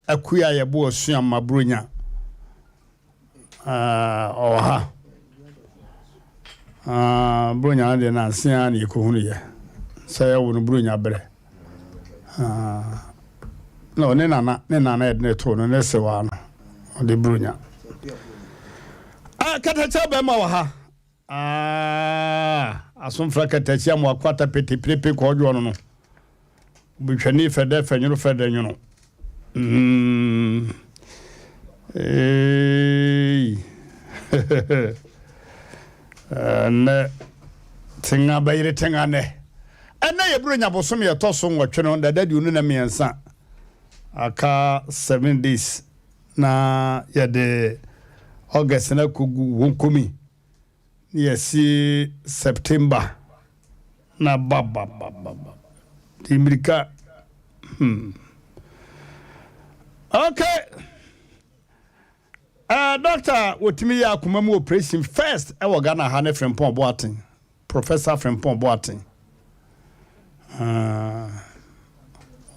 Akua a yɛbo ɔsua ma Buronya. Ɔwɔ ha. Buronya no deɛ nanse ara na yɛkɔhunu yɛ. Sɛ yɛwo no Buronya berɛ. Na ɔne nana, ne nana yɛde ne too no ne sewaa no. Ɔde Buronya. Katakyɛ bɛrima wɔ ha. Ah, asomfra katakyia mo akwata pete prepe kɔɔdwoɔ no no. Botwani fɛdɛ fɛnwono fɛdɛ nwono. Mm. Eei. Ɛnɛ tenga bɛyere tenga nɛ. Ɛnɛ yɛ Buronya bosome ɛtɔ so nwɔtwe no dada aduonu na mmiɛnsa. Aka 7 days na yɛde August no akɔgu Wonkomi na yɛasi September na bababababa de mmirika. Okay. Doctor wɔtumi yɛ akoma mu operation first ɛwɔ Ghana ha ne Frimpong Boateng, Professor Frimpong Boateng.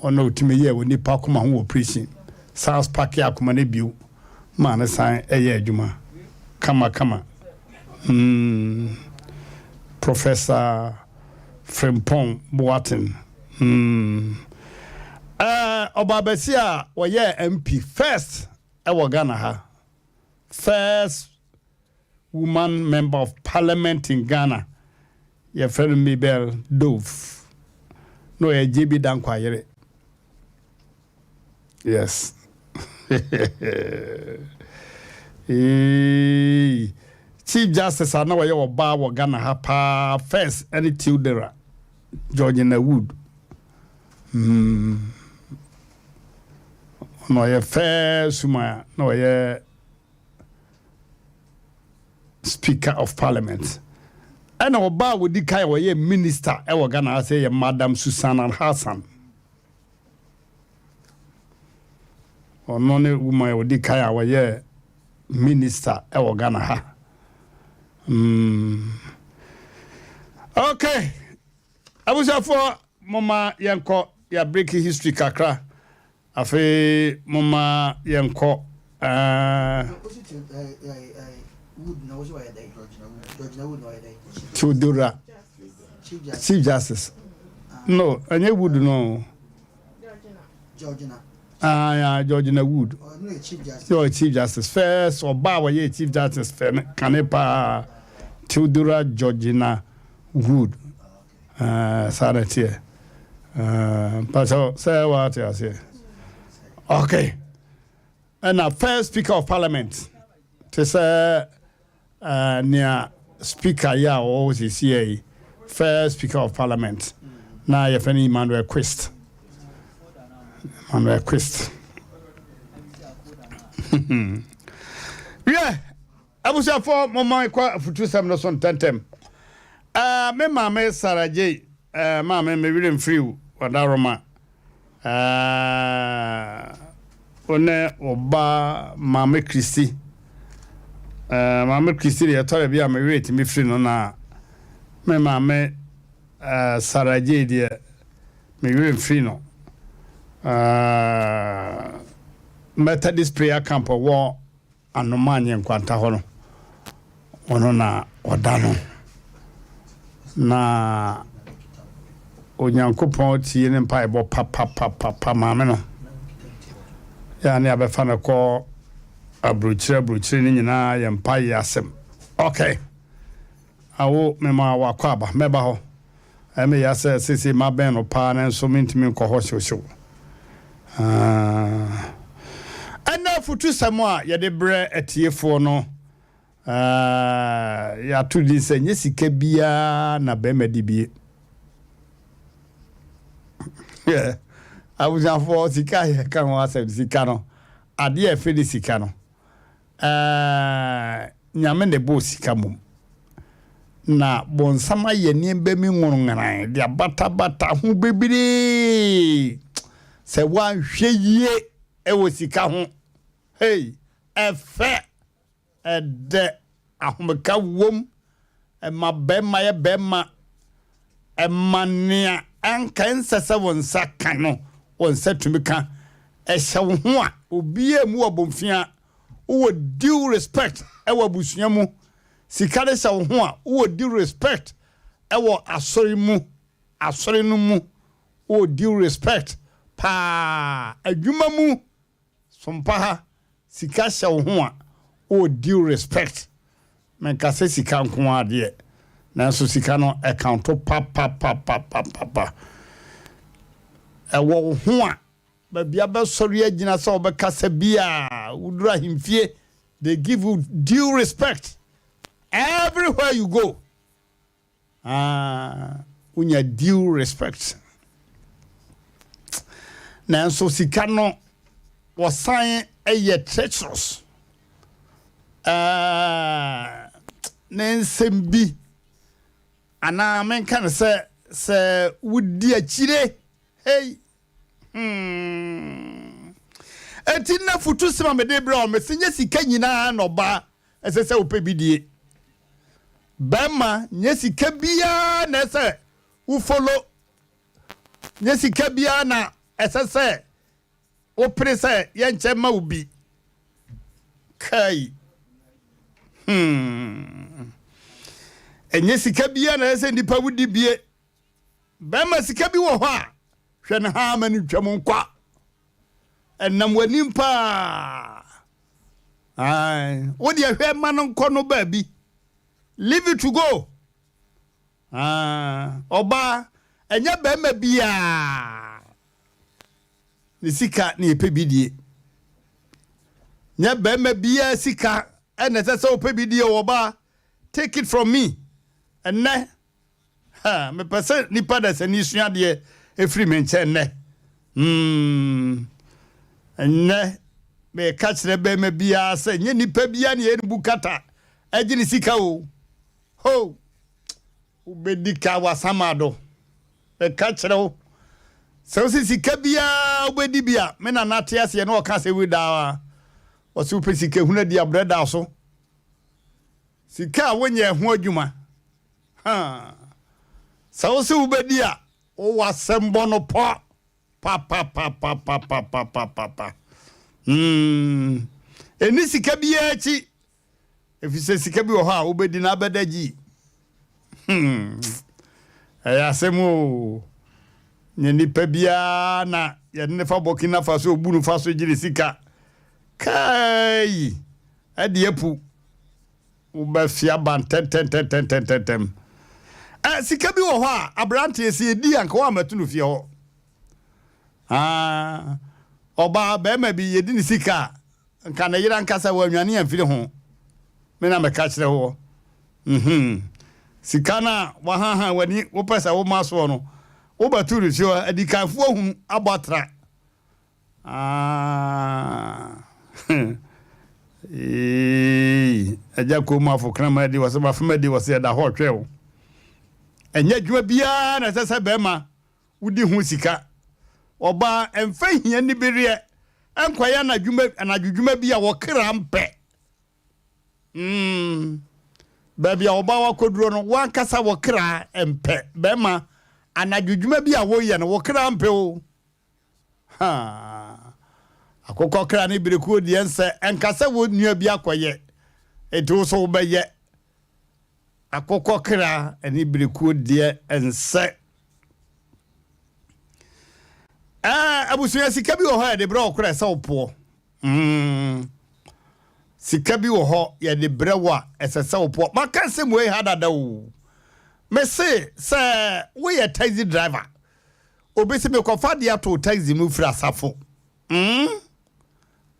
Ɔna ɔtumi yɛ wɔ nipa akoma ho operation san spark akoma no bio maa ne san ɛyɛ adwuma kama kama. Professor Frimpong Boateng. Ɔbaabasi a wɔyɛ MP first ɛwɔ Ghana ha, first woman member of parliament in Ghana, yɛfrɛ no Mabel Dove, na ɔyɛ JB Danquah yere. Yes. Eey. Chief Justice a na ɔyɛ ɔbaa wɔ Ghana ha paa first ɛne Theodora Georgina Wood. Na ɔyɛ first woman a na ɔyɛ Speaker of Parliament. Ɛna ɔbaa a wɔdi kan a ɔyɛ minister ɛwɔ Ghana ha sɛ yɛ Madam Susan Hassan. Ɔno ne woman a wɔdi kan a wɔyɛ minister ɛwɔ Ghana ha. Okay. Abusuafoɔ, moma yɛnkɔ yɛ break history kakra. Afei moma yɛnkɔ Theodora, Chief Justice. No, ɛnyɛ Wood no. Ah, yeah, Georgina Wood. Yɛ Chief Justice. First ɔbaa a wɔyɛ Chief Justice fɛ kane paa, Theodora Georgina Wood. Saa na teɛ. Mpakyɛw sɛ wɔate aseɛ. Okay. Ɛna first Speaker of Parliament te sɛ nea Speaker yi a ɔwɔ sisi yi, first Speaker of Parliament na yɛfrɛ no Emmanuel Quist. Emmanuel Quist. Wiɛ, abusuafoɔ, momma kɔ afutusɛm no so ntɛntɛm. Me maame Sarah J, maame, me werɛ mfiri wo wadaroma. Wo ne wo ba Maame Kristi. Maame Kristi deɛ, ɛtɔ da bi a me werɛ tumi firi no, na me maame Sarah J deɛ, me werɛ mfiri no. Methodist prayer camp wɔ Anoma nye Nkwanta hɔ no, ɔno na ɔda no. Na Onyankopɔn tie ne mpaebɔ papapapapa. Maame no yɛ a ne abɛfa no kɔ aburokyire aburokyire no nyinaa yɛ mpaeɛ asɛm. Okay. Awo mema wakɔ aba mɛba hɔ. Ɛmɛ ya sɛ sese mabɛn no paa nanso mentumi nkɔ hɔ hyewhyew. Ɛnna afutusɛm a yɛde brɛ atiefoɔ no, yɛato din sɛ nyɛ sika biara na bɛrima de bie. Abusuafoɔ, sika a yɛka ho asɛm, sika no, adeɛ a ɛfɛ ne sika no, Nyame na ɛbɔɔ sika mmom. Na bɔnsam ayɛ nneɛma bi nwonwonan de abatabata ho bebree. Sɛ woanhwɛ yie ɛwɔ sika ho, hey, ɛfɛ, ɛdɛ, ahomeka wom, ɛma bɛrima yɛ bɛrima, ɛma nea anka ɛnsɛ sɛ wo nsa ka no, wo nsa tumi ka, ɛhyɛ wo ho a. Obiara mmu wo abomfia. Wowɔ due respect wɔ abusua mu. Sika de hyɛ wo ho a, wowɔ due respect wɔ asɔre mu. Asɔre no mu, wowɔ due respect paa. Adwuma mu, sompa ha, sika hyɛ wo ho a, wowɔ due respect. Menka sɛ sika nko ara deɛ, nanso sika no ɛkaunto papapapapapa. Ɛwɔ wo ho a, baabi a bɛsɔre agyina sɛ wɔbɛkasa biara, woduru ahemfie, they give you due respect everywhere you go. Ah, wonya due respect. Nanso sika no, wɔsan yɛ treacherous. Ah, ne nsɛm bi, anaa menka no sɛ, sɛ wodi akyire, hey, hmm. Enti na futu sɛm a mede brɛ wo, mese nyɛ sika nyinaa na ɔbaa ɛsɛ sɛ wopɛ bi die. Bɛrima, nyɛ sika biara na ɛsɛ wo follow, nyɛ sika biara na ɛsɛ sɛ wopere sɛ yɛnkyɛ ma wo bi. Kai. Ɛnyɛ sika biara na ɛsɛ sɛ nnipa wodi bie. Bɛrima, sika bi wɔ hɔ a, hwɛ no haa ma no ntwam nkwa. Ɛnam w'anim paa. Ae, wo deɛ hwɛ ma no nkɔ no baabi. Leave it to go. Ah, ɔbaa, ɛnyɛ bɛrima biara ne sika ne yɛpɛ bi die. Nyɛ bɛrima biara sika ɛna ɛsɛ sɛ wopɛ bi die ɔbaa. Take it from me. Ɛnnɛ, ha, mepɛ sɛ nipa dasani sua adeɛ ɛfiri me nkyɛn nnɛ. Ɛnnɛ, meka kyerɛ bɛrima biara sɛ nyɛ nipa biara ne yɛn bu kata ɛgye ne sika o. Ho! Wobɛdi ka wasama do. Meka kyerɛ wo sɛ wo sɛ sika biara wobɛdi bi a, me nana te aseɛ na ɔka sɛ wi daa. Ɔsɛ wopɛ sika hunu adi abrɛ da so. Sika a wonyɛ ho adwuma. Ha. Sɛ wo sɛ wobɛdi a, wowɔ asɛm bɔ no pɔ. Pa pa pa pa pa pa pa pa pa pa. Ɛni sika biara akyi. Ɛfiri sɛ sika bi wɔ hɔ a wobɛdi na abɛda gyi. Ɛyɛ asɛm o. Nyɛ nipa biara na yɛde ne fa Burkina Faso obu no fa so gye ne sika. Kai! Ɛde apu. Wobɛfi aba ntɛntɛntɛntɛntɛntɛm. Ɛ sika bi wɔ hɔ a aberanteɛ sɛ yɛdi anka woammɛto no fie hɔ. Ah, ɔbaa bɛrima bi yɛdi ne sika a nka ne yere ankasa wɔanwane amfiri ho. Me na meka kyerɛ woɔ. Sika no a wahahan w'ani wopɛ sɛ woma soɔ no, wobɛto no fie hɔ, adikanfoɔ hunu abɔ atra. Ah. Eei, agya kurom afo kraman adi wɔ sɛ bafem adi wɔ sɛ yɛda hɔ ɔtwɛ wo. Ɛnyɛ adwuma biara na ɛsɛ sɛ bɛrima wodi ho sika. Ɔbaa ɛmfa hia nibereɛ ɛnkɔyɛ anadwodwuma bi a wɔkra mpɛ. Baabi a ɔbaa wakɔduro no, wankasa wɔkra mpɛ. Bɛrima anadwodwuma bi a woyɛ no, wɔkra mpɛ o. Ha! Akokɔ kra ne berekuo deɛ nsɛ, ɛnka sɛ wo nua bi akɔyɛ, enti wo so wobɛyɛ. Akokɔ kra ne berekuo deɛ nsɛ. Ɛɛ, abusua sika bi wɔ hɔ a yɛde brɛ wo koraa ɛsɛ wo poɔ. Sika bi wɔ hɔ yɛde brɛ wo a ɛsɛ sɛ wo poɔ. Maka nsɛm wei ha dada o. Mese sɛ woyɛ taxi driver, obi se mekɔfa adeɛ ato taxi mu firi asafo.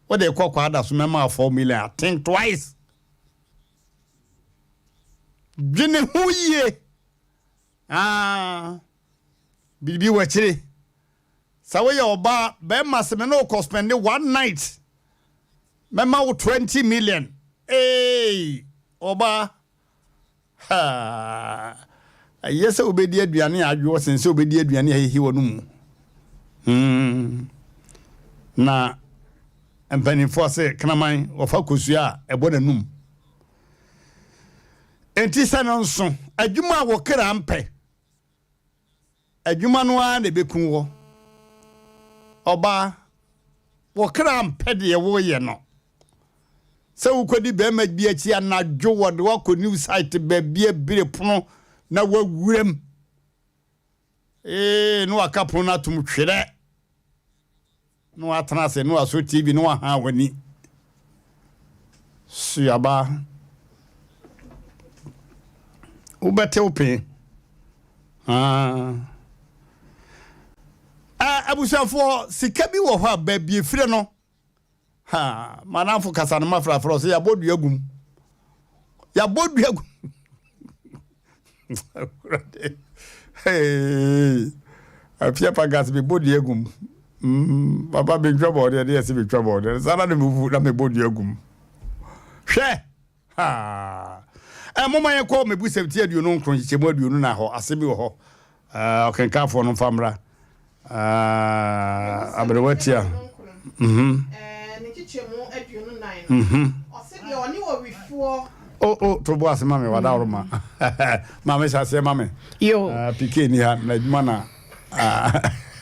Wode kɔ kɔ ada so mɛma 4 million. Think twice. Dwene ho yie. Ah, biribi wɔ akyire. Sɛ woyɛ ɔbaa, bɛrima sɛ me ne wokɔ spend one night, mɛma wo 20 million. Ee, ɔbaa. Ha. Ɛyɛ sɛ wobɛdi aduane a adwoɔ sen sɛ wobɛdi aduane a ɛhehe wɔ no mu. Na mpanimfoɔ sɛ kraman wɔfa kosua a ɛbɔ n'anum. Enti sɛ no nso, adwuma a wɔkra mpɛ, adwuma no ara na ɛbɛku wɔ. Ɔbaa, Wo kra mpɛ deɛ woreyɛ no. Sɛ wokɔdi barima bi akyi anadwo wɔde wo akɔ new site baabi abire pono na woawuram. Ee, na waka pono no atom twerɛ. Na watena ase na wasɔ TV na wahan w'ani. Suaba, wobɛte wo pee. Ah. Ah, abusuafoɔ, sika bi wɔ hɔ a baabi efire no. Ha, manamfo kasa no mafrafra ɔsɛ yɛabɔ dua gum. Yɛabɔ dua gum. Awurade. Hey. Afia pagas me bɔ dua gum. Mm, papa mentwa bɔɔdeɛ ne yɛse metwa bɔɔdeɛ. Saa na mefu na mebɔ dua gum. Hwɛ. Ha. Eh, moma yɛnkɔ mebusɛm ti 29 nkyekyɛmu 24 hɔ. Asɛm bi wɔ hɔ. Eh, ɔkenkanfoɔ no mfa mmra. Ah, aberewa tia. Mhm. Ne nkyekyɛmu 24 no. Mhm. Ɔse deɛ ɔne owifoɔ. O o to bo ase ma me wada woroma. Ma me hyɛ aseɛ ma me. Yo. Ah, PK ni ha na adwuma na. Ah.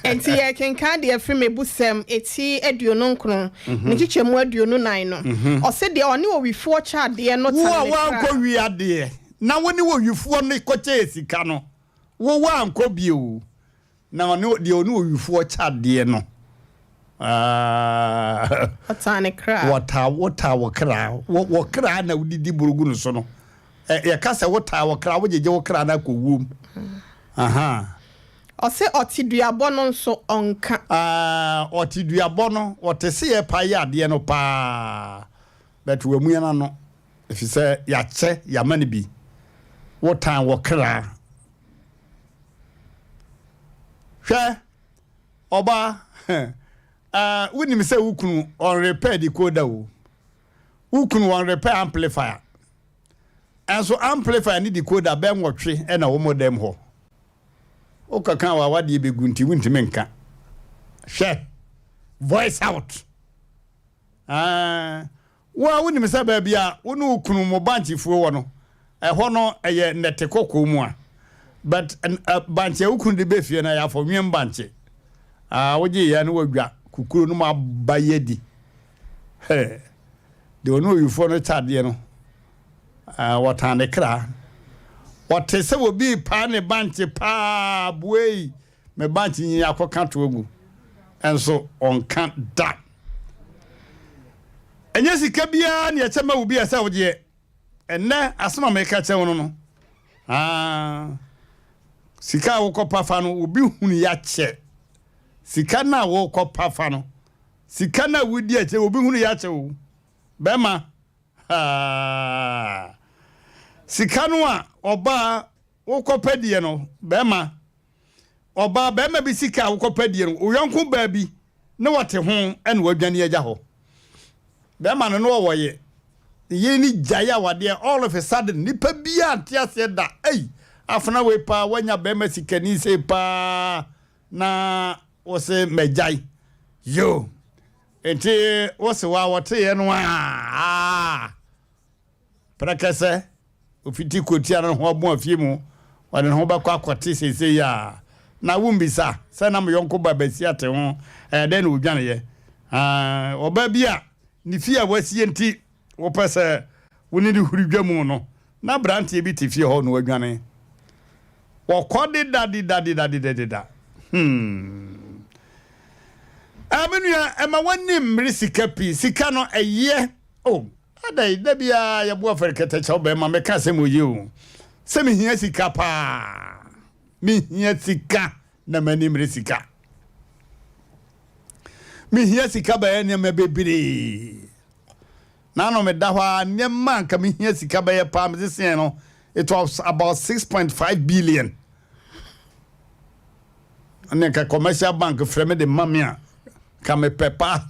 Enti yɛrekenkan deɛ ɛfiri Mebusɛm eti 29, ne nkyekyɛmu 24 no. Ɔse deɛ ɔne owifoɔ kyɛ adeɛ no Wo tane a ne kra. woankɔ wi adeɛ na wo ne owifoɔ no kɔkyɛɛ sika no, wo woankɔ bio. Na ɔne deɛ ɔne owifoɔ kyɛ adeɛ no, ah, Ɔtaa ne kra. wɔtaa wotaa wo kra wo wo kra na wodidi boro gu no so no. Ɛ yɛka sɛ wotaa wo kra, wogyegye wo kra no akɔ wuom. Aha. Ɔse ɔte duabɔ no nso ɔnka. Ah, ɔte duabɔ no, ɔte se yɛpa yɛ adeɛ no paa, but wamua n'ano, ɛfiri sɛ yɛakyɛ, yɛama no bi. Wotan wo kra. Hwɛ, ɔbaa, eh, wonim sɛ wo kunu ɔnrepɛ decoder o. Wo kunu ɔnrepɛ amplifier. Ɛnso amplifier ne decoder bɛ nwɔtwe na wɔ mo dɛm hɔ. Wokɔka a w'awadeɛ bɛgu nti wontumi nka. Hwɛ, voice out. Ah, Wo ara wunim sɛ baabi a wo ne wo kunu mo bankye fuo wɔ no, ɛhɔ no ɛyɛ nnɛte kɔkɔɔ mu a. But bankye a wo kunu de bɛ fie no ɛyɛ afɔnwem bankye. Ah, wogye yɛ ne wadwa kukuro no mu aba yi adi. Hey, deɛ ɔne owifoɔ no kyɛ adeɛ no, ah, wɔtan ne kra. Ɔte sɛ obi paa ne bankye paa, buei. Me ba nti nyi akɔka to agu nso ɔnka da. Ɛnyɛ sika biara na ɛkyɛ ma wo bi a ɛsɛ wogyeɛ. Ɛnnɛ asɛm a meka kyerɛ wo no no, ah, sika a wokɔpa fa no, obi hunu yɛakyɛ. Sika no a wokɔpa fa no, sika no a wodi akyɛ, obi hunu yɛakyɛ o. Bɛma, ah, sika no a ɔbaa wokɔpɛ deɛ no, bɛma. Ɔbaa barima bi sika a wokɔpɛ die no, wo yɔnko baa bi ne wɔte ho na wadwane agya hɔ. Bɛrima no ne ɔwɔ ye. Ne yere no gyae awadeɛ all of a sudden. Nipa biara nte aseɛ da. Ei, afena wei paa wanya bɛrima sikani sei paa na wose magyae. Yo, nti wose wa wɔteeɛ no a. Prɛkɛsɛ, ofiti kurotia no ho ɔbo afie mu, ɔde ne ho bɛkɔ akɔte seesei a, na wommisa sɛ na mo yɔnko ba basia te ho, ɛyɛ dɛn na odwaneeɛ? Aa, ɔbaa bi a ne fie a wasie nti wopɛ sɛ wo ne no huri dwa mu no, na aberanteɛ bi te fie hɔ na wadwane. Wɔkɔ dedadedadedadedada. Hmm. Aa, me nua, ɛma w'ani mmere sika pii. Sika no, ɛyɛ. Oh. Adɛn, da biara yɛbo afɔre kɛtɛkyɛw bɛrima, meka asɛm oye o, sɛ mehia sika paa, mehia sika na m'ani mmere sika. Mehia sika bɛyɛ nneɛma bebree. N'ano meda hɔ a nneɛma a nka mehia sika bɛyɛ paa mede seɛ no, it was about 6.5 billion. Ɛne nka commercial bank frɛ me de ma me a ka mepɛ paa.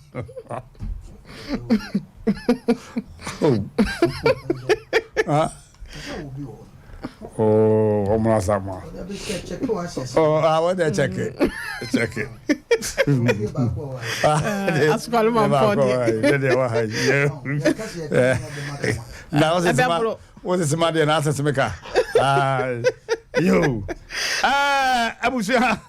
Oh. Ah. Oh, ọmọ asama. Oh, ah, what they check it. Check it. Asukwalu ma mpɔ deɛ. Na ɔsɛ sɛ Wo sese ma deɛ na asese me ka. Yo. Abusua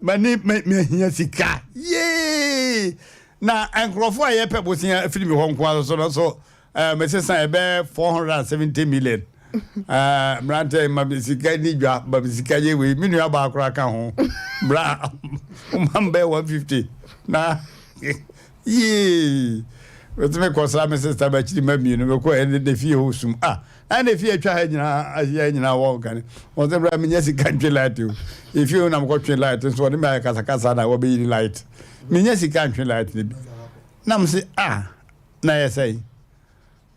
mani mehia sika. Yee. Na nkurɔfoɔ a yɛpɛ bosea afiri me hɔ nko ara so no so eh, mesesa ɛbɛyɛ 470 million. Eh, mmeranteɛ ma me sika ni dwa, ma me sika yɛ wei, me nua baa koraa ka ho. Bra, woma me bɛyɛ 150 na yee. Metumi kɔsra me sista m'akyiri ma mmienu mekɔ ɛne ne fie hɔ sum. Ah, na ne fie atwa ha nyinaa ahyia nyinaa wɔ nkane. Wɔn sɛ bra menya sika ntwe light o. Efie hɔ na mekɔtwe light nso wɔde me ayɛ kasakasa na wɔbɛyi ne light. Menya sika ntwe light no bi. Na mese ah, na ɛyɛ sɛn?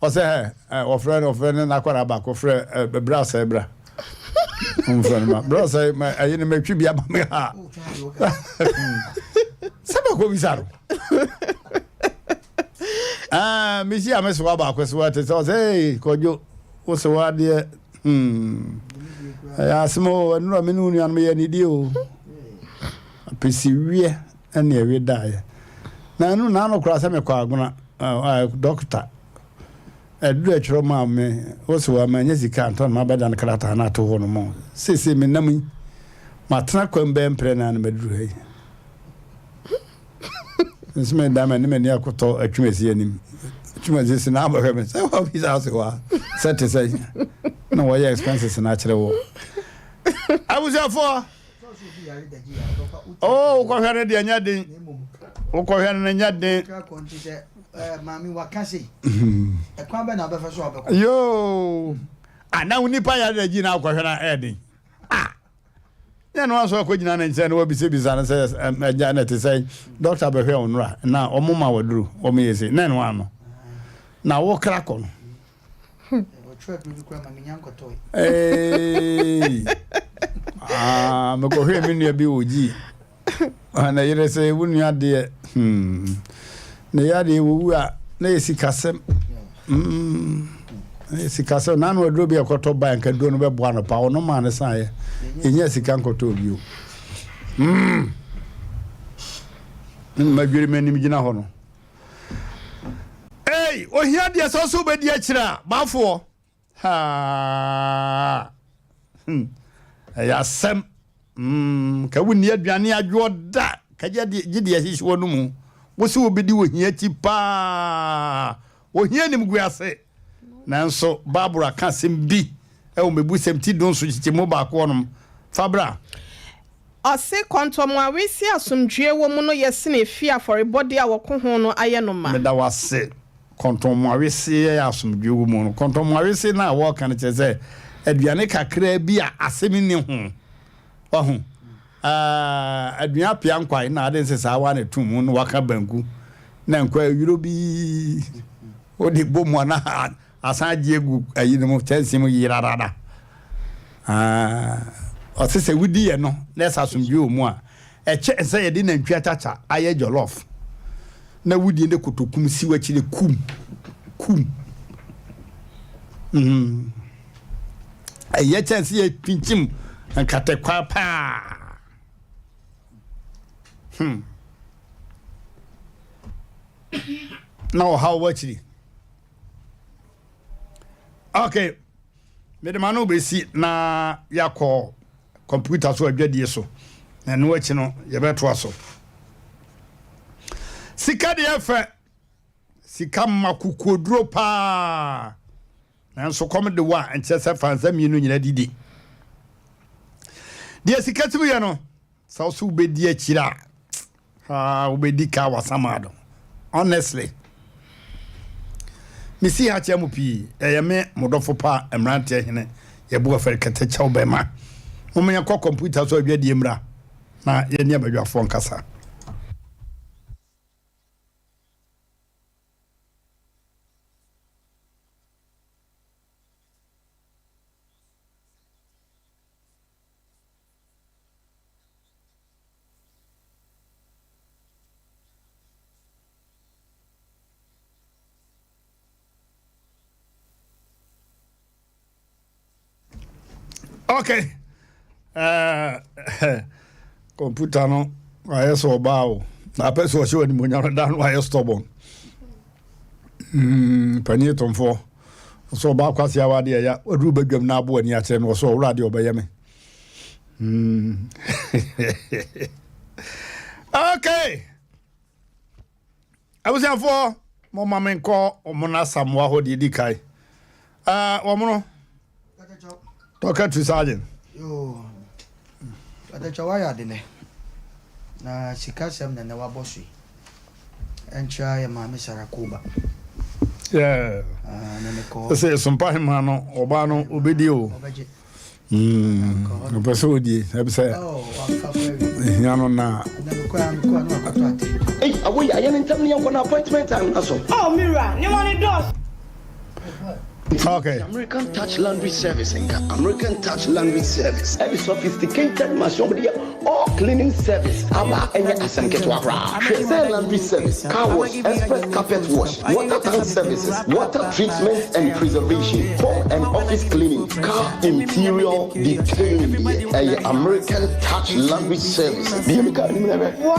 Ɔsɛ hɛ, wɔfrɛ no wɔfrɛ no n'akwadaa baako frɛ ɛ bra sɛ bra. Wɔfrɛ no ma bra sɛ ma ɛyi no matwi bi ama me ha. Sɛ bɛkɔ bisa no. Ah, mesi a mesewa baako sewa te sɛ ɔsɛ ee kɔdwo wo sewa deɛ hmm. Ɛyɛ asɛm o, ɛnura me ne wo nuanom yɛ nidi o. Apɛsi wiɛ ɛne ɛwe daeɛ. Na ɛno na ano koraa sɛ mekɔ agona dɔkta ɛduru ɛtwerɛ maa me wo se wa manya sika antɔ na mabɛda no krataa no ato hɔ no mu seesei menam yi matena kwan bɛɛ mprɛ na na maduru ha yi nso meda m'ani m'ani akɔtɔ atwumasi anim atwumasi si na abɛhwɛ me sɛ wabisa ase hɔ a sɛ te sɛ na wɔyɛ expenses no akyerɛ wɔ abusuafoɔ Oh, wokɔhwɛ no deɛ nyɛ den. Wokɔhwɛ no nyɛ den. Yoo, ana wo nipa yare na gyi na wokɔhwɛ no ɛyɛ den. Ah, nyɛ no aso akɔgyina ne nkyɛn na wabisabisa no sɛ agya na ɛte sɛ dɔkta bɛhwɛ wo nnora na ɔmo ma waduru ɔmo yɛ sei na ɛno ano na wokra kɔ no. Ah, mekɔhwɛɛ me nua bi wɔ gyi ah, na yerɛ sɛ wo nua deɛ hmm, ne yɛ adeɛ wɔwu a na yɛ sikasɛm hmm, na yɛ sikasɛm na ano aduro bi a ɛkɔtɔ ba nka duro no bɛboa no pa ɔno maa no saeɛ yɛnya sika nkɔtɔ bio hmm. ne madwiri m'anim gyina hɔ no Ei, ohia deɛ sɛ ɔsɛ wobɛdi akyire a, baafoɔ. Haa. Hmm. Ɛyɛ asɛm. Hmm. Ka wonni aduane adwoɔ da. Ka gye deɛ ɛhyehyɛ wɔ no mu. Wo sɛ wobɛdi ohia akyi paa. Ohia nim gu ase. Nanso Barbara ka asɛm bi wɔ Mmebusɛm ti dunson nkyekyɛmu baako hɔnom. Fa bra. Ɔse, Kɔntɔmmoawese a asomdwoeɛ wɔ mu no yɛ sene efie afɔrebɔdeɛ a wɔko ho no ayɛ no ma. Meda wo ase. Kɔntɔmmoawese a asomdwoeɛ wɔ mu no. Kɔntɔmmoawese no a wɔreka no kyerɛ sɛ aduane kakraa bi a asɛm nni ho. Wahu? Ah, aduan apea nkwae na ade nsesaawa na ɛto mu na waka banku na nkwa awiro bi wode bɔ mu a na asan agye agu ayi no mu kyɛnse mu yerarara. Ah, ɔse sɛ wodi yɛ no na ɛsɛ asomdwoe wɔ mu a, ɛkyɛ sɛ yɛde nantwi akyakya ayɛ jollof na wodie ne kotokum si w'akyi ne kum kum. Mm. Ɛyɛ kyɛn sɛ yɛpinkyim nkatekwa paa. Hmm. Na ɔhaw wɔ akyiri. Okay. Mede ma no bɛsi na yɛakɔ kɔmputa so adwadie so. Na ɛno akyi no yɛbɛtoa so. Sika deɛ fɛ. Sika ma kokoduro paa. Nanso kɔm de wo a, ɛnkyerɛ sɛ fa nsa mmienu nyina didi. Deɛ sika tumi yɛ no, sɛ wo so wobɛdi akyire a, haa wobɛdi ka wasamado. Honestly. Mesi ha kyerɛ mo pii, ɛyɛ me mo dɔfo pa mmeranteɛ hene yɛbo afɛre kɛtɛ kyɛw bɛma. Mom yɛnkɔ kɔmputa so adwadie mmra na yɛne abadwafoɔ nkasa. Okay. Uh, computer no ayɛ sɛ ɔbaa o na apɛ sɛ ɔhyɛ animonyam no da no ayɛ stubborn mm, panyin tomfoɔ ɔsɛ ɔbaa kwase awa adeɛ ya waduru badwam na aboa ani akyerɛ no ɔsɛ ɔwura adeɛ ɔbɛyɛ me mm. okay. Abusuafoɔ, momma menkɔ wɔn asamoa hɔ deɛ ɛdi kan. Uh, wɔn no, tɔka tu sergeant. Yoo, Ɔdɛkyɛ wayɛ ade nɛ. Na sika sɛm na nɛ wabɔ so yi. Ɛnkyerɛ yɛ maame Sarah Koba. Yeah. Ah, na mekɔ. Sɛ sompa hema no, ɔbaa no obɛdi o. Ɔbɛgye. Ɔpɛ sɛ ɔdie, ɛbi sɛ Oh, wafa kɔ awie. ɛhia no na. Ɛnɛ mekɔ a mekɔ a na wakɔtɔ ate. Ei, awoyi, ayɛ no ntɛm ne yɛnkɔ na appointment time no aso. Oh, Mira, nneɛma no dɔɔso. Okay. American Touch Laundry Service nka American Touch Laundry Service ɛde sophisticated machine wɔde yɛ all cleaning service aba ɛnyɛ asɛm ketewa koraa. Hwɛ sɛ laundry service, car wash, express carpet wash, water tank services, water treatment and preservation, home and office cleaning, car interior detailing deɛ ɛyɛ American Touch Laundry Service. Bie mi car nim na hwɛ. Wow!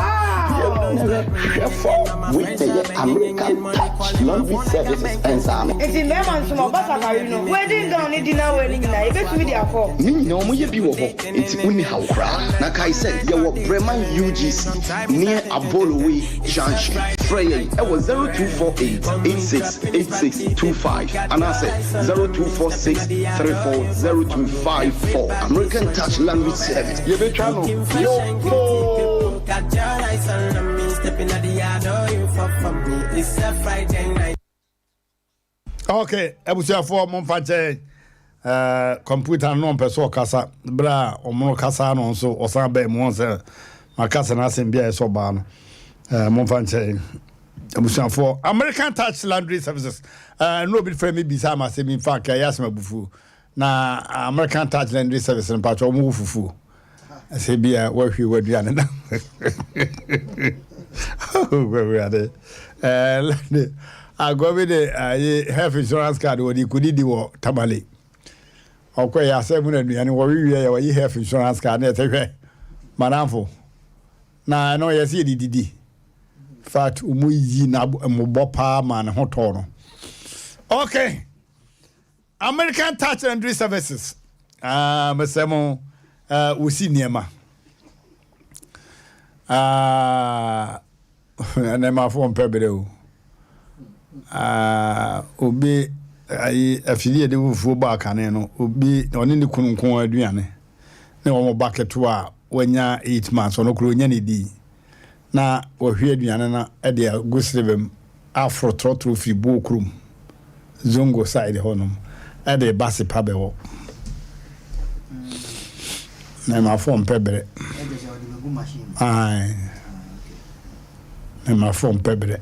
Bie mi na hwɛ. Hwɛ fɔ wei na ɛyɛ American Touch Laundry Services ɛnsa ano. Nti mmarima nso ma ɔba sakari no, wedding gown ne dinner wear ne nyinaa, yɛbɛtumi de akɔ. Ne nyinaa wɔn yɛ bi wɔ hɔ, nti wonni haw koraa. Na kae sɛ yɛwɔ Breman UGC near Abolowe Junction. Frɛ yɛn ɛwɔ 0248 868625 anaasɛ 0246 340254. American Touch Laundry Service. Yɛbɛtwa no yopoo. Got your eyes on me, stepping at the yard, oh, you fuck for me. It's a Friday night. Okay, abusuafoɔ, momfa nkyɛn. Computer no ɔmpɛ sɛ ɔkasa berɛ a ɔmono kasa no nso ɔsan bɛn mu wɔn sɛ makasa no asɛm bi a ɛsɛ ɔbaa no. Momfa nkyɛn, abusuafoɔ. American Touch Laundry Services, no obi frɛ me bisa ama asɛm bi mfa nka ɛyɛ asɛm abufuo na American Touch Laundry Service no mpatwɛ ɔmo wɔ fufuo ɛsɛ bi a wɔahwie w'aduane na Awurade ɛɛ agorɔ bi de ayi health insurance card wɔde kɔdidi wɔ Tamale. Ɔkɔ yɛ asɛ mu na aduane wɔwewie yɛ wɔyi health insurance card na yɛsɛ hwɛ madamfo na ɛno yɛsɛ yɛde didi fact wɔn yi na mmobɔ paa ma ne ho tɔɔ no. Okay, American Touch Laundry Services, ah, mesɛ mo wosi nneɛma, ah, nneɛmafoɔ mpɛ berɛ o. Ah, obi ayi afidie yɛde fufuo bɔ akane no, obi ɔne ne kunu nko aduane ne wɔn ba ketewa a wanya 8 months, ɔno koro onya ne di na wɔhwie aduane no de agu sereba mu aforo trɔtrɔ firi buo kurom Zongo side hɔnom ɛde ba sepa bɛwɔ na mmafoɔ mpɛ berɛ. Ɛgye sɛ ɔde bɛgu machine mu. Ae, na mmafoɔ mpɛ berɛ.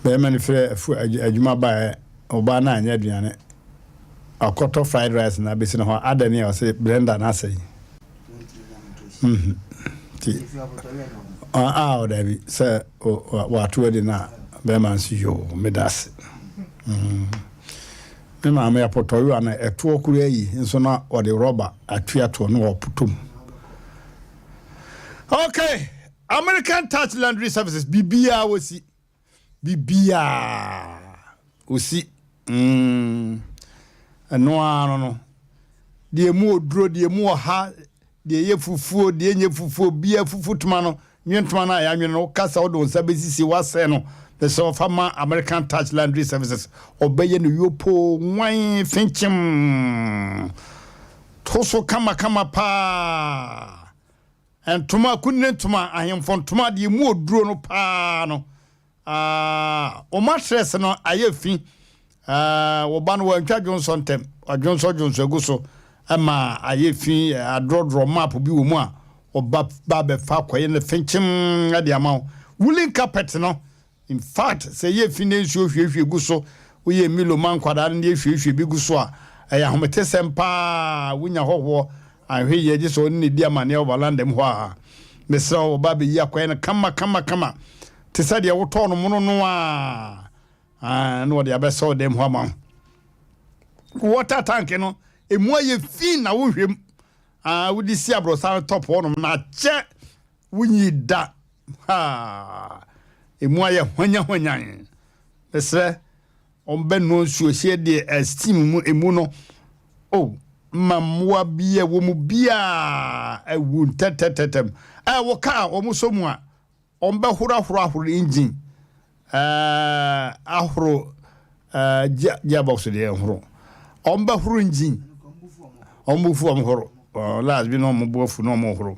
Bɛrima no frɛ afu adwuma baeɛ, ɔbaa no anyɛ aduane, akɔtɔ fried rice na abɛsi no hɔ adani a ɔsɛ blender no asɛe. Nti Efi abotɔyɛ na ɔmo. A ɔdabi sɛ wato adi no a bɛrima nso yoo meda ase. Me maame apɔtɔyowa no ɛtoɔ koro ayi nso na ɔde rɔba atua toɔ na ɔpotɔ mu. Okay, American Touch Laundry Services, biribiara wɔsi, biribiara wɔsi. Ɛno ara no, deɛ mu oduro, deɛ mu ɔha, deɛ ɛyɛ fufuo, deɛ nyɛ fufuo bia, fufu toma no, nwe ntoma no a yɛanwene no, wokasa wode wo nsa bɛsisi woasɛe no sɛ ɔfa ma American Touch Laundry Services, ɔbɛyɛ no yopoo nwan finkyim to so kamakama paa. Ntoma akunne, ntoma ahemfo ntoma, deɛ mu oduro no paa no. Ah, wo mattress no ayɛ fi. Ah, wo ba no wantwa dwonsɔ ntɛm, wadwonsɔ dwonsɔ agu so ma ayɛ fi, adorɔdorɔ map bi wɔ mu a ɔba ba bɛfa akɔyɛ no finkyim de ama wo. Woolen carpet no, in fact, sɛ ɛyɛ fi na nsuo hwiehwie gu so, woyɛ Milo ma nkwadaa no ne ehwiehwie bi gu so a, ɛyɛ ahometesɛm paa. Wonya hɔhoɔ anhwɛ yie gye sɛ ɔne ne di amanneɛ wɔ valanda mu hɔ a, mesrɛ wo, ɔba bɛyi akɔyɛ no kama kama kama te sɛ deɛ wotɔɔ no mono no a na wɔde abɛsɛ wo dɛm hɔ ama wo. Water tank no emu ayɛ fi na wohwɛ mu ah, wode si aborɔsan top hɔnom na akyɛ wonyi da ha, emu ayɛ hwanyahwanyan, mesrɛ ɔmbɛnoa nsuohyɛ deɛ steam mu emu no o ma mmoa bi a ɛwɔ mu biaa awu ntɛtɛtɛtɛm a wɔ kaa wɔn sɔ mu a ɔmbɛhorahorahoro engine. Ɛɛ ahoro ɛɛ gearbox deɛ nhoro. Wɔn bɛhoro engine. Wɔn bo fu wɔn horo. Last bi na wɔn bo afu na wɔn horo.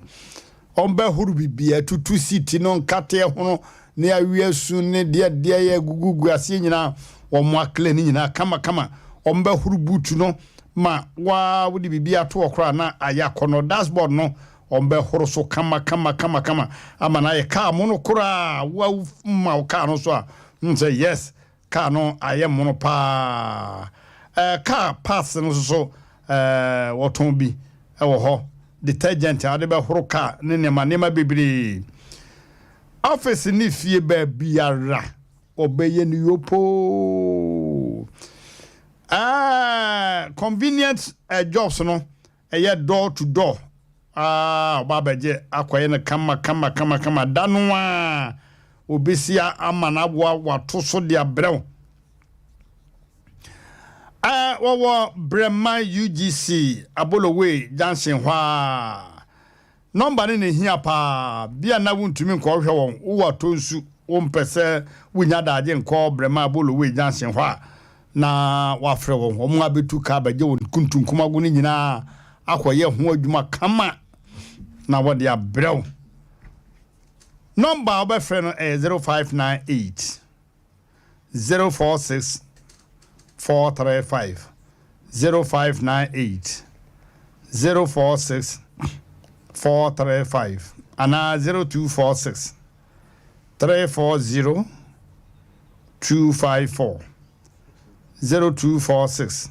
Wɔn bɛhoro biribiara tutu seat no nkateɛ hono ne awia su ne deɛ deɛ yɛ gugugu aseɛ nyinaa wɔn akle ne nyinaa kama kama. Wɔn bɛhoro boot no ma waa wode biribi ato hɔ koraa na ayɛ akɔnɔ dashboard no wɔn bɛhoro so kama kama kama kama ama no ayɛ kaa mono koraa wa ma wo kaa no so a n sɛ yes kaa no ayɛ mono paa. Ɛɛ kaa parts no nso so ɛɛ wɔtɔn bi ɛwɔ hɔ detergent a wɔde bɛhoro kaa ne nneɛma nneɛma bebree. Office ne fie baabiara ɔbɛyɛ no yopoo. Ɛɛ convenient jobs no ɛyɛ door to door aa ɔba abɛgye akɔyɛ no kama kama kama kama da no a obesi ama no aboa wato so de abrɛw. Ɛɛ wɔwɔ Brɛman UGC Abolowe junction hɔ a nɔmba no na ehia paa bia na wontumi nkɔhwɛ wɔn wowɔ atɔ nsu wompɛ sɛ wonya daagye nkɔ Brɛman Abolowe junction hɔ a na wafrɛ wɔn wɔn abɛtu kaa bɛgye wɔn kuntunkumago no nyinaa akɔyɛ ho adwuma kama na wɔde abrɛw. Nɔmba a wobɛfrɛ no ɛyɛ 0598 046 435, 0598 046 435 anaa 0246 340 254, 0246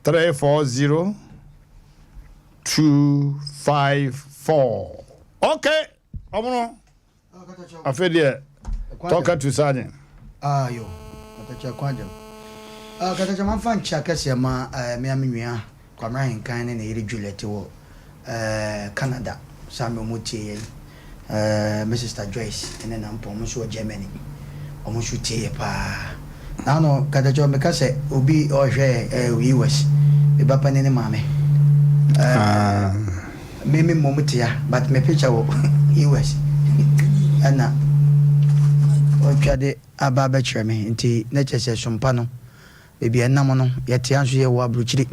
340 254. Okay, ɔmono afei deɛ tɔka tu saa nye. Ayo, Katakyɛ kwan gyam. Ah, Katakyɛ mamfa nkyɛ akɛseɛ ma me a me nua Kwame Ahenkan ne ne yere Juliet wɔ Canada. Saa mmerɛ wɔn tie yɛn. Me sister Joyce ne Nampɔn wɔn nso wɔ Germany. Wɔn nso tie yɛ paa. Na ano Katakyɛ meka sɛ obi ɔhwɛ US. Me ba panin ne maame. Me me mmom te ha but me picture wɔ US ɛna ɔtwa de aba abɛkyerɛ me nti na kyerɛ sɛ sompa no baabi a ɛnam no yɛte ha nso yɛwɔ aburokyiri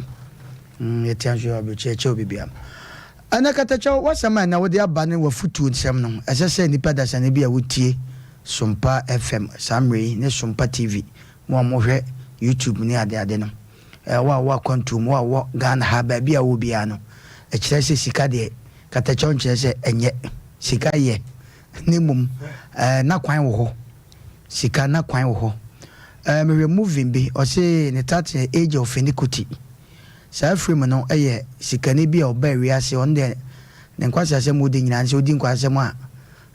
mm, yɛte ha nso yɛwɔ aburokyiri ɛkyɛw biribiara ɛnɛ katakyɛw wasɛm a ɛnɛ wode aba ne wafutuo nsɛm no ɛsɛ sɛ nnipa dasani bi a wotie Sompa FM saa mmerɛ yi ne Sompa TV mo a mohwɛ YouTube ne adeade no Wo a wowɔ akwantuo mu, wo a wowɔ Ghana ha, baabi a wowɔ biara no, ɛkyerɛ sɛ sika deɛ, katakyɛw nkyerɛ sɛ ɛnyɛ. Sika yɛ, na mmom na kwan wɔ hɔ. Sika na kwan wɔ hɔ. Mehwɛ movie bi, ɔse ne title yɛ Age of Iniquity. Saa film no yɛ sikani bi a ɔbaa wiase, ɔno deɛ ne nkwaseasɛm a ɔdi nyinaa ne sɛ ɔdi nkwaseasɛm a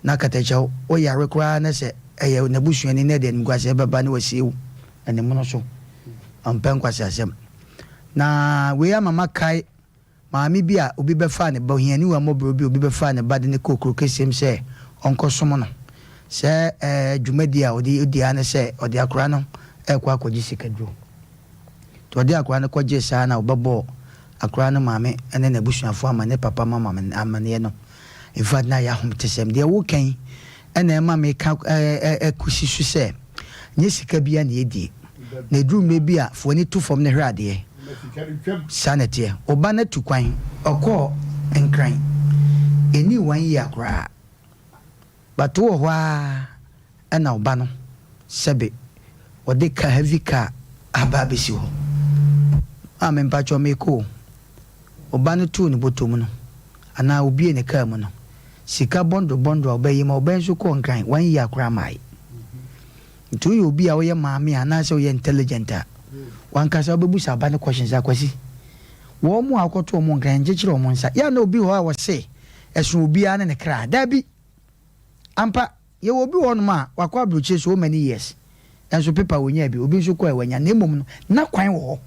na katakyɛw, woyare koraa na sɛ ɛyɛ n'abusuani na ɛde animguaseɛ bɛba na wasie wo animono so. Ɔmpɛ nkwaseasɛm. Na wei ama makae maame bi a obi bɛfaa ne ba, ohiani wammɔborɔ bi a obi bɛfaa ne ba de no kɔɔ kuro kɛseɛ mu sɛ ɔnkɔsom no. Sɛ ɛɛ dwumadie a ɔde di ara ne sɛ ɔde akwadaa no rekɔ akɔgye sikaduro. Nti ɔde akwadaa no kɔgyee saa na ɔbɛbɔɔ akwadaa no maame ne n'abusuafoɔ ama ne papa ma amaneɛ no. In fact na ayɛ ahometesɛm. Deɛ woka yi na ɛma meka kɔsi so sɛ nyɛ sika biara na yɛdie. Na ɛduru mmerɛ bi a, fa w'ani to fam na hwɛ adeɛ. Saa na ɛteɛ. Wo ba no atu kwan, ɔkɔɔ Nkran. Ɛnnii one year koraa. But wowɔ hɔ ara ɛna wo ba no sɛbe wɔde car, heavy car aba abɛsi hɔ. Maame mpakyɛw meekɔ o. Wo ba no too ne bɔtɔ mu no anaa obiee ne car mu no, sika bɔndɔ bɔndɔ a ɔbɛyi ma wo ba yi nso kɔɔ Nkran one year koraa mmae. Nti woyɛ obi a woyɛ maame a anaasɛ woyɛ intelligent a, wankasa wobɛbusa aba no questions a Kwasi, wɔn a wokɔto wɔn Nkran nkyekyere wɔn nsa. Yɛ a na obi hɔ a wɔse ɛsono obiara ne ne kra. Daabi! Ampa, yɛwɔ obi wɔ hɔnom a wakɔ aburokyire so many years, nso paper wɔnyaa bi, obi nso kɔɛ wanya, na mmom no, na kwan wɔ hɔ.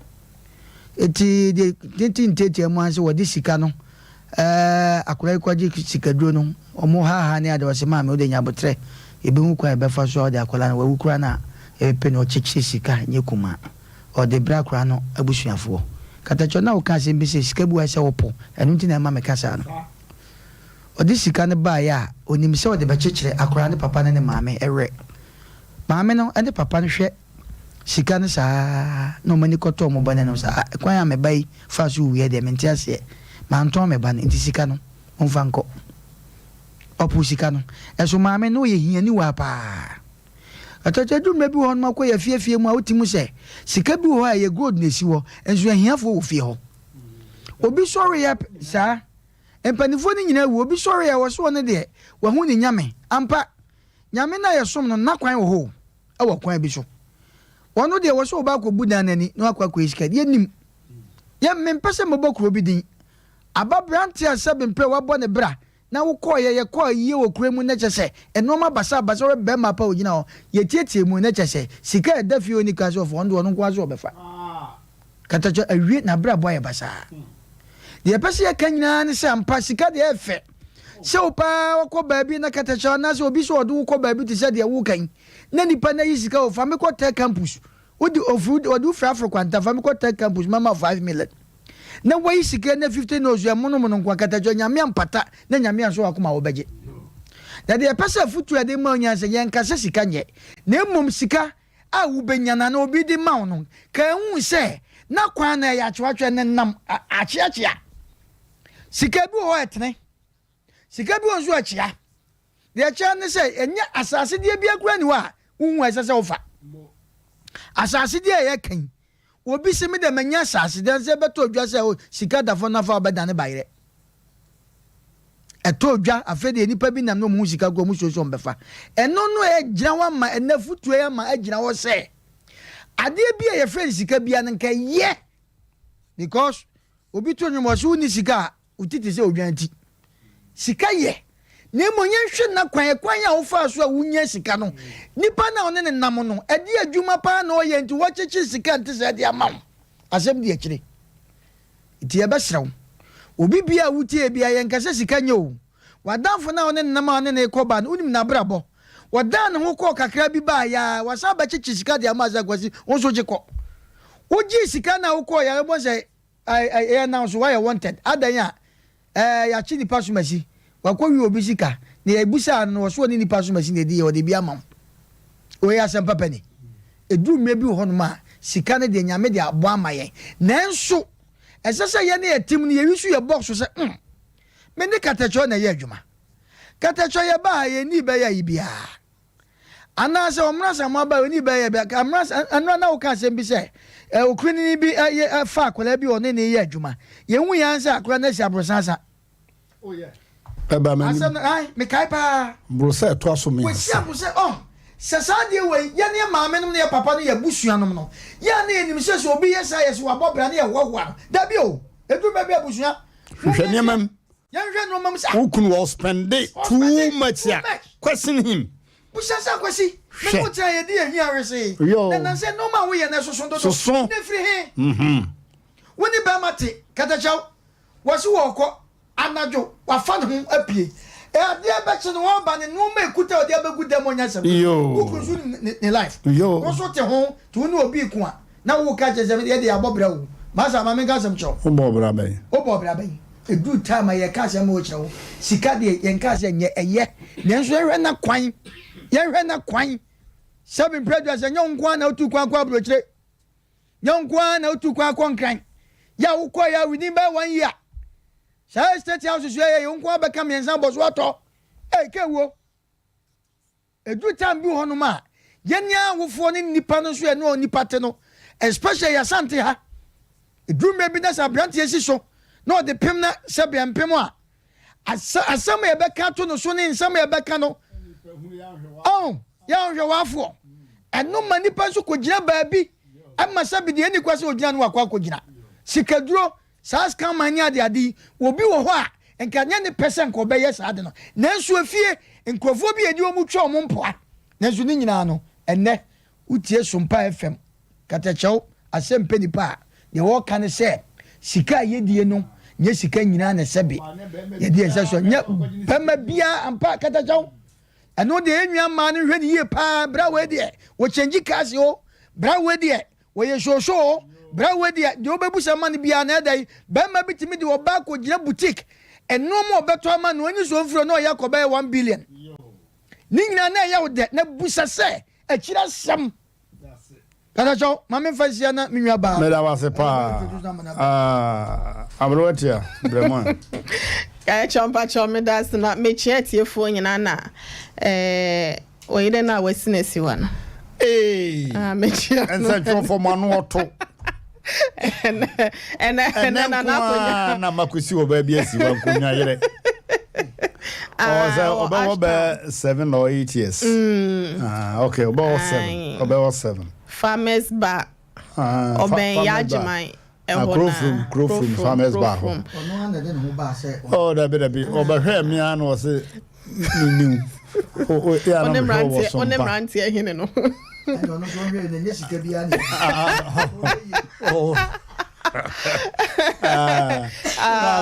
Eti deɛ tenten ntiatia mu ara sɛ wɔde sika no, ɛɛ akwadaa yi kɔgye sikaduro no, wɔn haahaa ne ade, ɔse maame wode nya abotrɛ, yɛbɛhu kwan a yɛbɛfa so a wɔde akwadaa no, wawu koraa no a, yɛbɛpɛ no, ɔkyekyere sika nyɛ kumaa, ɔde brɛ akwadaa no abusuafoɔ. Katakyɛ na woka asɛm bi sɛ sika bi wɔ hɔ a ɛsɛ sɛ wopo, ɛno nti na ɛma meka saa no. Ɔde sika no baeɛ a, ɔnim sɛ ɔde bɛkyekyere akwadaa no papa ne ne maame werɛ. Maame no ne papa no hwɛ sika no saa na wɔn ani kɔtɔ wɔn ba no anim sɛ, ah, kwan a me ba yi faa so wuiɛ deɛ, mente aseɛ. Mantɔn me ba no, nti sika no, momfa nkɔ. Ɔpoo sika no. Ɛso maame no ɔyɛ hianiwaa paa. Atɔkyɛ du mmerɛ bi wɔ hɔ nom akɔ yɛ afie afie mu a wote mu sɛ sika bi wɔ hɔ a ɛyɛ gold na ɛsi hɔ nso ahiafoɔ wɔ fie hɔ. Obi sɔreɛ saa, mpanimfoɔ no nyinaa awu, obi sɔreɛ a wɔse ɔno deɛ wahu ne nyame. Ampa, Nyame no a yɛsom no n'akwan wɔ hɔ o, ɛwɔ kwan bi so. Ɔno deɛ wɔse ɔba akɔbu dan no ani na wakɔ akɔyi sika. Yɛnim. Yɛ mempɛ sɛ mɛbɔ kuro bi din. Aba berante a sɛbe mprɛ wabɔ ne bra na wokɔeɛ, yɛkɔɔ ayie wɔ kuro mu na kyɛ sɛ nnoɔma basabasa, wohwɛ bɛrima pa a ɔgyina hɔ, yɛtiatia mu na kyɛ sɛ sika a ɛda fie hɔ nni kwan sɛ ɔfa, ɔno deɛ ɔno nko ara sɛ ɔbɛfa. Katakyɛ awie n'abrabɔ ayɛ basaa. Deɛ yɛpɛ sɛ yɛka nyinaa ne sɛ ampa sika deɛ ɛfɛ sɛ wo paa wakɔ baabi na katakyɛ anaasɛ obi sɛ ɔde wo kɔ baabi te sɛ deɛ woka yi na nipa no ayi sika o fa me kɔ tech campus wode ofiri ɔde wo firi aforo kwanta fa me kɔ tech campus mama 5 million na wayi sika na 50 notes yɛ monomono nko akatakyɛ nyame ampata na nyame anso wakoma wobɛgye. Na deɛ yɛpɛ sɛ afotuo a yɛde ma wo nyinaa sɛ yɛnka sɛ sika nyɛ na mmom sika a wubenya no anaa obi de ma wo no, ka hu sɛ na kwan no ɛyɛ atweatwea na ɛnam akyeakyea. Sika bi wɔ hɔ a ɛtene, sika bi wɔ nso a ɛkyea. Deɛ ɛkyea ne sɛ ɛnyɛ asase deɛ biara koraa ni hɔ a wohu a ɛsɛ sɛ wofa. Asase deɛ a yɛka yi, Obi se me dɛ manya asase dɛn sɛ ɛbɛtɔ dwa sɛ o sika da fam na fa ɔbɛdane bayerɛ. Ɛtɔɔ dwa afei deɛ nnipa bi nam na wɔn ho sika kura wɔn suo sɛ wɔn bɛfa. Ɛno no ɛgyina hɔ ama ɛnɛ afutuo yi ama agyina hɔ sɛ adeɛ bi a yɛfrɛ no sika bia no nka ɛyɛ because obi to nnwom ɔse wonni sika a Wo ti te sɛ odwan ti. Sika yɛ, na mmom yɛnhwɛ n'akwan, ɛkwan a wofaa so a wunyaa sika no. Nipa no a ɔne no nam no, ɛde adwuma paa na ɔyɛ nti wɔkyekyere sika nte sɛɛ de ama wo. Asɛm di akyire. Nti yɛbɛsrɛ wo, obi biara a wotie biara, yɛnka sɛ sika nyɛ o. W'adamfo no a ɔne no nam a ɔne no rekɔ ba no, wonim n'abrabɔ. Wɔdan ne ho kɔɔ kakra bi baeɛ a, wasan abɛkyekye sika de ama wo sɛ Kwasi, wo nso gye kɔ. Wogyee sika no a wokɔeɛ a, wobɛhu sɛ Ɛyɛ now so wayɛ wanted adan a ɛɛ yakye nipa somasi wakɔ wi obi sika na yɛbusaa no no ɔso ɔne nipa somasi na edi yɛ ɔde bi ama wo wei asɛm papa ni eduru mmerɛ bi wɔ hɔnom a sika no deɛ nyame de abɔ ama yɛn nanso ɛsɛ sɛ yɛne yɛtem no yɛyi so yɛ box so sɛ mm me ne katakyɛ na ɛyɛ adwuma katakyɛ yɛ ba a yɛn ni bɛyɛ ayi biara Anaasɛ ɔmmra sɛ mo aba a ɔnni bɛyɛ bi a, mmra sɛ, ɛnora na woka asɛm bi sɛ, ɛ, okunini bi ɛ, yɛ, ɛ, fa akwadaa bi a ɔne ne yɛ adwuma. Yɛhu yɛn ara sɛ akwadaa no asi aborosan sa. Ɛba m'anim. Asɛm no, ae, mekae paa. Boro sɛ ɛtoa so Wɔasi mmiɛnsa. aborosan, ɔn, sɛ saa adeɛ wei, yɛne yɛn maamenom ne yɛn papa ne yɛn abusuanom no, yɛn a na yɛnim sɛ sɛ obi yɛ saa a, yɛse wabɔ bra ne yɛhoahoa no. Dabi o, ɛduru baabi a abusua, Hwehwɛ nneɛma mu. Yɛnhwɛ nnoɔma mu sɛ. Wo kunu ɔspɛnde too much a, question him. Busa sɛ, Kwasi, me ne wo tena yɛdi yɛn hia wesee, na nansɛ nnoɔma a woyɛ no ɛsoso dodo, na ɛfiri he? Wo ne bɛɛma te katakyɛw, wɔse wɔɔkɔ, anadwo wafa ne ho apue, adeɛ bɛkye no ɔɔba ne nnoɔma ɛkuta a ɔde abɛgu dɛm ɔnyɛ asɛm ketewa, wo kunu nso nim ne life, wo nso te ho, nti wo ne obi reko a, na wo ka kyerɛ sɛ yɛ de abɔ bra o, masa ma menka asɛm kyerɛ wo. Wobɔɔ bra bɛn? Wobɔɔ bra bɛn? Ɛduru time a yɛka asɛm wɔ kyerɛ wo, sika deɛ yɛnka sɛ nyɛ ɛyɛ, nanso yɛnhwɛ na kwan, yɛnhwɛ na kwan, sɛbi mprɛ aduasa nyɛ wo nko ara na wotu kwan kɔ aburokyire, nyɛ wo nko ara na wotu kwan kɔ nkran, yɛ a wokɔ yɛ a within bɛyɛ one year, saa estate house so yɛ yɛ wo nko ara bɛka mmiɛnsa bɔ so atɔ, ei kɛwuo. Ɛduru time bi wɔ hɔnom a, yɛn awofoɔ ne nnipa no nso yɛne onipa te no, especially yɛ Asante ha. Ɛduru mmerɛ bi na sɛ aberanteɛ si so na ɔde pem na sɛ bɛn pem a, asɛm a yɛbɛka ato no so ne nsɛm a yɛbɛka no, ɔn, yɛanhwɛ w'afoɔ. Ɛno ma nnipa nso kɔgyina baabi ɛma sɛ bi deɛ ɛnni kwa sɛ ɔgyina no wakɔ akɔgyina. Sikaduro Saa scammer ne ade ade yi, obi wɔ hɔ a nka nyɛ ne pɛ sɛ nka ɔbɛyɛ saa ade no, nanso efie nkurɔfoɔ bi a ɛdi wɔn twa wɔn mpoa, nanso ne nyinaa no, ɛnnɛ wotie Sompa FM, Katakyɛw, Asɛmpɛ Nipa a, deɛ wɔreka ne sɛ, sika a yɛdie no nyɛ sika nyinaa na sɛbe yɛde yɛn nsa sɔ, nyɛ bɛma biara ampa, Katakyɛw, ɛno deɛ yɛn nua mmaa no nhwɛ no yie paa, bra wei deɛ, wɔkyɛngyi cars o, bra wei deɛ, Wɔyɛ soosoo o, bra wei deɛ, deɛ wobɛbusa ma no biara na ɛdɛn, barima bi tumi de ɔbaa kɔgyina boutique, nnoɔma a ɔbɛtɔ ama no, ɔnyi so mfiri hɔ na ɔyɛ akɔ bɛyɛ 1 billion. Ne nyinaa na ɛyɛ wo dɛ, na busa sɛ, Akyiri asɛm. Kasa kyɛw, ma memfa nsia na me nua baa. Meda wo ase paa. Ah, aberewa tia, brɛ mu a. Kyɛw mpakyɛw meda ase na mekyia atiefoɔ nyinaa na eh, oyere no a wasi no asiwa no. Ee, Ah, mekyia no. nsɛntwerɛfoɔ mo ano ɔto. Ɛnɛ ɛnɛ Ɛnɛ na nko ara n'akonnwa. na makosi wɔ baabi asi wa nkonnwa yerɛ. Ɔwɔ sɛ Ah, wɔ ɔbɛwɔ Ashtown. bɛɛ 7 or 8 years. Ah, okay, ɔbɛwɔ 7. Aye. Ɔbɛwɔ 7. Farmers Bar. Ah, Ɔbɛn Farmers Bar. Yagyeman Ah, ɛhɔ Kurofrum, na. Kurofrum, Farmers Bar hɔ. Kurofrum. Ɔno ara na ɛde ne ho baa sɛ Oh, dabi dabi. Ɔbɛhwɛ mi ara na ɔse meniw. O o yɛ Ɔne ana mehwɛ wɔ mmeranteɛ ɔne sompa. mmeranteɛ hene no. Ɛna ɔno nso ɔhwɛ na nyɛ sika biara na Oh. Ah,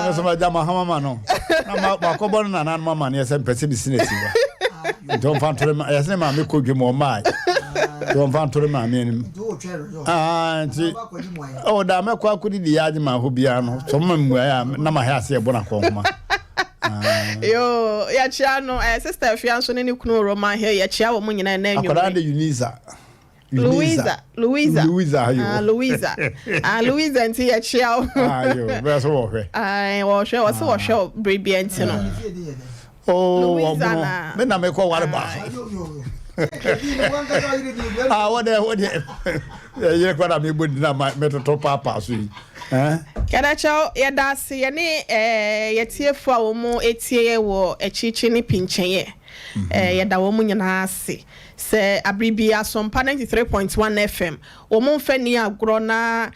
na me so magya mahama ma no. Na makɔbɔ no nananom amanneɛ sɛ mpɛ sɛ mesi no asiwa. Nti ɔmfa ntore ma yɛsɛ ne maame kɔ dwam ɔmmae. Nti ɔmfa ntore maame anim. Nti wotwɛn result. Ah, nti Ɔba akɔgye mmuaeɛ. oh, da mɛkɔ akɔdidi yɛ agye ma hɔ biara no sɛ ɔma mmuaeɛ a na mahɛ ase ɛbɔ no akɔnhoma. Yo, yɛkyia no. Sister Afia nso ne ne kunu Roman Hill yɛkyia wɔn nyinaa ɛnɛ Akwadaa anwummere. de Unisa. Louisa, Louisa. Louisa ayo. Ah, Louisa. Ah, Louisa nti yɛkyia wo. Ayo, bɛyɛ so wɔhwɛ. Ah, wɔhwɛ, wɔsɛ wɔhwɛ wo bere bia nti no. Ne fie din yɛ dɛn? Oh, Louisa ɔmono. na- Me na mekɔ ware baako. Yo, yo, yo. Ebi no wankasa ɔyere din bi. Ah, wɔde wɔde yɛyere kɔ na mebɔ din na metoto paapaa so yi. Eh? Kɛdɛkyɛw, yɛda ase yɛne yɛtiefo a wɔn etie yɛ wɔ akyirikyiri ne pinkyɛnyɛ. Yɛda wɔn nyinaa ase sɛ abere bi Asompa 93.1 FM wɔn mfa ni agorɔ na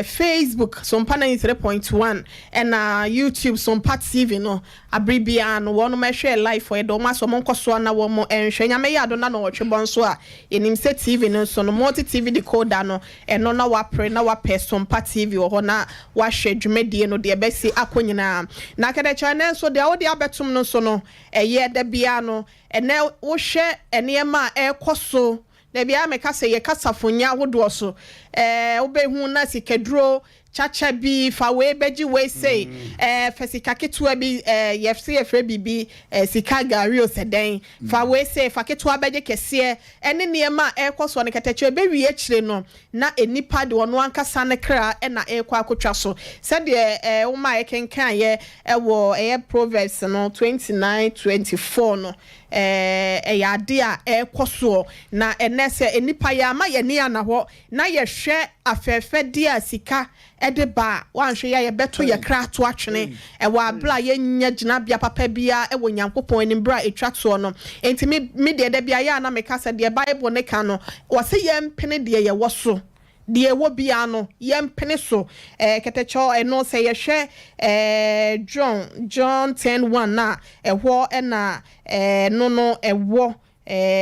Facebook Sompa 93.1 ɛna YouTube Sompa TV no abere biara no wɔn ɛhwɛ live yɛde wɔn asɔ wɔn nkɔ soa na wɔn nhwɛ. Nyame yɛ ado na na wɔtwe bɔ nso a yɛnim sɛ TV no nso no Multi TV decoder no ɛno na wapere na wapɛ Sompa TV wɔ hɔ na wahwɛ dwumadie no deɛ ɛbɛsi akɔ nyinaa. Na kɛdɛkyerɛ ne nso deɛ wɔde abɛtom no nso no ɛyɛ da biara no ɛnɛ wohwɛ nneɛma a ɛrekɔ so na bia meka sɛ yɛ kasafonya ahodoɔ so wobɛhu na sikaduro kyakya bi fa wei bɛgye wei sei fa sika ketewa bi yɛsɛ yɛfrɛ biribi sika gari o sɛ dɛn fa wei sei fa ketewa bɛgye kɛseɛ ɛne nneɛma a ɛrekɔ soɔ no kɛtɛkyɛ ɛbɛwie akyire no na nipa de ɔno ankasa ne kra ɛna ɛrekɔ akotwa so sɛdeɛ woma yɛkenkan yɛ ɛwɔ ɛyɛ Proverbs no 29:24 no ɛyɛ ade a ɛrekɔ soɔ na ɛnɛ sɛ nipa yɛ ama yɛni ana hɔ na yɛhwɛ afɛɛfɛdeɛ a sika ɛde ba a wanhwɛ yɛ a yɛbɛto yɛ kra to atwene ɛwɔ abere a yɛnya gyinabea papa biara ɛwɔ Nyankopɔn anim bere a ɛtwa toɔ no. Nti me deɛ da bia yɛ a na meka sɛ deɛ Bible ne ka no wɔsɛ yɛmpene deɛ yɛwɔ so deɛ ɛwɔ biara no yɛmpene so kɛtɛkyɛw ɛno sɛ yɛhwɛ John 10:1 na ɛhɔ ɛna no ɛwɔ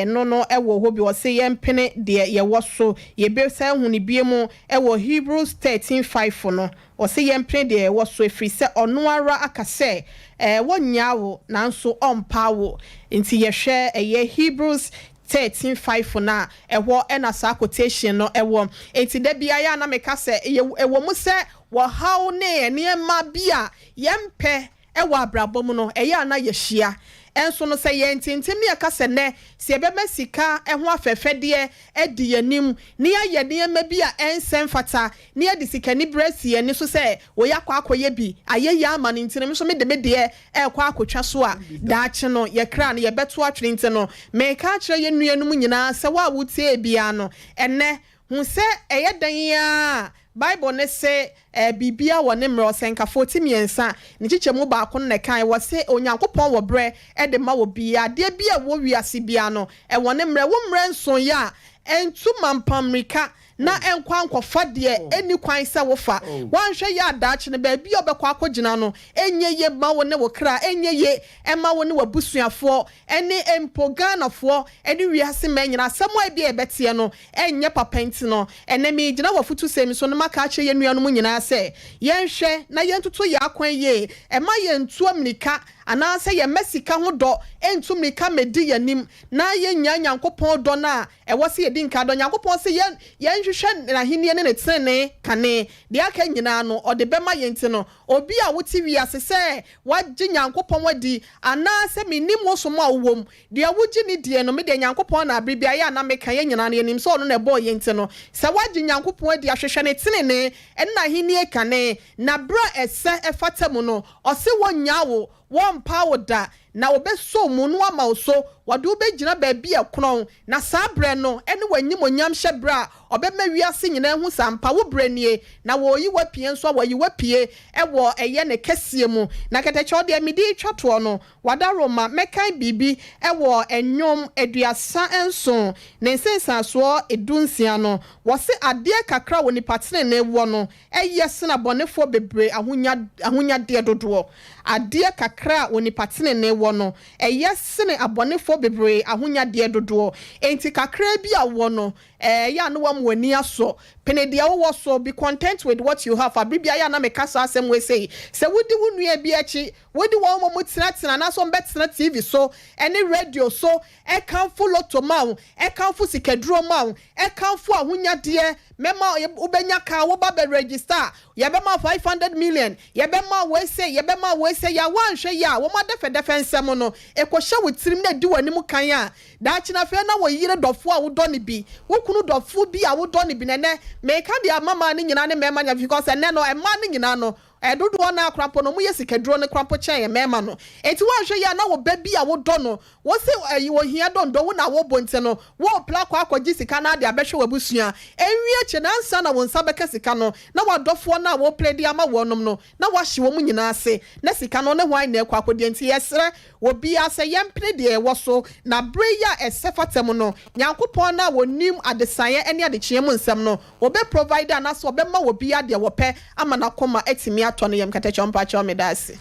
no ɛwɔ hɔ bi wɔsɛ yɛmpene deɛ yɛwɔ so. Yɛbɛsɛ hu ne bie mu ɛwɔ Hebrews 13:5 no wɔsɛ yɛmpene deɛ yɛwɔ so ɛfiri sɛ ɔno ara aka sɛ wɔnyaa wo nanso ɔmpa wo. Nti yɛhwɛ ɛyɛ Hebrews 13:5 na ɛhɔ ɛna saa quotation no ɛwɔ. Nti da bia yɛ a na meka sɛ ɛwɔ mu sɛ wɔhaw ne nneɛma bi a yɛmpɛ ɛwɔ abrabɔ mu no ɛyɛ a na yɛhyia ɛnso no sɛ yɛn ntintim ne yɛka sɛ nnɛ sɛ yɛbɛma sika ɛho afɛfɛdeɛ adi yɛn anim ne yɛayɛ nneɛma bi a ɛnsɛ mfata ne yɛde sikani berɛ si yɛn ani so sɛ wɔyɛ akɔ akɔyɛ bi ayɛ yɛ ama no nti no nso mede me deɛ ɛrekɔ akɔtwa so a daakye no yɛkra no yɛbɛto atwene. Nti no meka akyerɛ yɛn nuanom nyinaa sɛ wo a wotie biara no ɛnɛ hu sɛ ɛyɛ dan a Bible ne sɛ biribia wɔ ne mmerɛ. Ɔsɛnkafoɔ ti 3 ne kyekyɛ mu 1 no na ɛkan wɔ sɛ Onyankopɔn wɔ berɛ ɛde ma wɔ bia adeɛ bi a ɛwɔ wiase bia no ɛwɔ ne mmerɛ. Wo mmerɛ nson yɛ a ɛntu mampam mmirika na ɛnkɔ ankɔfa deɛ ɛni kwan sɛ wofa. Woanhwɛ yɛ adaakye no baabi a wobɛkɔ akɔgyina no ɛnyɛ ye ma wo ne wo kra, ɛnyɛ ye ɛma wo ne w'abusuafoɔ ɛne mpo Ghanafoɔ ɛne wiase mma nyinaa. Asɛm a ebi a yɛbɛteɛ no ɛnyɛ papa. Nti no ɛnɛ megyina wɔ afotu sɛm so no maka akyerɛ yɛn nuanom nyinaa sɛ yɛnhwɛ na yɛntoto yɛn akwan yie ɛma yɛntu mmirika anaasɛ yɛmma sika ho dɔ ɛntu mmirika mmɛdi yɛn anim na yɛnya Nyankopɔn dɔ no a ɛwɔ sɛ yɛdi nka dɔ Nyankopɔn sɛ yɛnhwehwɛ. Yɛnhwehwɛ N'ahennie ne Ne tenenee kane, deɛ aka nyinaa no, Ɔde bɛma yɛn. Nti no, obi a wote wiase sɛ woagye Nyankopɔn adi, anaa sɛ mennim wo som a wowɔ mu, deɛ wogye no die no, me deɛ Nyankopɔn na bere biara yɛ a na meka, yɛn nyinaa no yɛnim sɛ Ɔno na ɛbɔɔ yɛn nti no, sɛ woagye Nyankopɔn adi, ahwehwɛ Ne tenenee ne N'ahennie kane, na berɛ a ɛsɛ ɛfata mu no, Ɔse wɔnnyaa wo, wɔrempa wo da, Na wɔbɛsɔ wo mu na wɔama wo so, wɔde wo bɛgyina baabi a ɛkorɔn, na saa berɛ no ne w'animuonyam hyɛberɛ a ɔbɛma wiase nyinaa ahu sɛ ampa wo berɛ nie, na wɔreyi wo apue nso a, wɔayi wo apue wɔ ɛyɛ ne kɛseɛ mu. Na kɛtɛkyɛw deɛ mede retwa toɔ no, w'adaworoma, mɛkan biribi wɔ Nnwom 37 ne nsensansoɔ 16 no, wɔse adeɛ kakra a onipa tenenee wɔ no, Ɛyɛ sene abɔnefoɔ bebree ahonya ahonyadeɛ dodoɔ. Adeɛ kakra a onipa tenenee wɔ no, ɛyɛ sene abɔnefoɔ bebree ahonyadeɛ dodoɔ. Enti kakraa bi a wowɔ no, ɛyɛ a na woama w'ani asɔ. Pene deɛ wowɔ so, be content with what you have. Aberɛ biara ɛyɛ a na meka saa asɛm wei sei, sɛ wodi wo nua bi akyi, wode wɔn ma wɔtenatena anaasɛ wɔbɛtena TV so ne radio so kamfo lotto ma wo, kamfo sikaduro ma wo, kamfo ahonyadeɛ, mɛma wobɛnya car, woba bɛ register a, yɛbɛma wo 500 million, yɛbɛma wo wei sei, yɛbɛma wo wei sei, a woanhwɛ yie a, wɔn adɛfɛdɛfɛ nsɛm no, ɛkɔhyɛ wo tirim na ɛdi w'anim kan a, daakye no afei na wo yere dɔfoɔ a wodɔ no bi, wo kunu dɔfoɔ bi a wodɔ no bi, na ɛnnɛ, meka deɛ ama mmaa no nyinaa ne mmarima nyinaa, because ɛnnɛ no, mmaa no nyinaa no, Dodoɔ no ara koraa mpo no, wɔyɛ sikaduro no koraa mpo kyɛn mmarima no. Enti woanhwɛ yie a na wo ba bi a wodɔ no, wo se ɛyi ohia dondo wo na wobɔ nti no, worepra akɔ akɔgye sika no ara de abɛhwɛ w'abusua. Ɛnwie akyi no, ansa na wo nsa bɛka sika no, na w'adɔfoɔ no a worepra de ama wɔnom no, na woahye wɔn nyinaa ase, na sika no ne hwan na ɛrekɔ akɔdi. Enti yɛsrɛ obiara sɛ yɛmpene deɛ yɛwɔ so, na berɛ yi a ɛsɛ fata mu no, Nyankopɔn no a ɔnim adesaeɛ ne adekyeɛ mu nsɛm no, Wɔbɛ provide anaasɛ wɔbɛma obiara deɛ wɔpɛ ama n'akoma atumi atɔ ne yam katakyɛ mpakyɛw medaase.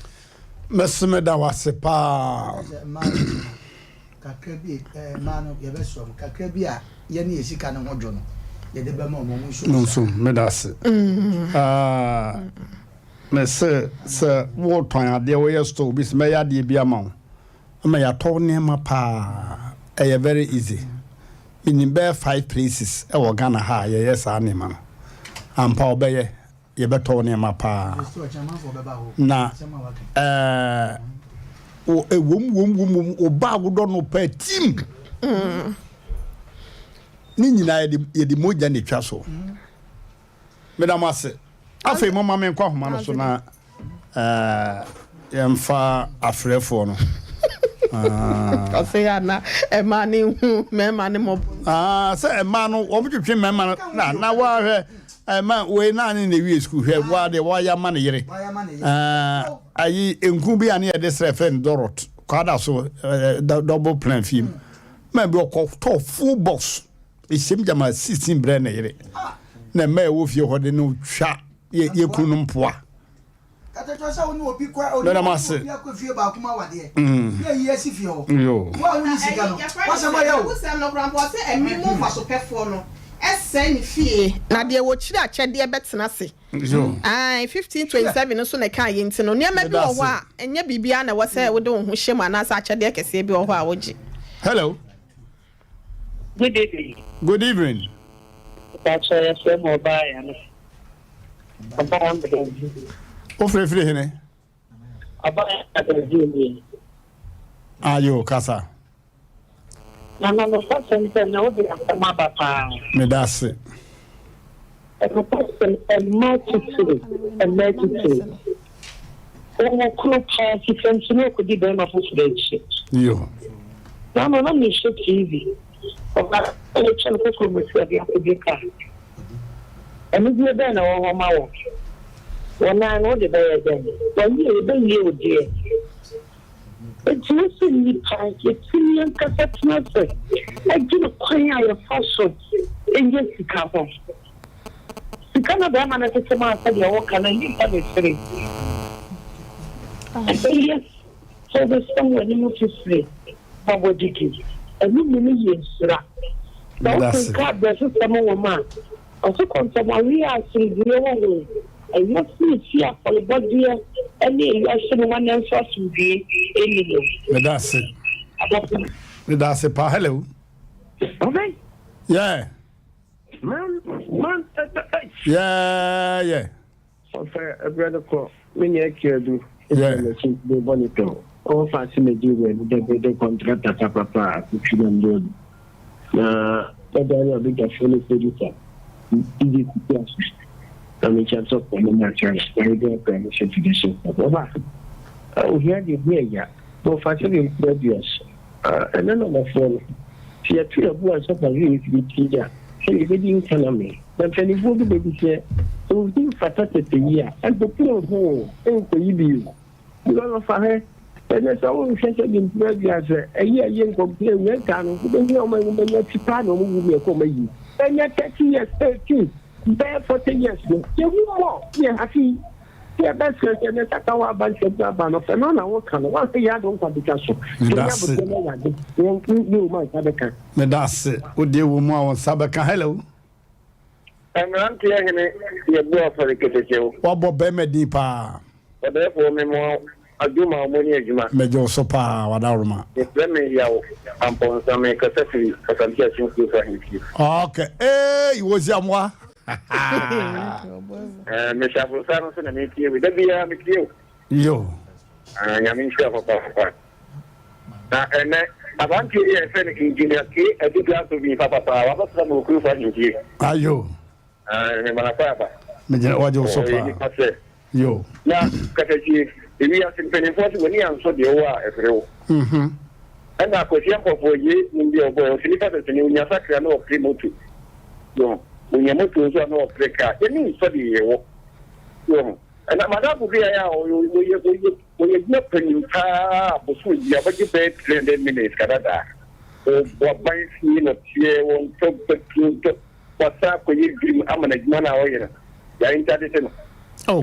Mese meda wo ase paa. Sɛ mmaa no nso no, kakra bi eh, mmaa no yɛbɛsrɛ wɔn, kakra bi a yɛne yɛn sika no ho dwo no, yɛde bɛma wɔn, wɔn nso No nso meda ase. Ah, mese sɛ wotɔn adeɛ woyɛ store obi sɛ mɛyɛ adeɛ bi ama wo ama yɛatɔ nneɛma paa ɛyɛ very easy. Menim bɛyɛ five places wɔ Ghana ha a yɛyɛ saa nneɛma no. Ampa wɔbɛyɛ, yɛbɛtɔ wo nneɛma paa. Na ɛɛ ɛwom wom wom wom wo ba a wodɔ no paa tim. Ne nyinaa yɛde yɛde mogya na etwa so. Meda mo ase. Afei momma menkɔ ahoma no so na eh, yɛmfa afrɛfoɔ no. Ah. Ɔsɛ yɛ ana ɛmaa ne hu mmarima ne mmɔbɔ. Ah, sɛ ɛmaa no wɔn twetwe mmarima no na na wɔahwɛ ɛma wei naa ne na ewie sukuu hwɛ wɔa deɛ wɔayɛ ama ne yere. Ah, ayi nku bi a ne yɛde srɛ fɛ no dɔrɔt kwada so eh, double plan fie mu. Mɛ bi ɔkɔ tɔ full box. Ehyɛm gyama 16 brɛ ne yere na mma ɛwɔ fie hɔ de no twa yɛ yɛ kunu no mpoa. Mɛda mo ase. Yo. Abusɛm no koraa mpo ɔse ɛme mu mfasopɛfoɔ no sɛe ne fie na deɛ wɔkyiri akyɛdeɛ bɛtena ase. Ae, 1527 nso na ɛkaa yei nti no nneɛma bi wɔ hɔ a ɛnyɛ biribiara na ɛwɔ sɛ wode wo ho hyɛ mu anaasɛ akyɛdeɛ kɛseɛ bi wɔ hɔ a wogye. Hello. Good evening. Good evening. Mpatsɔ yɛfrɛ me ɔbaa ya no. Ɔbaa mbɛdzi. Wofirifiri hene? Ɔbaa ya bɛdzi nie. Ayo kasa. Nana nokwasɛm sɛ na wode asɛm aba paa. Meda ase. Nokwasɛm mmaa titiri mmaa titiri. Wɔwɔ kunu paa sika nti na ɔkɔdi bɛrima foforɔ akyi. Yo. Nana na mehwɛ TV. Ɔbaa a wɔatwa no kokurobeti a ɔde akɔdi kaa. Anigyeɛ bɛn na ɛwɔ hɔ ma wo? Wo nan no, wode bɛyɛ dɛn? W'ayie, yɛbɛwie wo deɛ. Enti wo sɛ nnipa, yɛtumi ankasa tena ase dwene kwan a yɛfa so nya sika ho. Sika na bɛrima no tete maa sɛdeɛ woka no, ɛnyɛ mpa na ɛfiri. Ɛbɛyɛ sɛ wobɛsam w'anim fifire ma woadidi. Ɛno mmom yɛ nhyira. Sɛ wokenkan Berɛsosɛm nwoma a, ɔse kɔntɔnmaweɛ a asomdwoeɛ wɔ ho, ɛyɛ sene fie afɔrebɔdeɛ ne ewiase nwoma nanso asomdwoeɛ nni mu. Meda ase. Meda ase paa. Hello. Amen. Yeah. Man, man, Yeah, yeah. Ɔfɛ ɛbrɛ no kɔ, me nua Kiadu, ɛgyina m'akyi de bɔ ne tɔ. Ɔwɔ fa ase Nigeria ni dɛ bɛdɛ kɔntrata papapa a akotwi nam do no. Na dada ne ɔbɛdwafoɔ ne producer DJ Kuku Aso. Na mekyia sɔfoɔ no ma kyerɛ no, na yɛde akra no hyɛ fidi so. Ɔba, ohia deɛ ohia ya. Na ɔfa ase de nkura dua so. Ɛnɛ nɔmafoɔ no, sɛ yɛto yɛn bo ansa kwa yɛ mfiri ti a, sɛ yɛbɛdi nka na me. Na mpanimfoɔ bi bɛbi sɛ, sɛ obi mfata tete yi a, ɛmpopo ho nkɔyi bio. Because ɔfa hɛ, ɛnɛ sɛ wonhwɛ sɛ de mpira dua sɛ ɛyi a ɛyɛ nkɔmplɛ wia nka no, wobɛhia ɔma wobɛnya ti paa na ɔmo wu mmiɛkɔ ɔma yi. Ɛnyɛ 30 years, 18, bɛyɛ 40 years no, yɛwu mmɔ yɛ hafi. Sɛ yɛbɛsrɛ sɛ ne saka wɔ aba nsɛm aba no fɛ no na woka no woanhwɛ yɛ ade wo nkwa bɛtwa so. Yɛnya Medase. aboterɛ ma Awurade na yɛn ne wo ma nsa bɛka. Medase. Wo deɛ wɔ mu a wo nsa bɛka. Hello. Mmeranteɛ hene yɛ bu afɔre ketekyew. Wabɔ bɛrima din paa. Ɔdɛɛfoɔ me mo adwo ma mo ne adwuma. Mɛgye wo so paa wadaworoma. Yɛfrɛ me Yaw Ampɔnsa me kasa firi Asante Akyem Kurof Ahemfie. Ok eei Wosiamoa. Eh, mehyɛ aborosa no so na metie wo. Da biara metie wo. Yo. Ah, Nyame nhyira papaapa. Na ɛnɛ, aberanteɛ yi a yɛfrɛ no Engineer K. Adu Glaso bi papapaa, wabɛsra me wɔ Kurofo ahemfie. Ayo. Ah, mema no akwaaba. Megyina wagye wo so Ɔyɛ paa. nipa sɛ. Yo. Na katakyie, ewiase mpanimfoɔ se w'ani ansɔ deɛ wowɔ a ɛhwere wo. Ɛna Kwasi Ampɔfoɔ yei nim deɛ ɔbɔɛ, ɔse nipa sɛsɛni onya sakra na ɔpere moto. So onya moto nso a na ɔpere kaa. Yɛni nsɔ deɛ yɛwɔ. So ɛna madamfo bi a yɛ a ɔyɛ ɔyɛ ɔyɛ ɔyɛ adwuma panin paa bosom bi a ɔbɛgye bɛyɛ 300 million sika dadaa. Ɔbɔ aban fie na ɔteɛ wɔntɔ petrol ntɔ wasan akɔyɛ dwirim ama n'adwuma no a ɔyɛ no yare ntade se no. Oh.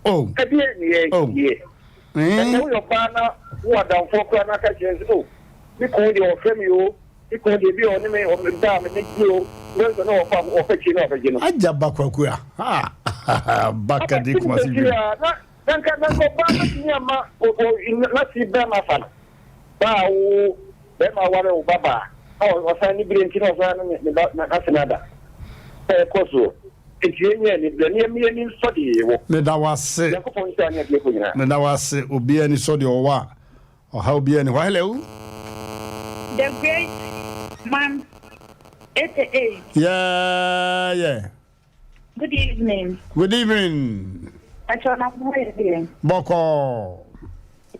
Oh. Ɛdeɛ ne yɛ Oh. yɛ. Ɛsɛ woyɛ ɔbaa na wo adamfoɔ koraa na aka kyerɛ sɛ oh me kunu deɛ ɔfrɛ me o me kunu deɛ bi a ɔne me ɔba a me ne gye o wɛn sɛ na ɔfa ɔfa kyie na ɔbɛgye no. Agya ba kwaku a ha baka di kumasi bi. Na na nka na nka ɔbaa bɛtumi ama n'ase bɛrima fa no baa wo bɛrima aware wo ba baa na ɔsan ne bere nti na ɔsan ne ne ba n'ase no ada ɛkɔ soɔ. Nti yɛnyɛ ani berɛ na yɛmma yɛn ani nsɔ deɛ yɛwɔ. Meda wo ase. Nyankopɔn nhyira ne atiefo nyinaa. Meda wo ase. Obiara ani sɔ deɛ ɔwɔ a, ɔhaw biara nni hɔ. Hello. The great man 88. Yeah, yeah. Good evening. Good evening. Pacho na mo yɛ deɛ. Bɔkɔɔ.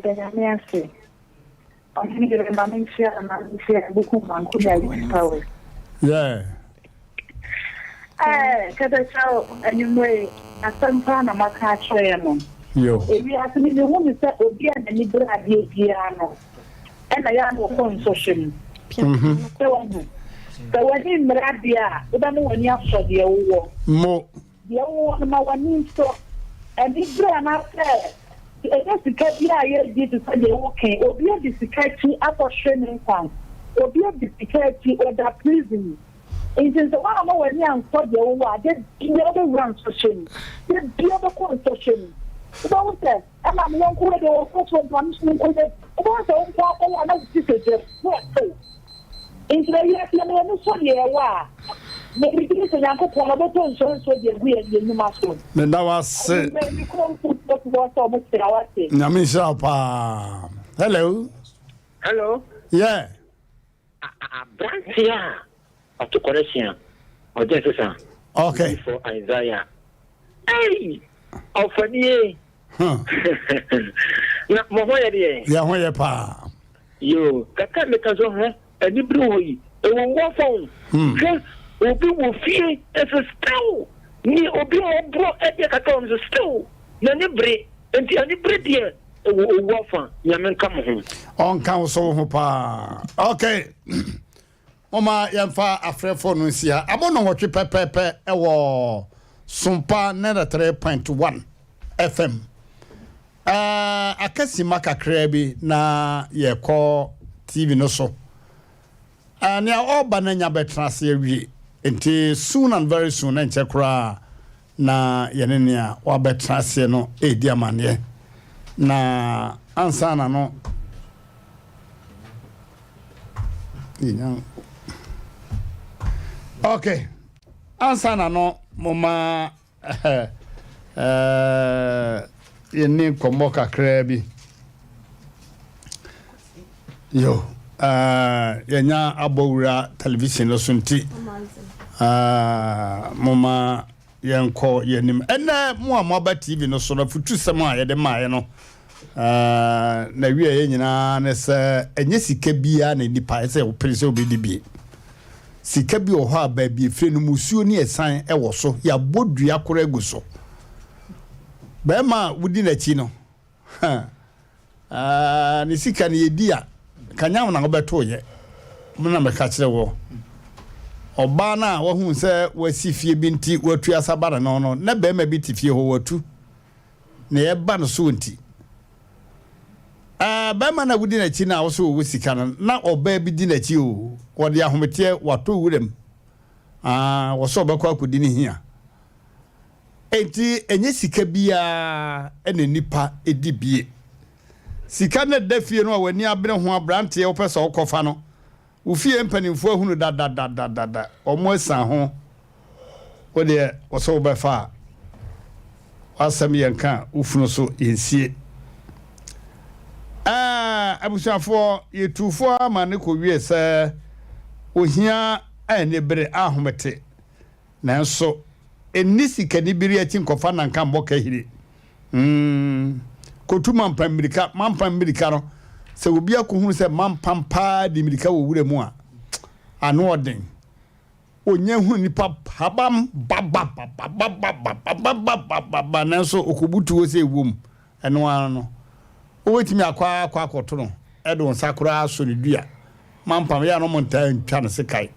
Yɛda Nyame ase. Ɔhene de ma me nkyia ma me nkyia buku manko ne ayi powers. Yeah. Eh, kɛtɛkyɛw anwummere asɛm paa na maka akyerɛ yɛn no. Yo. Ewiase no mehu ne sɛ obi a n'ani bere adeɛ biara no ɛna yɛ a na ɔkɔ nsɔhwɛ mu. Sɛ wahu. Sɛ w'ani mmere adeɛ a, wobɛma w'ani asɔ deɛ wowɔ. Mo. Deɛ wowɔ no ma w'ani nsɔ. Anibere anaasɛ ɛnyɛ sika bi a yɛdi te sɛ deɛ woka yi. Obi adi sika akyi akɔhwere ne nkwa. Obi adi sika akyi, ɔda prison. Nti sɛ woamma w'ani ansɔ deɛ wowɔ a, da biara wobɛwura nsɔhwɛ mu. Da biara wobɛkɔ nsɔhwɛ mu. Wobɛhu sɛ ɛna me yɔnko wei deɛ ɔkɔ so nti ɔno nso menkɔyɛ bi. Wobɛhu sɛ wo nko ara kɔyɛ a na wo ti sɛ gyam na ɔte wo. Nti na wiase yɛma yɛn ani sɔ deɛ yɛwɔ a, na megye di sɛ Nyankopɔn no ɔbɛtɔ nsuo nsuo de agu yɛn yɛn nnwuma so. Meda wo ase. Anwummerɛ me kunu nso nso te hɔ sɛ ɔmo kyerɛ wo ase. Nyame nhyira wo paa. Hello. Hello. Yeah. Aberanteɛ a ɔto correction a ɔgye nsesa. Okay. For Isaiah. Hey! Ɔfanie. Huh. Na mo ho yɛ deɛ. Yɛ ho yɛ paa. Yo, kakra meka so hɛ anibere hɔ yi. Ɛwɔ wɔ fɔn. Hwɛ obi wɔ fie ɛsɛ still ni obi mɔborɔ ɛdeɛ kakra wɔn so still n'ani bere nti anibere deɛ ɛwɔ owu afa Nyame nka mo ho. Ɔnka wo so wo ho paa. Okay. Moma yɛmfa afrɛfoɔ no nsi ha. Abɔ nnɔnwɔtwe pɛpɛɛpɛ ɛwɔ Sompa 93.1 FM. Uh, aka sima kakraa bi na yɛkɔ TV no so. Uh, nea ɔreba no anya bɛtena ase awie. Nti soon and very soon, na nkyɛ koraa na yɛne nea wabɛtena aseɛ no redi amanneɛ. Na ansa na no, okay. Ansa na no, momma yɛnni nkɔmmɔ kakraa bi. Yo, yɛnya abɔ wura television no so nti, momma Yɛnkɔ yɛn anim. Ɛnnɛ, mo a moaba TV no so no, afutusɛm a yɛde maeɛ no, n'awieeɛ nyinaa ne sɛ ɛnyɛ sika biara na nnipa ɛsɛ sɛ wopere sɛ wobɛdi bi. Sika bi wɔ hɔ a baabi efire no musuo ne ɛsan wɔ so, yɛabɔ dua koraa agu so. Barima a wodi n'akyi no, Ha! Ah, ne sika no yɛdi a, ka nyam na wobɛtoo yɛ. Me na meka kyerɛ wɔ. Ɔbaa no a wahu sɛ wasi fie bi nti watu asaba ne no no, na barima bi te fie hɔ watu. Na ɛba no so nti. Ah, barima no a wodi n'akyi no a wosɛ ɔwɔ sika no, na ɔbaa bi di n'akyi o. Wɔde ahometeɛ watɔ wuram. Ah, wɔsɛ ɔbɛkɔ akɔdi ne hia. Enti ɛnyɛ sika biara na nnipa di bie. Sika no ɛda fie no a w'ani abene ho aberanteɛ wopɛ sɛ wokɔfa no, wo fie mpanimfoɔ ahunu dadadadada, wɔn asiane ho. Wo deɛ wɔ sɛ wobɛfa a, w'asɛm yɛnka a, wo funu so yɛnsie. Ɛɛ abusuafoɔ, yɛtuu fo ara ma no kɔwie sɛ ohia anibere ahomete. Nanso nni sikanibere akyi nkɔfa nanka mmɔ kahire. Mm, kɔtu mampan mmirika, mampan mmirika no, sɛ obi akɔhunu sɛ mampan paa di mmirika wɔ wura mu a, ano ɔden. Ɔnya hunu nipa habam babababababababababa nanso ɔkɔbutu hɔ sɛ ɛwom. Ɛno ara no, wobɛtumi akɔ ara akɔ akɔto no de wo nsa koraa asɔ ne dua. Mampam, yɛ a na wɔntaa ntwa no sekan.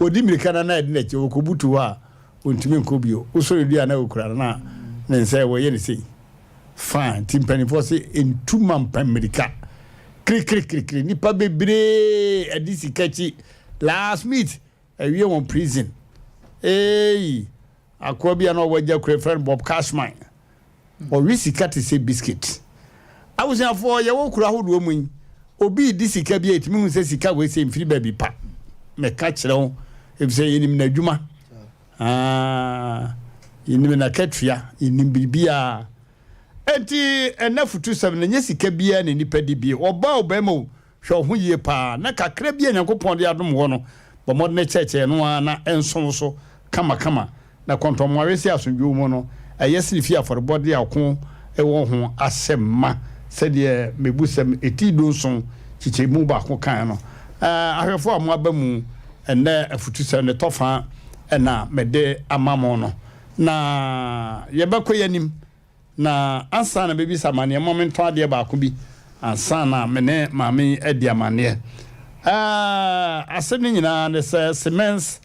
Ɔdi mmirika no na ɛde n'akyi, ɔkɔbutu hɔ a, ɔntumi nkɔ bio. Wosɔ ne dua na ɔkura no na ne nsa wɔyɛ no sei. Fine, nti mpanimfoɔ se ntu mampam mmirika. Kirikirikirikiri, nnipa bebree adi sika akyi. Last meet, awie wɔn prison. Eei, akoa bi a na ɔwɔ agya kura yɛfrɛ no Bob Cashman. Ɔwe sika te sɛ biscuit. Abusuafoɔ, yɛwɔ kuro ahodoɔ mu yi, obi redi sika bi a, yɛtumi hu sɛ sika wei sɛ mfiri baabi pa. Meka kyerɛ wo, efisɛ yɛnim n'adwuma. Ah, yɛnim n'akatua, yɛnim biribiara. Enti ɛnɛ futusɛm no, nyɛ sika biara na nipa di bi. Ɔbaa o, barima o, Hwɛ wo ho yie paa, na kakra bi a Nyankopɔn de adom woɔ no, bɔ mmɔdene kyɛɛkyɛɛ no ara na ɛnso wo so kamakama, na kɔntɔnmmoawe se asomdwoe mu no, ɛyɛ sene fie afɔrebɔdeɛ a ɔko wɔ ho ahyɛ ma, sɛdeɛ Mmebusɛm eti dunson kyekyɛmu baako kaeɛ no. Ahwɛfoɔ a moaba mu ɛnnɛ afutusɛm no tɔfa na mede ama mo no, na yɛbɛkɔ yɛn anim. Na ansa na mɛbisa amanneɛ, momma mentɔn adeɛ baako bi ansa na me ne maame yi adi amanneɛ. Ɛɛ, asɛm no nyinaa ne sɛ Siemens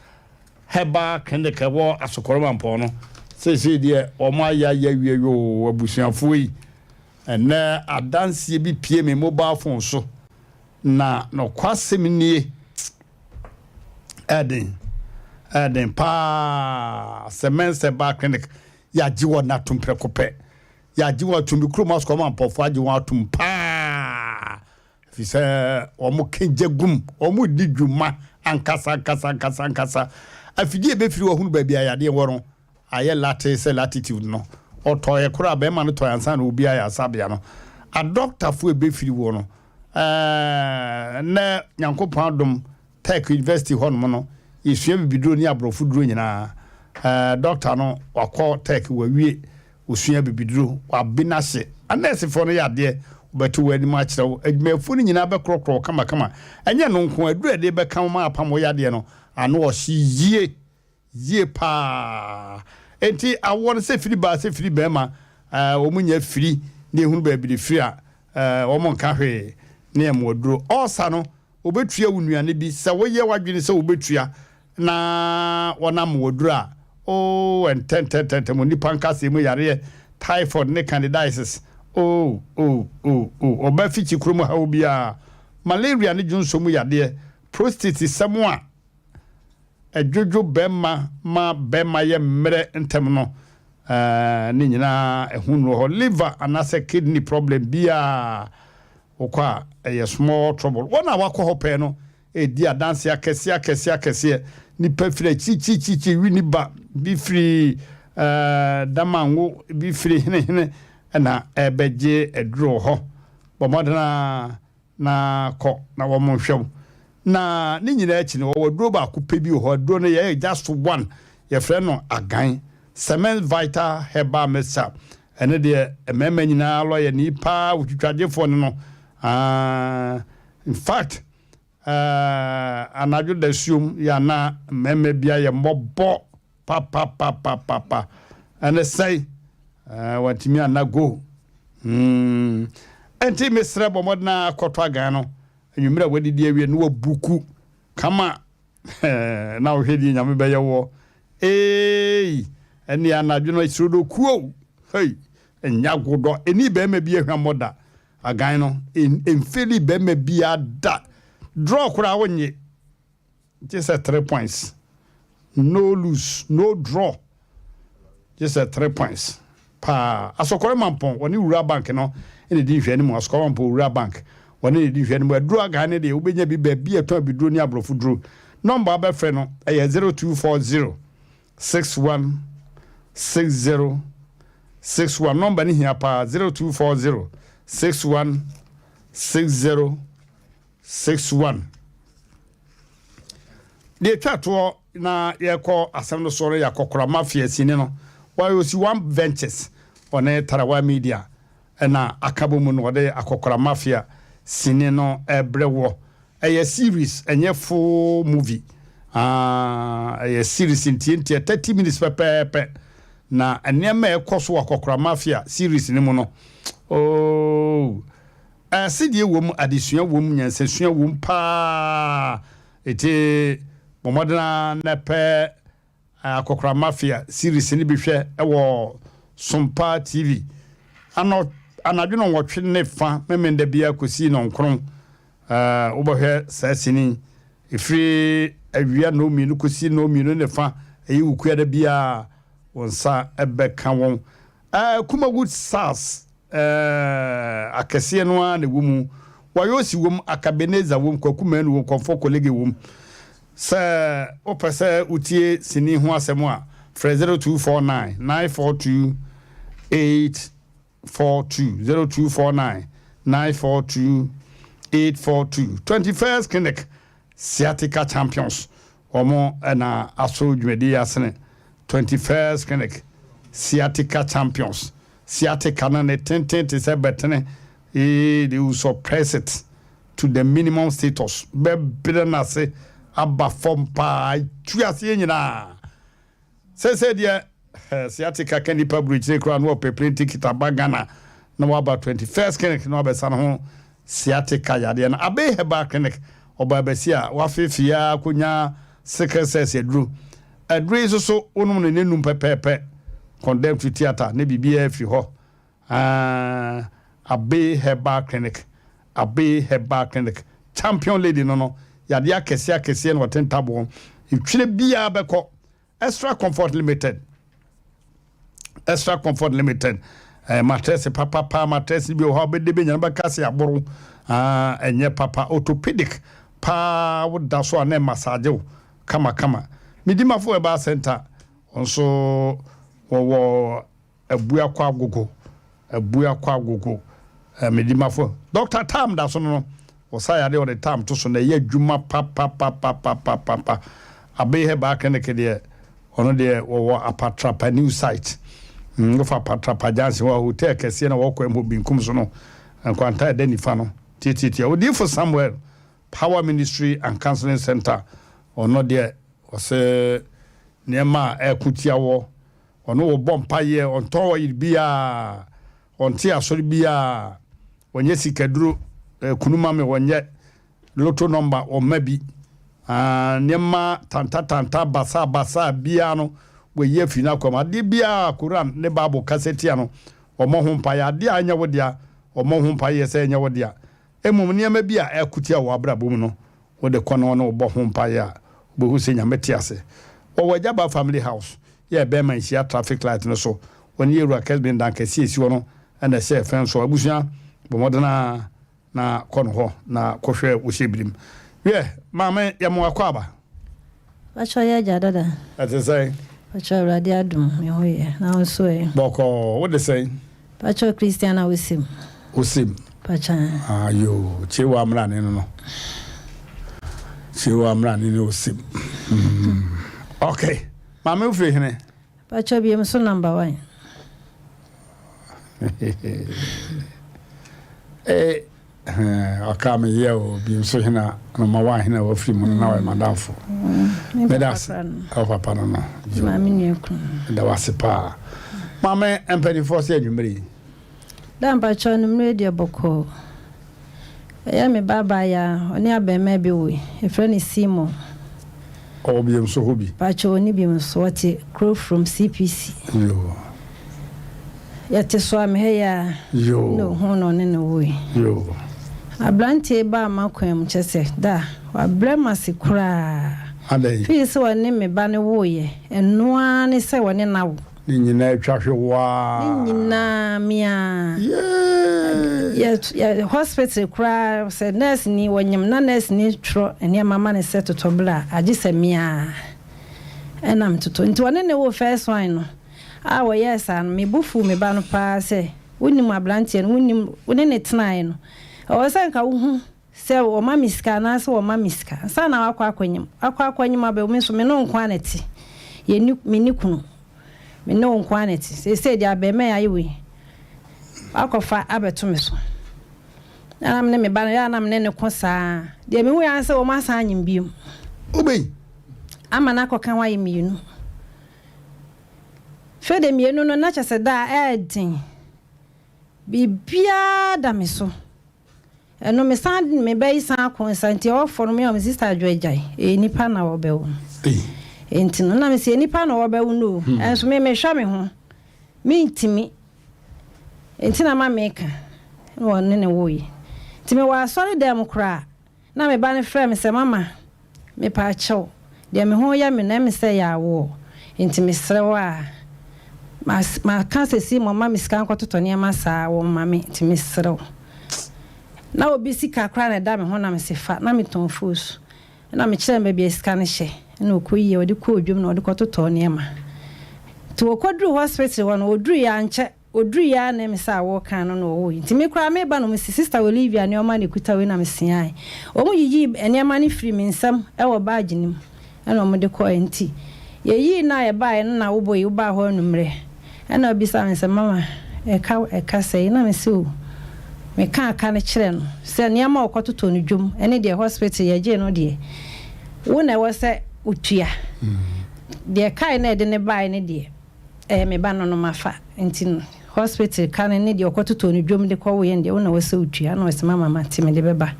Herbal Clinic a ɛwɔ Asokore Mampɔn no, seesei deɛ wɔn ayɛ ayɛ awie yoo, abusuafoɔ yi. Ɛnnɛ adanseɛ bi pue me mobile phone so, na nokwasɛm nie, ɛden, ɛden paa, Siemens Herbal Clinic Yɛagye wɔn atom prɛko pɛ. Yɛagye wɔn atom. Me kurom asukɔma mpɔfoɔ agye wɔn atom paa. Ɛfiri sɛ wɔn ka gya gum. Wɔn di dwuma ankasa ankasa ankasa ankasa. Afidie bɛfiri wɔhunu baabi a yadeɛ wɔ no ayɛ late sɛ latitude no. Ɔtɔeɛ koraa bɛrima no tɔeɛ ansa na obi ayɛ asabea no. Adɔktafoɔ ɛbɛfiri wɔ no. Ɛɛ nnɛ Nyankopɔn adom Tech University hɔnom no, yɛsua bibiduro ne aborɔfo duro nyinaa. Ɛɛ, dɔkta no, wakɔ Tech, wawie, ɔsua bibiduro, wabe n'ase. Anɛɛsefoɔ no yɛ adeɛ, wɔbɛto wɔn anim akyerɛ wo. Adwumayɛfoɔ no nyinaa bɛkorɔkorɔ wo kamakama. Ɛnyɛ ɛno nko, aduro a yɛde bɛka wo ma apam wo yadeɛ no, ano ɔhye yie. Yie paa. Enti awoɔ no sɛ firi baa sɛ firi bɛɛma ɛɛ wɔn nya firi na ehunu baabi de firi a ɛɛ wɔn nka hwee ne ɛmo aduro. Ɔɔsa no wɔbɛtua wo nnuane bi sɛ woyɛ w'adwene sɛ wobɛtua na wɔn ama wo aduro a oo ɛntɛntɛntɛntɛm onipa nkasɛɛ mu yareɛ typhoid ne candidiasis oo oo oo oo ɔba fikyi kurom haw biara malaria ne dwonsɔ mu yadeɛ prostate sɛm a ɛdwodwo bɛrima ma bɛrima yɛ mmerɛ ntɛm no, ne nyinaa ɛho nnuro hɔ. Liver anaasɛ kidney problem biara wokɔ a ɛyɛ small trouble. Wɔn a wakɔ hɔ pɛɛ no ɛredi adanseɛ akɛseɛ akɛseɛ akɛseɛ. Nnipa firi akyirikyirikyirikyiri, Winneba, bi firi eh, Damango, bi firi henehene na ɛrebɛgye aduro wɔ hɔ. Bɔ mmɔden ara na kɔ na wɔnhwɛ wo. Na ne nyinaa akyi no, wɔwɔ aduro baako pɛ bi wɔ hɔ. Aduro no yɛ just one. Yɛfrɛ no Agan. Cement Vital Herbal Mixture. Ɛno deɛ mmarima nyinaa lɔyani paa, otwitwagyefoɔ ne no. Ah, in fact, eh, anadwo dasuom yɛ ana mmarima bi ayɛ mmɔbɔ papapapapapa. Ɛne sɛe, eh, wantumi anna go. Hmm. Enti mesrɛ bɔ mmɔden ara kɔtɔ agan no anwummerɛ a wadidi awie no wabuku kama na wohwɛ deɛ Nyame bɛyɛ woɔ. Eei, ɛnneɛ anadwo no asirodokuo, hei, ɛnyɛ agodɔ, ɛnii bɛrima bi ahwammɔ da. Agan no, ɛmfeli bɛrima biara da. Draw koraa wonnye. Gye sɛ 3 points. No lose, no draw. Gye sɛ 3 points paa. Asɔkɔre Mampɔn, wɔne Wura Bank no na ɛdi nhwɛanim. Asɔkɔre Mampɔn Wura Bank, wɔne na ɛdi nhwɛanim. Aduro agan no deɛ, wobɛnya bi baabi a ɛtɔn abiduro ne aborɔfo duro. Nɔmba a wobɛfrɛ no yɛ 0240 61 60 61. Nɔmba no hia paa, 0240 61 60 61. Deɛ ɛtwa toɔ na yɛkɔ asɛm no soɔ no yɛ Akɔkora Mafia sini no. Wɔayɛ osi One Ventures ɔne Tarawa Media ɛna aka bɔ mu na wɔde Akɔkora Mafia sini no ɛbrɛ wɔ. Ɛyɛ series ɛnyɛ full movie. Ah, ɛyɛ series ntiantia 30 minutes pɛpɛɛpɛ. Na nneɛma a ɛkɔ so wɔ Akɔkora Mafia series no mu no, oh, Asedie wom, adesua wom, nyansasua wom paa. Enti bɔ mmɔden ara na pɛ Akɔkora Mafia series no bi hwɛ wɔ Sompa TV. Anɔ anadwo nnɔnwɔtwe ne fa Memenda biara kɔsi nnɔnkron wobɛhwɛ saa sini yi. Ɛfiri awia nnɔnmienu kɔsi nnɔnmienu ne fa, ɛyɛ Wukuada biara, wo nsa bɛka wɔn. Kumawood SARS akɛseɛ no ara na ɛwɔ mu. Wayosi wom, Akabenezer wom, Kwaku Manu wom, Kɔmfɔ Kolege wom. Sɛ wopɛ sɛ wotie sini ho asɛm a, frɛ 0249 942 842, 0249 942 842. 21st Clinic Sciatica Champions, wɔn na aso dwumadi yi asene. 21st Clinic Sciatica Champions. Sciatica no ne tenten te sɛ bɛtene, ee, they will suppress it to the minimum status, bɛbrɛ no ase aba fam paa, tu aseɛ nyinaa. Seesei deɛ, sciatica ka nnipa burokyire koraa na wɔpɛ plane ticket aba Ghana na waba 21st Clinic na wabɛsa ne ho sciatica yadeɛ no. Abbey Herbal Clinic, ɔbaa bɛsi a wafeefee ara kɔnya sickle cells aduro. Aduro yi nso so wonom no ne num pɛpɛɛpɛ, condemn to theatre ne biribiara firi hɔ. Aah Abbey Herbal Clinic, Abbey Herbal Clinic, champion lady no no, yadeɛ akɛseɛ akɛseɛ na ɔte ntaboɔ, etwerɛ biara bɛkɔ. Extra Comfort Limited, Extra Comfort Limited, eh, matress papapa, matress bi wɔ hɔ a wobɛde bɛnya no bɛka se aboro, ah, ɛnyɛ papa, orthopedic paa woda so a na ɛmassage wo kama kama. Medimafo Herbal Center nso wɔwɔ Abuakɔ Agogo, Abuakɔ Agogo, eh, Medimafo. Doctor Tam da so no no, ɔsa yare ɔde Tam to so na ɛyɛ adwuma papapapapapapa. Abbey Herbal Clinic deɛ, ɔno deɛ wɔwɔ Apatrapa New Site. Mm, wofa Apatrapa Junction hɔ a, hotel kɛseɛ na wɔkɔ ɛmɔ benkum so no, nkwanta ɛda nifa no, tiatiatia. Odiyifo Samuel, Power Ministry and Counseling Center, ɔno deɛ ɔsɛ nneɛma a ɛko tia wɔ Ɔno ɔbɔ mpaeɛ, ɔntɔn oil biaa, ɔnte asɔre biaa, ɔnyɛ sikaduro, kunu ma me, ɔnyɛ lotto number, ɔmma bi. Ah, nneɛma tantatanta, basaa basaa biaa no, wayi afiri n'akwan mu. Adeɛ biaa Koran ne Bible kasa tia no, ɔmmɔ ho mpaeɛ. Adeɛ a ɛnyɛ wo dea, ɔmmɔ ho mpaeɛ sɛ ɛnyɛ wo dea. Mmom nneɛma bi a ɛko tia wɔ w'abrabɔ mu no, wode kɔ na ɔne wo bɔ ho mpaeɛ a, wobɛhu sɛ Nyame te ase. Wɔwɔ Agyaba Family House, yɛ ɛbɛn Manhyia traffic light no so. Wɔne Yɛwura Kesbin dan kɛseɛ a ɛsi hɔ no na ɛhyɛ fɛn so. Abusua, bɔ mmɔden ara na kɔ no hɔ na kɔhwɛ wo hyɛbirim. Wiɛ, Maame, yɛ mo akwaaba. Pakyɛ yɛ agya dada. Ɛte sɛn? Pakyɛ awurade adom me ho yɛ na wo nso ɛ? Bɔkɔɔ, wo de sɛn? Pakyɛ Christiana Osim. Osim. Pakyɛ. Ah yoo, Kyewa mmrane no no. Kyewa mmrane ne Osim. Mm. Okay. Maame wo firi hene? Pakyɛ biem so number one. Eh, ɔka me yɛ o bi nso hena na ma wa hena wafiri mu no na ɔyɛ madamfo. Mm, Meda ase. Ɔ papa no no. Maame nua kunu. Meda wase paa. Maame mpanimfoɔ sɛ anwummere yi. Da mpakyɛw anwummere deɛ bɔkɔɔ. Ɛyɛ me ba abaayaa, ɔne abarimaa bi woe. Yɛfrɛ no Seymour. Ɔwɔ biom so hɔ bi? Mpakyɛw ɔnni biom so, ɔte kuro from CPC. Yoo. Yɛte Soame ha yi ara. Yoo. Ɛna ohuu no ɔne no woe. Yoo. Abranteɛ yi baa m'akwan mu kyerɛ sɛ da, wabrɛ m'ase koraa. Adɛn? Fii sɛ ɔne me ba no woeɛ, ɛno ara ne sɛ ɔne no awo. Ne nyinaa atwa hwe waa. Ne nyinaa me ara. Yee. Yɛ yɛ hospital koraa sɛ nurse ni wɔnyem na nurse ni twerɛ nneɛma ma no sɛ totɔ bla a agye sɛ me ara ɛna me totɔ. Nti ɔne ne woo first one no a wɔyɛɛ saa no me bo fuu me ba no paa sɛ wonim abranteɛ no wonim wo ne no tenaeɛ no ɛwɔ sɛ nka wohu Sɛ wɔma me sika anaasɛ wɔmma me sika ansa na wakɔ akɔnyem. Wakɔ akɔnyem aba me nso me ne wo nko ara na ɛte. Yɛnni, menni kunu. Me ne wo nko ara na ɛte. Seesei deɛ abarimaa yi ayɛ wei, wakɔfa abɛto me so. Na na me ne me ba no, yɛ a na me ne no ko saa. Deɛ mehuiɛ ara ne sɛ wɔasan anyem bio. Wobɛyi? Ama no akɔka ho ayɛ mmienu. Afei deɛ mmienu no, na kyerɛ sɛ da a ɛyɛ den. Biribiara da me so. Ɛno me san de me ba yi san akɔ nsa nti ɔfɔ no me a me sister adwo agyae ɛyɛ nipa na ɔbɛwo no nti no na me sɛ nipa na ɔbɛwo no o hmm. ɛnso me mehwɛ me ho mentimi nti na ma meka na ɔne ne wo yi nti mewɔ asɔre dɛm koraa Na me ba no frɛɛ me sɛ, Mama, mepaakyɛw, deɛ me ho reyɛ me no, ɛme sɛ ɛyɛ awoɔ, enti mesrɛ wo a, maka sɛ Simon mma me sika nkɔtotɔ nneɛma saa a, wɔmma me, enti mesrɛ wo. Na obi sika koraa na ɛda me ho na mese fa, na metɔn foosu. Ɛna mekyerɛɛ no baabi a sika no hyɛ, ɛna ɔkɔyiiɛ, ɔde kɔɔ dwam na ɔde kɔtotɔɔ nneɛma. Nti wɔkɔduruu hospital hɔ no, wɔduruiɛ ankyɛ, Oduruiɛ ara na ɛme sɛ awoo kan no na ɔwoeɛ nti me koraa meba no mese sister Olivia nnoɔma na ɛkuta wei na meseae. Wɔn yiyii nnoɔma no firii me nsam wɔ bag no mu ɛna wɔn de kɔeɛ nti yɛyii no a yɛbaeɛ no na wobɔ yi wobaa hɔ anummerɛ ɛna ɔbisaa me sɛ mama ɛka ɛka sɛi na mese o mekaa ka no kyerɛ no sɛ nnoɔma a ɔkɔtotɔ no dwom ɛne deɛ hospital yɛgyee no deɛ wo na ɛwɔ sɛ wotua deɛ ɛkae na ɛde no baeɛ no deɛ Ɛyɛ me ba no no mafa nti no hospital ka no ne deɛ ɔkɔtotɔɔ no dwom de kɔwoeɛ no deɛ wo na ɛwɔ sɛ wotua na ɔse mama mate mede bɛba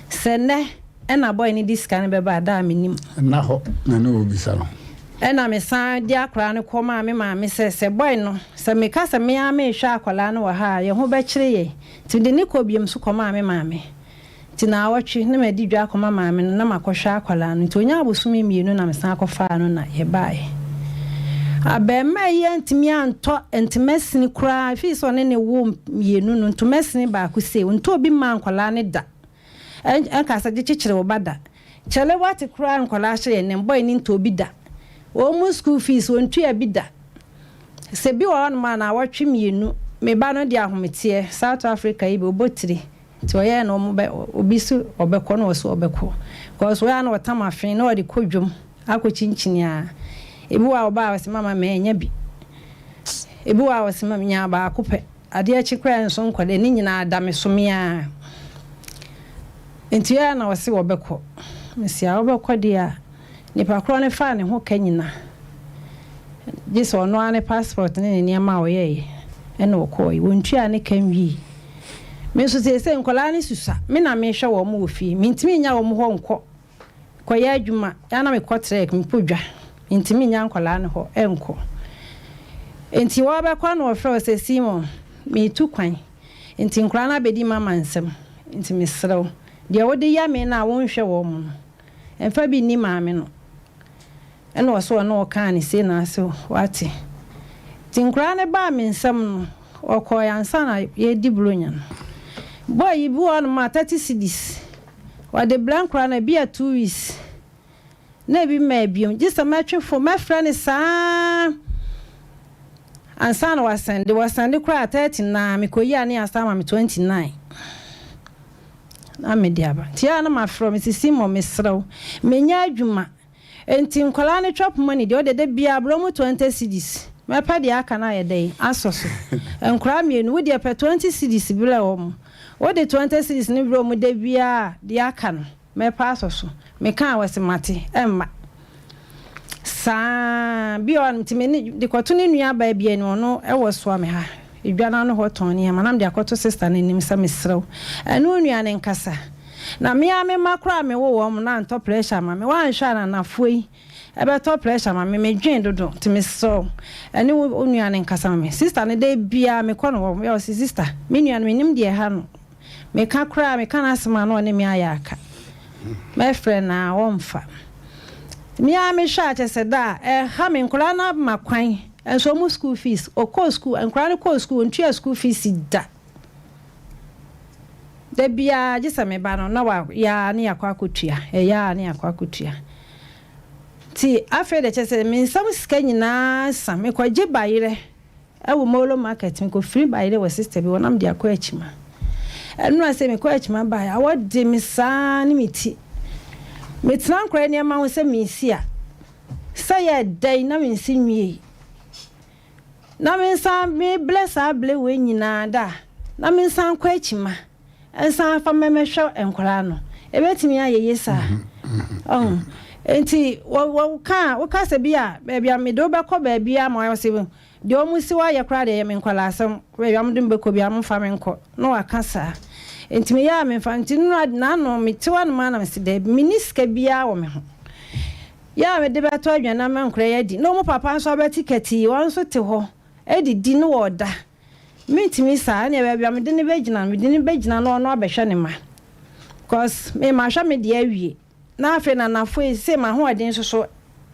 sɛ nnɛ ɛna boy no de sika no bɛba a da a mennim. Nna hɔ na ne ɔrebisa no. Ɛna mesan de akwadaa no kɔmaa me maame sɛ sɛ boy no sɛ meka sɛ me ara merehwɛ akwadaa no wɔ ha a yɛn ho bɛkyere yɛn nti mede no kɔɔ biom nso kɔmaa me maame. Nti naawɔtwe na madi dwa akɔma maame no na makɔhwɛ akwadaa no. Nti ɔnyaa abosome mmienu na mesan kɔfaa no na yɛbaeɛ. Abarimaa yi antumi antɔ ntoma sini koraa ɛfiri sɛ ɔne ne woo mmienu no, ntoma sini baako sei, ɔntɔɔ bi mmaa nkwadaa no da. Ɛnka sɛ gye kyekyere wo ba da. Kyale wate koraa nkwadaa hyɛ yɛn nɛm, boy no ntɔɔ bi da. Wɔn mu school fees ɔntua bi da. Sɛ bi wɔ hɔnom a naawɔtwe mmienu, me ba no de ahometeɛ, South Africa yi bi, ɔbɔ tiri. Nti ɔyɛɛ na ɔmo bɛ obi se ɔbɛkɔ na ɔse ɔbɛkɔ cos ɔyɛ a na ɔtam afe na ɔde kɔ dwom akɔ kyinkyini a ebi wɔ a ɔba a ɔse mama mɛnya bi ebi wɔ a ɔse ma nyaa baako pɛ adeɛ kye koraa nso nkɔ dɛ ne nyinaa da me so meaa nti ɔyɛ a na ɔse ɔbɛkɔ mese a ɔbɛkɔ deɛ a Nipa korɔ no faa ne ho ka nyina, gye sɛ ɔno ara ne passport ne ne nneɛma a ɔyɛeɛ ɛna ɔkɔeɛ. Wɔntuaa ne ka nwiee. Me nso seesei nkwadaa no susua, me na mehwɛ wɔn wɔ fie. Mentumi nnya wɔn hɔ nkɔ kɔyɛ adwuma, yɛ a na mekɔ trek, mekɔ dwa. Mentumi nnya nkwadaa no hɔ nkɔ. Enti wɔrebɛkɔ na wɔfrɛ wo sɛ, Simon, meretu kwan, enti nkwadaa no abɛdi mama nsam, enti mesrɛ wo, deɛ wode yɛ me no a wonhwɛ wɔn no, Mfa bi nni maame no. Ɛna ɔse ɔne wo kaa no sei na ase wate. Nti nkoraa no baa me nsam no, ɔkɔɔe ansa na yɛredi bronya no. Boy yi bi wɔ hɔnom a 30 cedis ɔde brɛ nkoraa no a, ebi a 2 weeks. Na ebi mmaa biom. Gye sɛ mɛtwe phone, mɛfrɛ no saa ansa na wasɛnde. Wɔsɛnde koraa a 30 no ara, mekɔyi a ne yɛasan ama me 29 na mede aba. Nti ɛyɛ a na mafrɛ wo, mese Simon mesrɛ wo, menyɛ adwuma. Enti nkwadaa no chop money deɛ wode da biara brɛ wɔn 20 cedis mɛpɛ deɛ aka no ayɛ dɛn asɔ so nkwadaa mmienu wo deɛ pɛ 20 cedis brɛ wɔn wode 20 cedis no brɛ wɔn da biara a deɛ aka no mɛpɛ asɔ so meka a wɔse mate ɛmma saa bi wɔ hɔ nti me ne de kɔto ne nua baa bi anim ɔno ɛwɔ soa me ha edwa no ano hɔ tɔn nneɛma na mede akɔto sister no anim sɛ mesrɛ wo ɛne wo nua no nkasa Na me ara me mma koraa a mewo wɔn no antɔ pressure amma me. Woanhwɛ a nanafoɔ yi bɛtɔ pressure ama me. Medwen dodo nti mesrɛ wo ɛne wo nua no nkasa ma me. Sister no da biara mekɔ no hɔ, ɔse sister me nua no mennim deɛ ɛha no. Meka koraa meka n'asɛm a na ɔne me ayɛ aka. Mɛfrɛ no a ɔmfa. Me ara mehwɛ a kyerɛ sɛ da a ɛha me nkwadaa no ama kwan nso wɔn school fees ɔkɔɔ school nkwadaa no kɔɔ school ɔntua school fees da. Da biara gye sɛ me ba no na wayɛ ara ne yɛakɔ akɔtua, yɛyɛ ara ne yɛakɔ akɔtua. Nti afei deɛ kyerɛ sɛ me nsam sika nyinaa sa. Mekɔgye bayerɛ wɔ Molo market, mekɔfiri bayerɛ wɔ sister bi hɔ na mede akɔ Akyima. Ɛnora sɛ mekɔ Akyima baeɛ, awɔ de me saa ne me ti. Metena nkwadaa nneɛma ho sɛ meresi a, sɛ yɛ dɛn na mensi nwiei. Na mensan me blɛ saa blɛ wei nyinaa da a, na mensan nkɔ akyima nsan mfa mmɛhwɛ nkwadaa no. Ɛbɛtumi ayɛ yie saa? Ɔho. Nti wɔ wɔka a, woka sɛ bi a baabi a mede wo bɛkɔ baabi a ma wɔse deɛ wɔn si hɔ ayɛ koraa deɛ ɛyɛ me nkwadaa-asɛm, baabi a wɔde me bɛkɔ biara momfa me nkɔ, na waka saa. Nti meyɛ a memfa, nti nnora n'ano mete hɔ nom ara na mese daabi, menni sika biara wɔ me ho. Yɛ a mede bɛtɔ aduane ama nkwadaa yi adi, na wɔn papa nso abɛte katee, wɔn nso te hɔ didi na wɔda. Mentumi saa, ɛnneɛ baabi a mede no bɛgyina no, mede no bɛgyina na ɔno abɛhwɛ ne mma. Because me mahwɛ me deɛ awie, na afei nanafoɔ yi, seesei m'ahoɔden nso so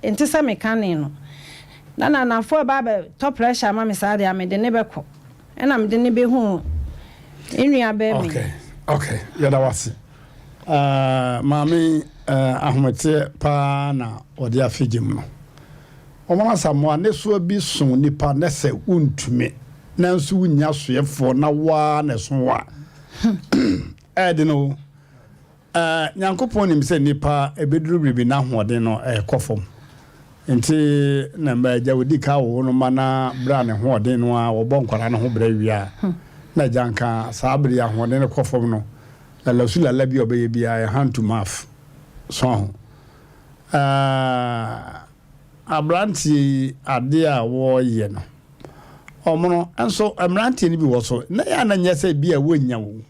nte sɛ me kane no. Na nanafoɔ reba abɛtɔ pressure ama me saa deɛ a, mede no bɛkɔ. Ɛna mede no bɛhu me nua barima yi. Okay, okay, yɛda wo ase. Eh, maame eh, ahometeɛ paa na ɔde afe gyem no. Ɔman Asamoah, nnesoa bi so nipa nɛ sɛ wontumi, nanso wonnya soɛfoɔ na wo ara na ɛso wo a, ɛyɛ den o. Eh, Nyankopɔn nim sɛ nipa ɛbɛduru biribi n'ahoɔden no ɛrekɔ fam. Nti na mma agya ɔdi ka wo no ma na berɛ a ne hoɔden no ara wɔbɔ nkwadaa no ho berɛ wie a, na agya nka saa bere yi ahoɔden no kɔ fam no, Lala su lala bi a ɔbɛyɛ biara yɛ hand to mouth. So aho? Ɛɛ, aberanteɛ yi adeɛ a wɔreyɛ no, ɔmono nso mmeranteɛ no bi wɔ so na yɛ a na nyɛ sɛ bi a wɔnnya wo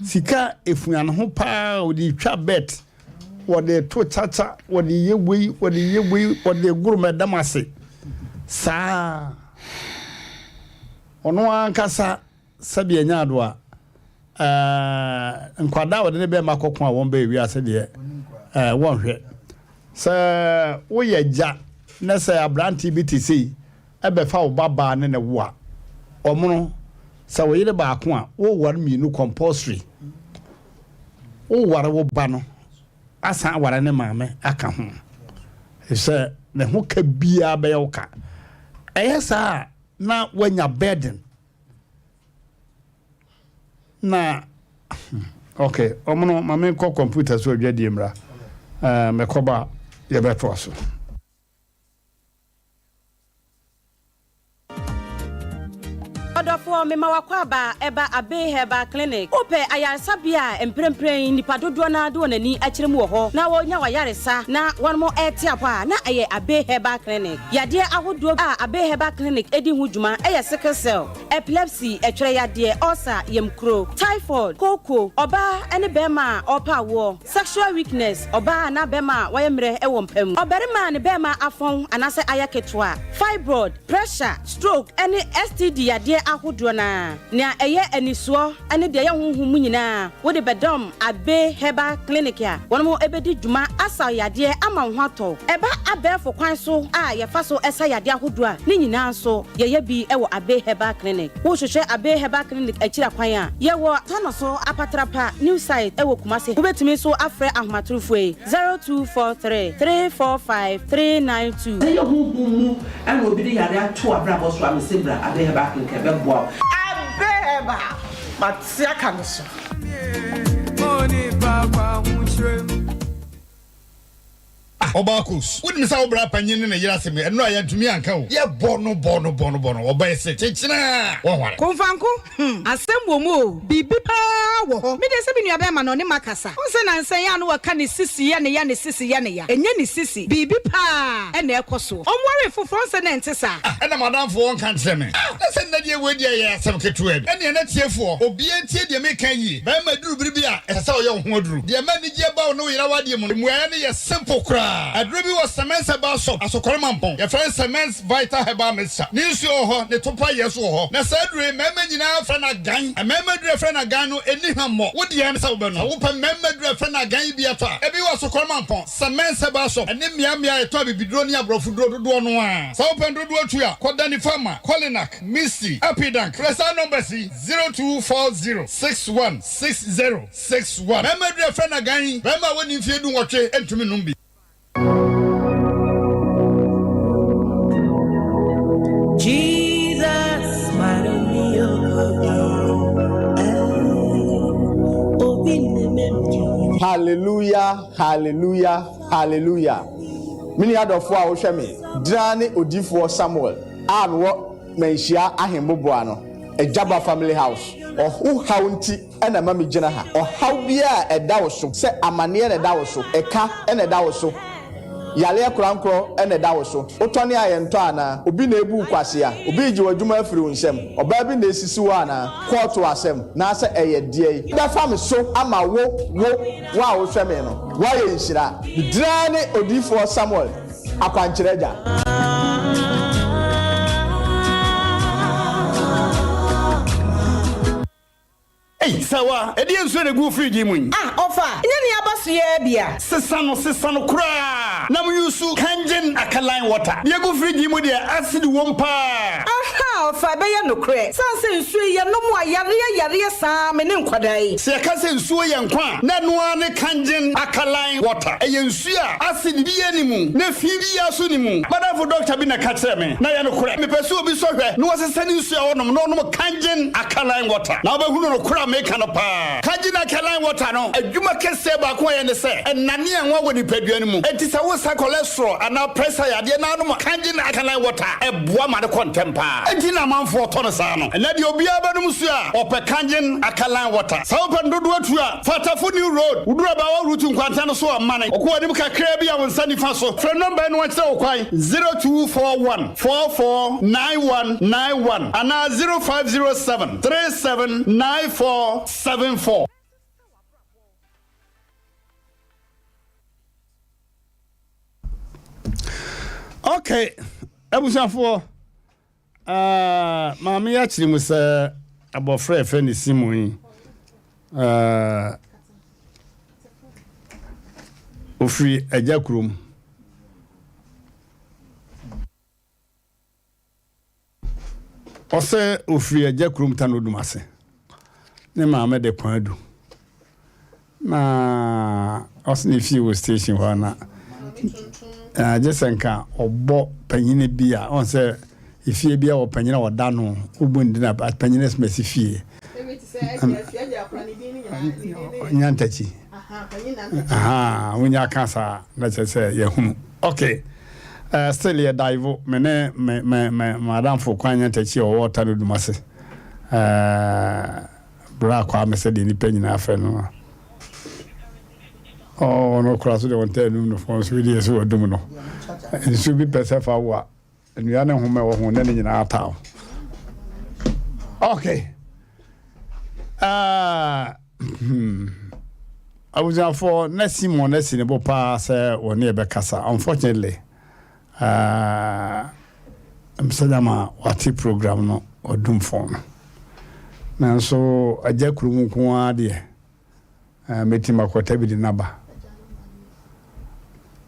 sika efua ne ho paa wɔde twa bet wɔde to kyakya wɔde yɛ wei wɔde yɛ wei wɔde goro mɛdam ase saa ɔno ankasa Sɛdeɛ ɛnyɛ adoa ɛɛ nkwadaa a wɔde ne bɛrima kɔko a wɔn bɛyɛ wiase deɛ ɛɛ wɔnhwɛ. Sɛ woyɛ gya na sɛ aberante bi te sei ɛbɛfa wo ba baa ne ne wo a, ɔmono sɛ wo yere baako a woware mmienu compulsory. Woware wo ba no asan aware ne maame aka ho. Efisɛ ne ho ka biara bɛyɛ wo ka. Ɛyɛ saa a na woanya burden. Na ok ɔmo no ma menkɔ computer so adwadie mmra ɛɛ mɛkɔba a yɛbɛtoa so. Ɔdɔfoɔ, mema w'akwaaba ɛba Abbey Herbal Clinic. Wopɛ ayaresabea a mprempren nnipa dodoɔ no ara de wɔn ani akyerɛ mu wɔ hɔ na wɔnya w'ayaresa na wɔn rete apɔ a, na ɛyɛ Abbey Herbal Clinic. Yadeɛ ahodoɔ a Abbey Herbal Clinic di ho dwuma yɛ sickle cell, epilepsy, ɛtwerɛ yadeɛ, ulcer, yamkuro, typhoid, kooko, ɔbaa ne barima a ɔrepɛ awoɔ, sexual weakness, ɔbaa anaa barima a wayɛ mmerɛ wɔ mpa mu, ɔbarima a ne barima afɔn anaasɛ ayɛ ketewa, fibroid, pressure, stroke ne STD yadeɛ. ahodoɔ no ara, nea ɛyɛ anisoɔ ne deɛ ɛyɛ honhom mu nyinaa, wode bɛdɔm Abbey Herbal Clinic a wɔn bɛdi dwuma asa wo yadeɛ ama wo ho atɔ wo. Ɛba abɛɛfo kwan so a yɛfa so sa yadeɛ ahodoɔ a, ne nyinaa nso yɛyɛ bi wɔ Abbey Herbal Clinic. Wohwehwɛ Abbey Herbal Clinic akyiri akwan a, yɛwɔ Tanoso Apatrapa New Site wɔ Kumasi. Wobɛtumi nso afrɛ ahomatorofoɔ yi, 0243 345 392. Sɛ ɛyɛ honhom mu na obi de yare ato w'abrabɔ so a, mese bra Abbey Herbal Clinic ɛbɛboa wo. Abbey Herbal, mate aka no so. Ah Ɔbaa Kos, wonim sɛ wo bra panyin ne ne yere asɛm yi, ɛno a yɛantumi anka o. Yɛbɔ no bɔ no bɔ no bɔ no, ɔbaa yi se kyekyena a, wɔnware. Komfanko, hmm, asɛm wɔ mu o, biribi paa wɔ hɔ. Me deɛ sɛ me nua bɛɛma no ɔne makasa. Wohu sɛ nansa yi a na wɔka ne sisi yɛ ne ya, ne sisi yɛ ne ya. Ɛnyɛ ne sisi, biribi paa na ɛkɔ soɔ. Ɔnwaree foforɔ, wohu sɛ na ɛnte saa. Ah, ɛna m'adamfo ɔnka nkyerɛ me. Ah, na sɛ nnɛ deɛ wei deɛ ɛyɛ asɛm ketewa bi. Ɛnneɛ na tiefoɔ, obiara ntie deɛ mereka yie. Barima duru bere bi a, ɛsɛ sɛ ɔyɛ wo ho aduru. Deɛ ɛma anigyeɛ ba wo ne wo yere awadeɛ mu no, mmuaeɛ no yɛ simple koraa. Aduro bi wɔ Semens Herbal Shop, Asokore Mampong. Yɛfrɛ no Semens Vital Herbal Mixture. Ne nsuo wɔ hɔ, ne topa yɛ nso wɔ hɔ. Na saa aduro yi, mmarima nyinaa frɛ no agan. Mmarima aduro a yɛfrɛ no agan no, ɛnni hwammɔ. Wo deɛ ne sɛ wobɛnom. Sɛ wopɛ mmarima aduro a yɛfrɛ no agan yi bi atɔ a, ebi wɔ Asokore Mampong, Semens Herbal Shop, ɛne mmeammea a yɛtɔn abibiduro ne aborɔfoduro dodoɔ no ara. Sɛ wopɛ no dodoɔ tu a, kɔ Danny Pharma, Kolinak, Misty, Apidank. Frɛ saa numbers yi, 0240 61 60 61. Mmarima aduru a yɛfrɛ no agan yi, barima a wadi mfeɛ dunwɔtwe ntumi nnom bi. Hallelujah, hallelujah, hallelujah. Me nua dɔfoɔ a wohwɛ me, Draa ne odiyifoɔ Samuel a mewɔ Manhyia Ahemboboa no, Agyaba Family House. Ɔho haw nti na ɛma migyina ha. Ɔhaw biara a ɛda wo so, sɛ amaneɛ na ɛda wo so, ɛka na ɛda wo so, yareɛ korankorɔ na ɛda wo so, wotɔne a yɛntɔ anaa, obi na ebu wo kwasea, obi regye w'adwuma afiri wo nsam, ɔbaa bi na esisi wo anaa, kɔɔto asɛm, naasɛ ɛyɛ deɛn. Bɛfa me so ama wo, wo, wo a wohwɛ me no, woayɛ nhyira. Me din ara ne Odiyifoɔ Samuel. Akwankyerɛ Agya. Ei, Sawa, ɛdeɛn nsuo na ɛgu wo fridge yi mu yi? Ah, ɔfa, nyɛ nea aba so yi ara bi a. Sesa no, sesa no koraa na mo use Kangen alkaline water. Deɛ ɛgu fridge yi mu deɛ, acid wom paa. Aha, ɔfa, ɛbɛyɛ nokorɛ. Sane sɛ nsuo yi yɛnom a, yareɛ yareɛ saa me ne nkwadaa yi. Sɛ yɛka sɛ nsuo yɛ nkwa a, na ɛno ara ne Kangen alkaline water. Ɛyɛ nsuo a acid biara nni mu, na fi biara nso nni mu. M'adamfo dɔkta bi na ɛka kyerɛɛ me, na ɛyɛ nokorɛ. Mepɛ sɛ obi sɔ hwɛ na ɔsesa ne nsuo a ɔnom na ɔnom Kangen alkaline water, na wobɛhunu nokorɛ a meka no paa. Kangen alkaline water no adwuma kɛseɛ baako a ɛyɛ ne sɛ, ɛnane anwa wɔ nipadua no mu. Enti sɛ woresa cholesterol anaa pressure yadeɛ na wonom Kangen alkaline water a, ɛboa ma no kɔ ntɛm paa. Enti na amanfoɔ tɔ no saa no. Ɛnnɛ deɛ obiara bɛnom nsuo a, ɔpɛ Kangen alkaline water. Sɛ wopɛ no dodoɔ tu a, Fa Tafo New Road, woduru Abaawa Route nkwanta no so a, mane kɔ w'anim kakraa bi a wo nsa nifa so. Frɛ nɔmba yi na wɔnkyerɛ wo kwan, 0241 44 9191 anaa 0507 37 94 74. Okay, abusuafoɔ. Ah, maame yi akyerɛ mu sɛ abɔfra a yɛfrɛ no Simon yi, ah, ofiri agya kurom. Ɔsɛ ofiri agya kurom Tanodum ase. Ne maame de kwan adu. Na ɔse ne fie wɔ station hɔ a na gye sɛ nka ɔbɔ panyini bi a ɔn sɛ efie bi a wɔ panyini a ɔda no wobu ne din a panyini asomasi fie nyantakyi wonya ka saa na kyerɛ sɛ yɛhunu okay uh, still yɛ dive me ne me me me madamfo kwan nyantakyi a ɔwɔ ɔta no dumase uh, Bra Kwame sɛdeɛ nnipa nyinaa frɛ no no. Oh, ɔno kora so deɛ ɔntaa num no fɔn so deɛ sɛ wadum no. Nsuo bi pɛ sɛ fa wo a, nnua ne nhoma ɛwɔ ho na ne nyinaa taa wo. Okay. Uh, hmm. Abusuafoɔ na Simon asi ne bo paa sɛ wɔne yɛbɛkasa. Unfortunately, uh, sɛdeɛ ma wate program no. ɔdum fon no. Nanso agya kurom nko ara deɛ, eh, mɛtumi akɔta bi de no aba.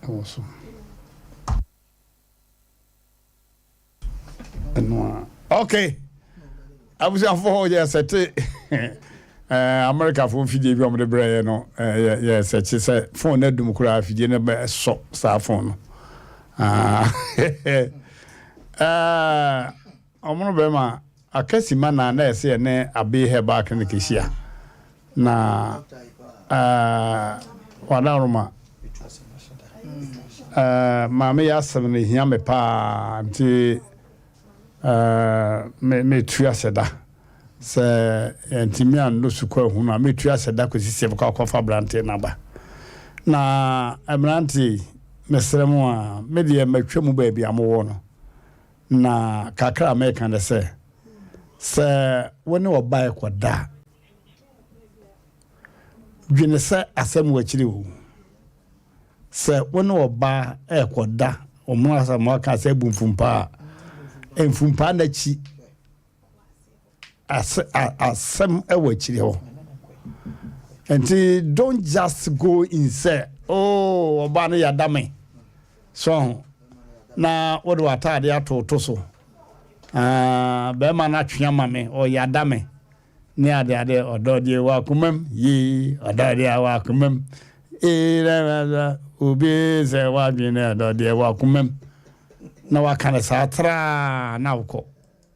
Ɛwɔ so. Ɛno a. Okay. Abusuafoɔ yɛ sɛte eh, Amerikafoɔ mfidie bi a wɔde brɛ yɛ no eh, yɛ yɛ sɛkye sɛ fon no adum koraa afidie no bɛsɔ saa fon no. Ah, eh, ɔmono bɛrima akasi ma na na ɛsɛ yɛ ne Abbey Herbal Clinic hyia na eh, wadaroma eh, maame yɛ asɛm no hia me paa nti Me metu ahyɛ da sɛ yɛntumi annɔ sukuu ahunu a, metu ahyɛ da kɔsi sɛ yɛbɛkɔ akɔfa aberanteɛ no aba. Na mmeranteɛ yi, mesrɛ mo a, me deɛ matwa mu baabi a mowɔ no, na kakra a meka ne sɛ, sɛ wo ne ɔbaa rekɔda a, dwene sɛ asɛm wɔ akyire o. Sɛ wo ne ɔbaa rekɔda, wɔn asɛm wɔaka sɛ abu mfumpaa a, mfumpaa no akyi ase asɛm wɔ akyiri hɔ. Nti don't just go in sɛ oh ɔbaa no yada me so ho na wode w'ataade ato to so. Ah, bɛrima no atwe ama me ɔyada me. Ne ade ade ɔdɔ deɛ wɔ akomam yee ɔdɔ deɛ wɔ akomam ee na obi sɛ wadwene ɔdɔ deɛ wɔ akomam na waka no saa traa na wokɔ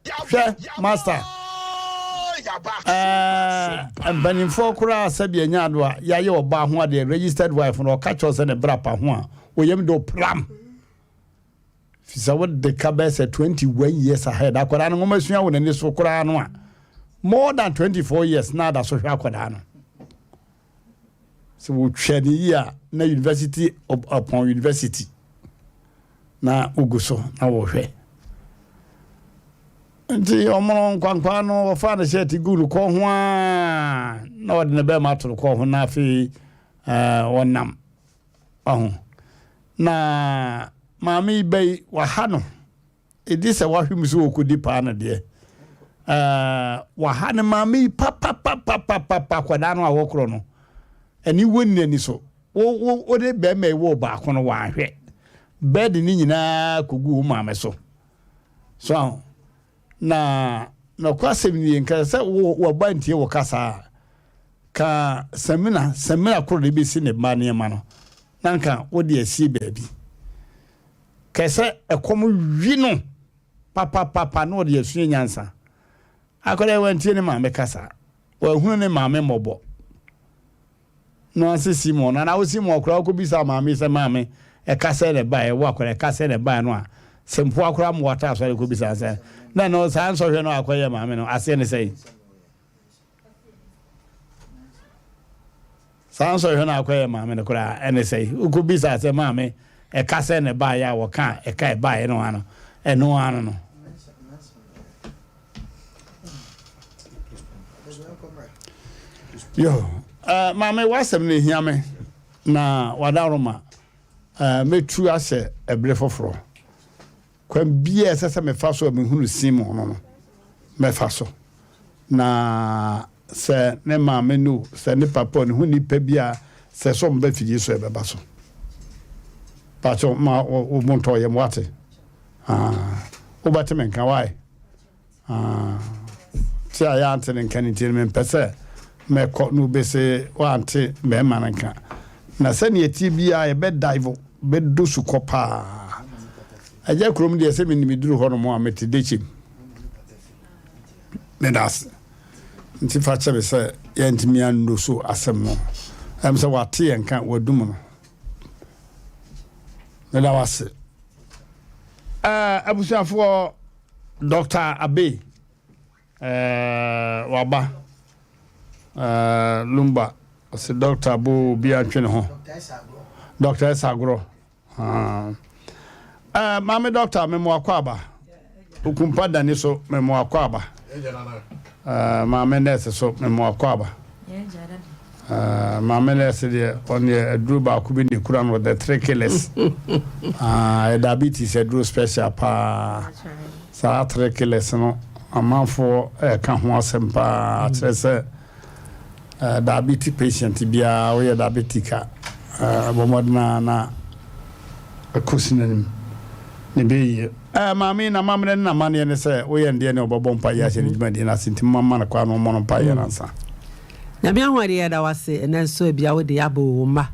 hwɛ master ɛɛ mpanimfoɔ koraa sɛbi anya ado a yɛayɛ ɔbaa ho adeɛ registered wife no ɔka kyerɛ sɛ ne bra pa ho a oyam de ɔpram Fisɛ wo de ka bɛyɛ sɛ 21 years ahead akwadaa no nwoma sua wɔ n'ani so koraa no a more than 24 years na ada so hwɛ akwadaa no sɛ wɔtwa ne yie a na university upon university na wogu so na wɔhwɛ nti ɔmono nkwankwaa no wɔfaa ne hyɛɛte gu no kɔn ho a na ɔde ne bɛrima ato no kɔn ho na afei ɔnam Wahu? Na maame yi ba yi, waha no. Ɛdi sɛ wahwe mu sɛ wɔkɔdi paa no deɛ. Ɛɛ, waha no maame yi papapapapapa akwadaa no a wɔkorɔ no. Ɛne wɔ nni ani so. Wo, wo, wo de bɛrima yi wɔ baako no wanhwɛ. Bɛɛde ne nyinaa kɔgu wo maame so. So aho. Na nɔkwasɛm nie, nka sɛ wo, wɔba ntie wo kasa a, Ka samina, samina koro de besi ne mma nneɛma no, na nka wode asie baabi. Kɛ sɛ ɛkɔm wi no papapapa na ɔde asua nyansa. Akwadaa yi wantie ne maame kasa, wahunu ne maame mmɔbɔ. Na ɔse Simon, na na wo Simon koraa wokɔbisa maame sɛ maame ɛka sɛ na ɛbaeɛ, wo akwadaa ɛka sɛ na ɛbaeɛ no a, sɛ mpoa koraa mmoa taa sɔre kɔbisa sɛ na no saa nsɔhwɛ no akɔyɛ maame no aseɛ ne sɛn? Saa nsɔhwɛ no akɔyɛ maame no koraa ɛne sɛ wokɔbisa sɛ maame ɛka sɛ ne baeɛ a wɔka ɛka ɛbaeɛ no ano ɛno ano no. Yo, uh, maame w'asɛm no ɛhia me na wadaroma uh, mɛtu ahyɛ ɛberɛ foforɔ. Kwan biara a ɛsɛ sɛ mefa so a mehunu Simon no no, mɛfa so. Na sɛ ne maame no o, sɛ ne papa o, ne ho nipa bi a sɛ sɛ ɔmo ba fidie so a ɛbɛba so. Pakyɛ ma wo mo ntɔ yam wate. Ah, wobɛte me nka why? Ah, te a yɛante ne nka no nti no mempɛ sɛ mɛkɔ na obese wante bɛrima no nka. Na sɛnea ɛteɛ biara yɛbɛ dive bɛdɔ sukɔ paa. Agya kurom deɛ sɛ menim duru hɔ nom a mete dekyem. Meda ase. Nti fa kyɛ me sɛ yɛntumi anno so asɛm no. Ɛm sɛ wate yɛn nka wadum no. Meda wase. Uh, abusuafoɔ Doctor Abbey eh, waba eh, Lumba ɔse doctor bo obi antwe ne ho Doctor Ɛsagorɔ ah. eh, maame doctor memo akɔ aba Okumpa dani so memo akɔ aba eh, maame nurse so memo akɔ aba eh, maame nurse deɛ ɔneɛ aduro baako bi ne kura no the three killers ah, diabetes aduro special paa Saa three killers no. amanfoɔ ɛka ho asɛm paa kyerɛ sɛ diabetic patient biara woyɛ diabetic a bɔ mmɔden a na ɛkɔ si n'anim na ɛbɛyɛ yie. Maame yi n'amammerɛ ne n'amanneɛ ne sɛ woyɛ no deɛ ne ɔbɛbɔ mpaeɛ ahyɛ ne dwumadie no ase nti momma no kwan na ɔmmɔ no mpaeɛ no ansa. Nyame ahoɔden yɛda wo ase ɛnɛ nso ebia wode yɛ abɔ wo mma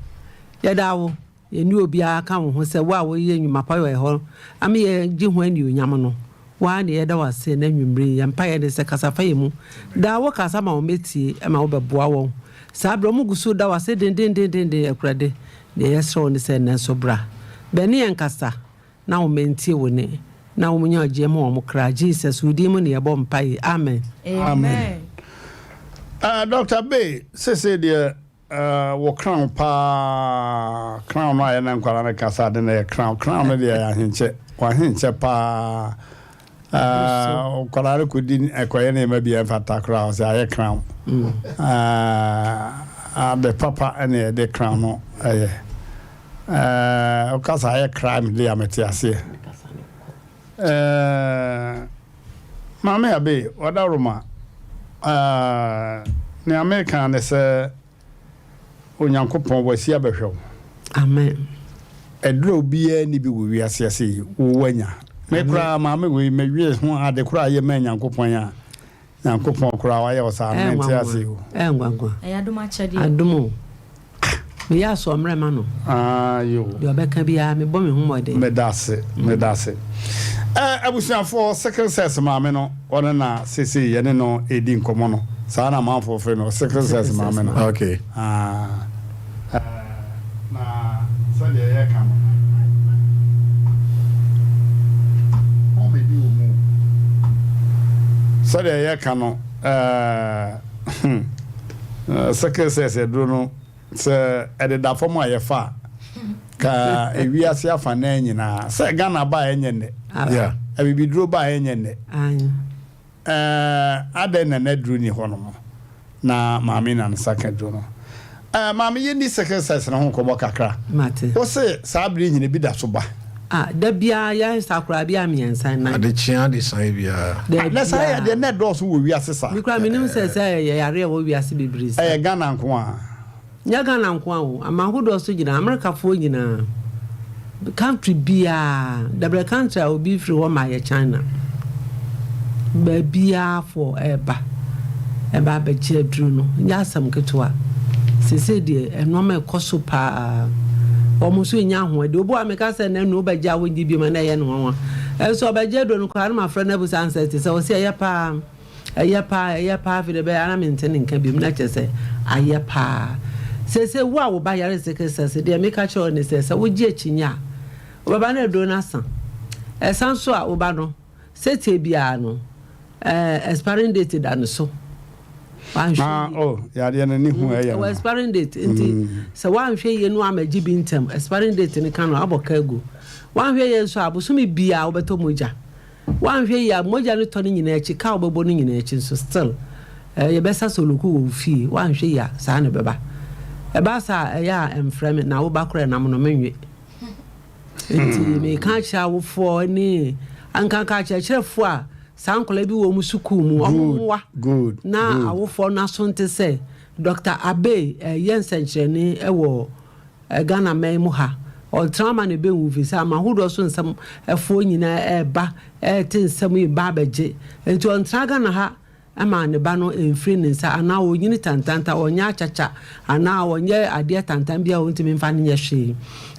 yɛda wo Yɛnni obiara ka wo ho sɛ wo a woyɛ nnwuma pa wɔ ɛhɔ ama yɛgye ho anuonyam no. Wo ara na yɛda wo ase ɛnnɛ anwummere yi. Yɛn mpaeɛ ne sɛ kasa fa yɛn mu daa. Wo kasa ma wɔbɛtie ma wobɛboa wɔn saa berɛ. Wɔgu so da wo ase dendenndenden. Awurade, deɛ yɛsrɛ wo ne sɛ ɛnnɛ nso bra bɛne yɛn kasa na wɔn ntie wo nne na wɔn nya ɔgyeɛ ma wɔn kra. Jesus wo din mu na yɛbɔ mpaeɛ. Amen. Amen. Uh, Dr. Bay, sese deɛ Eh wo crown paa crown no a yɛne nkwadaa no kasa ade no yɛ crown crown no deɛ yɛ ahenkyɛ wahenkyɛ paa eh nkwadaa no kɔdi ɛkɔyɛ nneɛma bi a ɛmfata koraa ɔsɛ ayɛ crown eh ade papa ɛne yɛde crown no ɛyɛ eh wokasa ayɛ crime de a mete aseɛ eh Maame Abe Wadaroma eh nea meka ne sɛ Onyankopɔn wasi abɛhwɛ wo. Amen. Ɛdurɛ obiara nni bi wɔ wiase ase yi, wo wanya. Me koraa maame wei mewie ho ade koraa yɛ maa Nyankopɔn a, Nyankopɔn koraa wayɛ wo saa no mente ase o. Ɛyɛ nwanwa. Ɛyɛ adom akyɛdeɛ. Adom o. Meyɛ asoɔmmerɛ ma no. Ah yo. Deɛ ɔbɛka biara mebɔ me ho mmɔden. Meda ase, meda ase. Eh, abusuafoɔ, sickle cells maame no, ɔno na seesei yɛne no redi nkɔmmɔ no. Saa na amanfoɔ frɛ no, sickle cells maame no. Okay. Ah, eh, na sɛdeɛ yɛreka no, home bi wɔ mu o. Sɛdeɛ yɛreka no, eh, hmm, sickle cells aduro no, Sɛ ɛdeda fam a yɛfa a, ka ewiase afanaa nyinaa. Sɛ Ghana ba a ɛnyɛ nnɛ. Abibiduro ba a ɛnyɛ nnɛ. Ɛɛ adɛn na n'aduro ni hɔ nom na maame na ne nsa ka aduro no. Ɛɛ maame yɛnni sickle cells no ho nkɔmmɔ kakra. Mate. Wo se saa bere nyina bi da so ba? Ah, da biara yɛn sa koraa bi a mmiɛnsa nnan. Adekyea adesae biara. Da Na saa biara. yadeɛ na ɛdɔɔso wɔ wiase saa. Me koraa menim sɛ sɛ ɛyɛ yareɛ a ɛwɔ wiase bebree saa. Ɛyɛ Ghana nko ara. Nyɛ Ghana nko ara o, aman ahodoɔ so nyinaa, Amerikafoɔ nyinaa, country biara, dabrɛ country a obi firi hɔ ma yɛ China. Baabiara foɔ ɛreba, ɛba abɛgye aduro no, nyɛ asɛm ketewa. Seesei deɛ nnoɔma ɛkɔ so paa. Wɔn nso nnya ahoɔden. Obi wɔ hɔ a meka sɛ nnɛ no wobɛgye a wonnye bio ma na ɛyɛ no nwanwa. Nso ɔbɛgye aduro no koraa na mafrɛ no abusa no sɛ ɛte sɛ ɔse ɛyɛ paa, ɛyɛ paa, ɛyɛ paa afei deɛ ɛbɛyɛ a na mente ne nka bio na kyerɛ sɛ ayɛ paa. Seesei wo a wo ba yare sickle cells deɛ meka kyerɛ wo ne sɛ sɛ wogye akyinnye a wobɛba na aduro no asa. Ɛsa nso a wo ba no Setie biara no, eh, expiring date da no so. Wanhwɛ Ah, yie. oh, yadeɛ no ne hu ɛyɛ Ɛwɔ no. expiring date nti sɛ woanhwɛ yie no ammɛgye bi ntɛm, expiring date no ka no abɔ ka agu. Woanhwɛ yie nso a, bosome biara wobɛtɔ mogya. Woanhwɛ yie a, mogya no tɔ no nyinaa akyi, ka a wobɛbɔ no nyinaa akyi nso still eh, yɛbɛsa soloku wɔ wo fie. Woanhwɛ yie a, saa na ɛbɛba. Ɛba saa a, ɛyɛ a ɛmfrɛ me na wo ba koraa nam no menwe. Nti meka akyerɛ awofoɔ ne ankanka akyerɛkyerɛfoɔ a saa nkwadaa bi wɔ wɔn sukuu mu, wɔn mmoa na awofoɔ no aso nte sɛ Dɔkta Abbey ɛyɛ nsɛnkyerɛnne wɔ Ghana man mu ha. Ɔntena ama no bɛnwu firi sɛ ama ahodoɔ so nsɛm ɛfoɔ nyinaa ɛreba ɛrete nsɛm yi ba abɛgye. Nti ɔntena Ghana ha ma ne ba no mfiri ne nsa anaa ɔnyini tantanta, ɔnyɛ akyakya anaa ɔnyɛ adeɛ tantan bi a ɔntumi mfa no nyɛ hwee.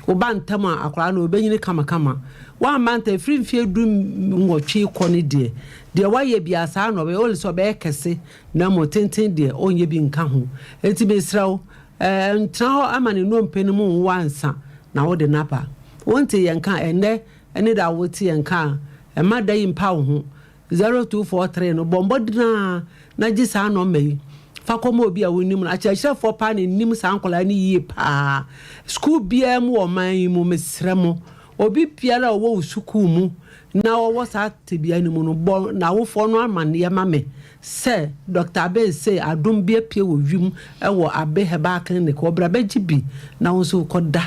Woba ntɛm a, akwadaa no ɔbɛnyini kamakama. Woamma ntɛm, ɛfiri mfeɛ du nwɔtwe rekɔ no deɛ, deɛ woayɛ biara saa na ɔbɛyɛ, only sɛ ɔbɛyɛ kɛse na mmom tenten deɛ ɔnyɛ bi nka ho. Enti mesrɛ wo, ntena hɔ ma ne nnompe no mu nwo ansa na wode no aba. Wonte yɛn nka ɛnnɛ ne da a wote yɛn nka a, mma da yi mpa wo ho. 0243 no, bɔ mmɔden ara na gye saa nɔma yi fa kɔma obi a wonim no. Akyerɛkyerɛfoɔ paa na ɛnim saa nkwadaa no yie paa. Sukuu biara mu wɔ ɔman yi mu, mesrɛ mo, obi biara a ɔwɔ wo sukuu mu na ɔwɔ saa tebea no mu no, bɔ n'awofoɔ no amanneɛ ma me sɛ Dɔkta Abe se adom bi apue wɔ wim wɔ Abe Herbal Clinic hɔ, bra bɛgye bi na wo nso kɔda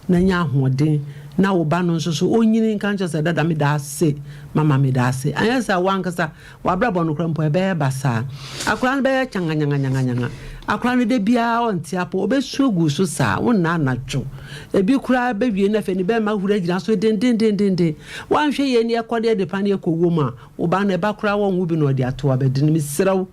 na nya ahoɔden. Na wo ba no nso so, ɔnyini nka nkyerɛ sɛ, Dada, meda ase, Mama, meda ase. Anyɛ saa a, wo ankasa w'abrabɔ no koraa mpo, ɛbɛyɛ basaa. Akwadaa no bɛyɛ kyanganyanganyanganyaga. Akwadaa no, da biara ɔnte apɔ, ɔbɛsu agu wo so saa, wonna anadwo. Ebi koraa bɛwie na afei ne bɛrima ahuri agyina so dendendendenden. Woanhwɛ yie ne ɛkɔ ne ɛde paneɛ kɔwɔ mu a, wo ba no, ɛba koraa wɔnwo bi na ɔde ato abɛdi no. Mesrɛ wo,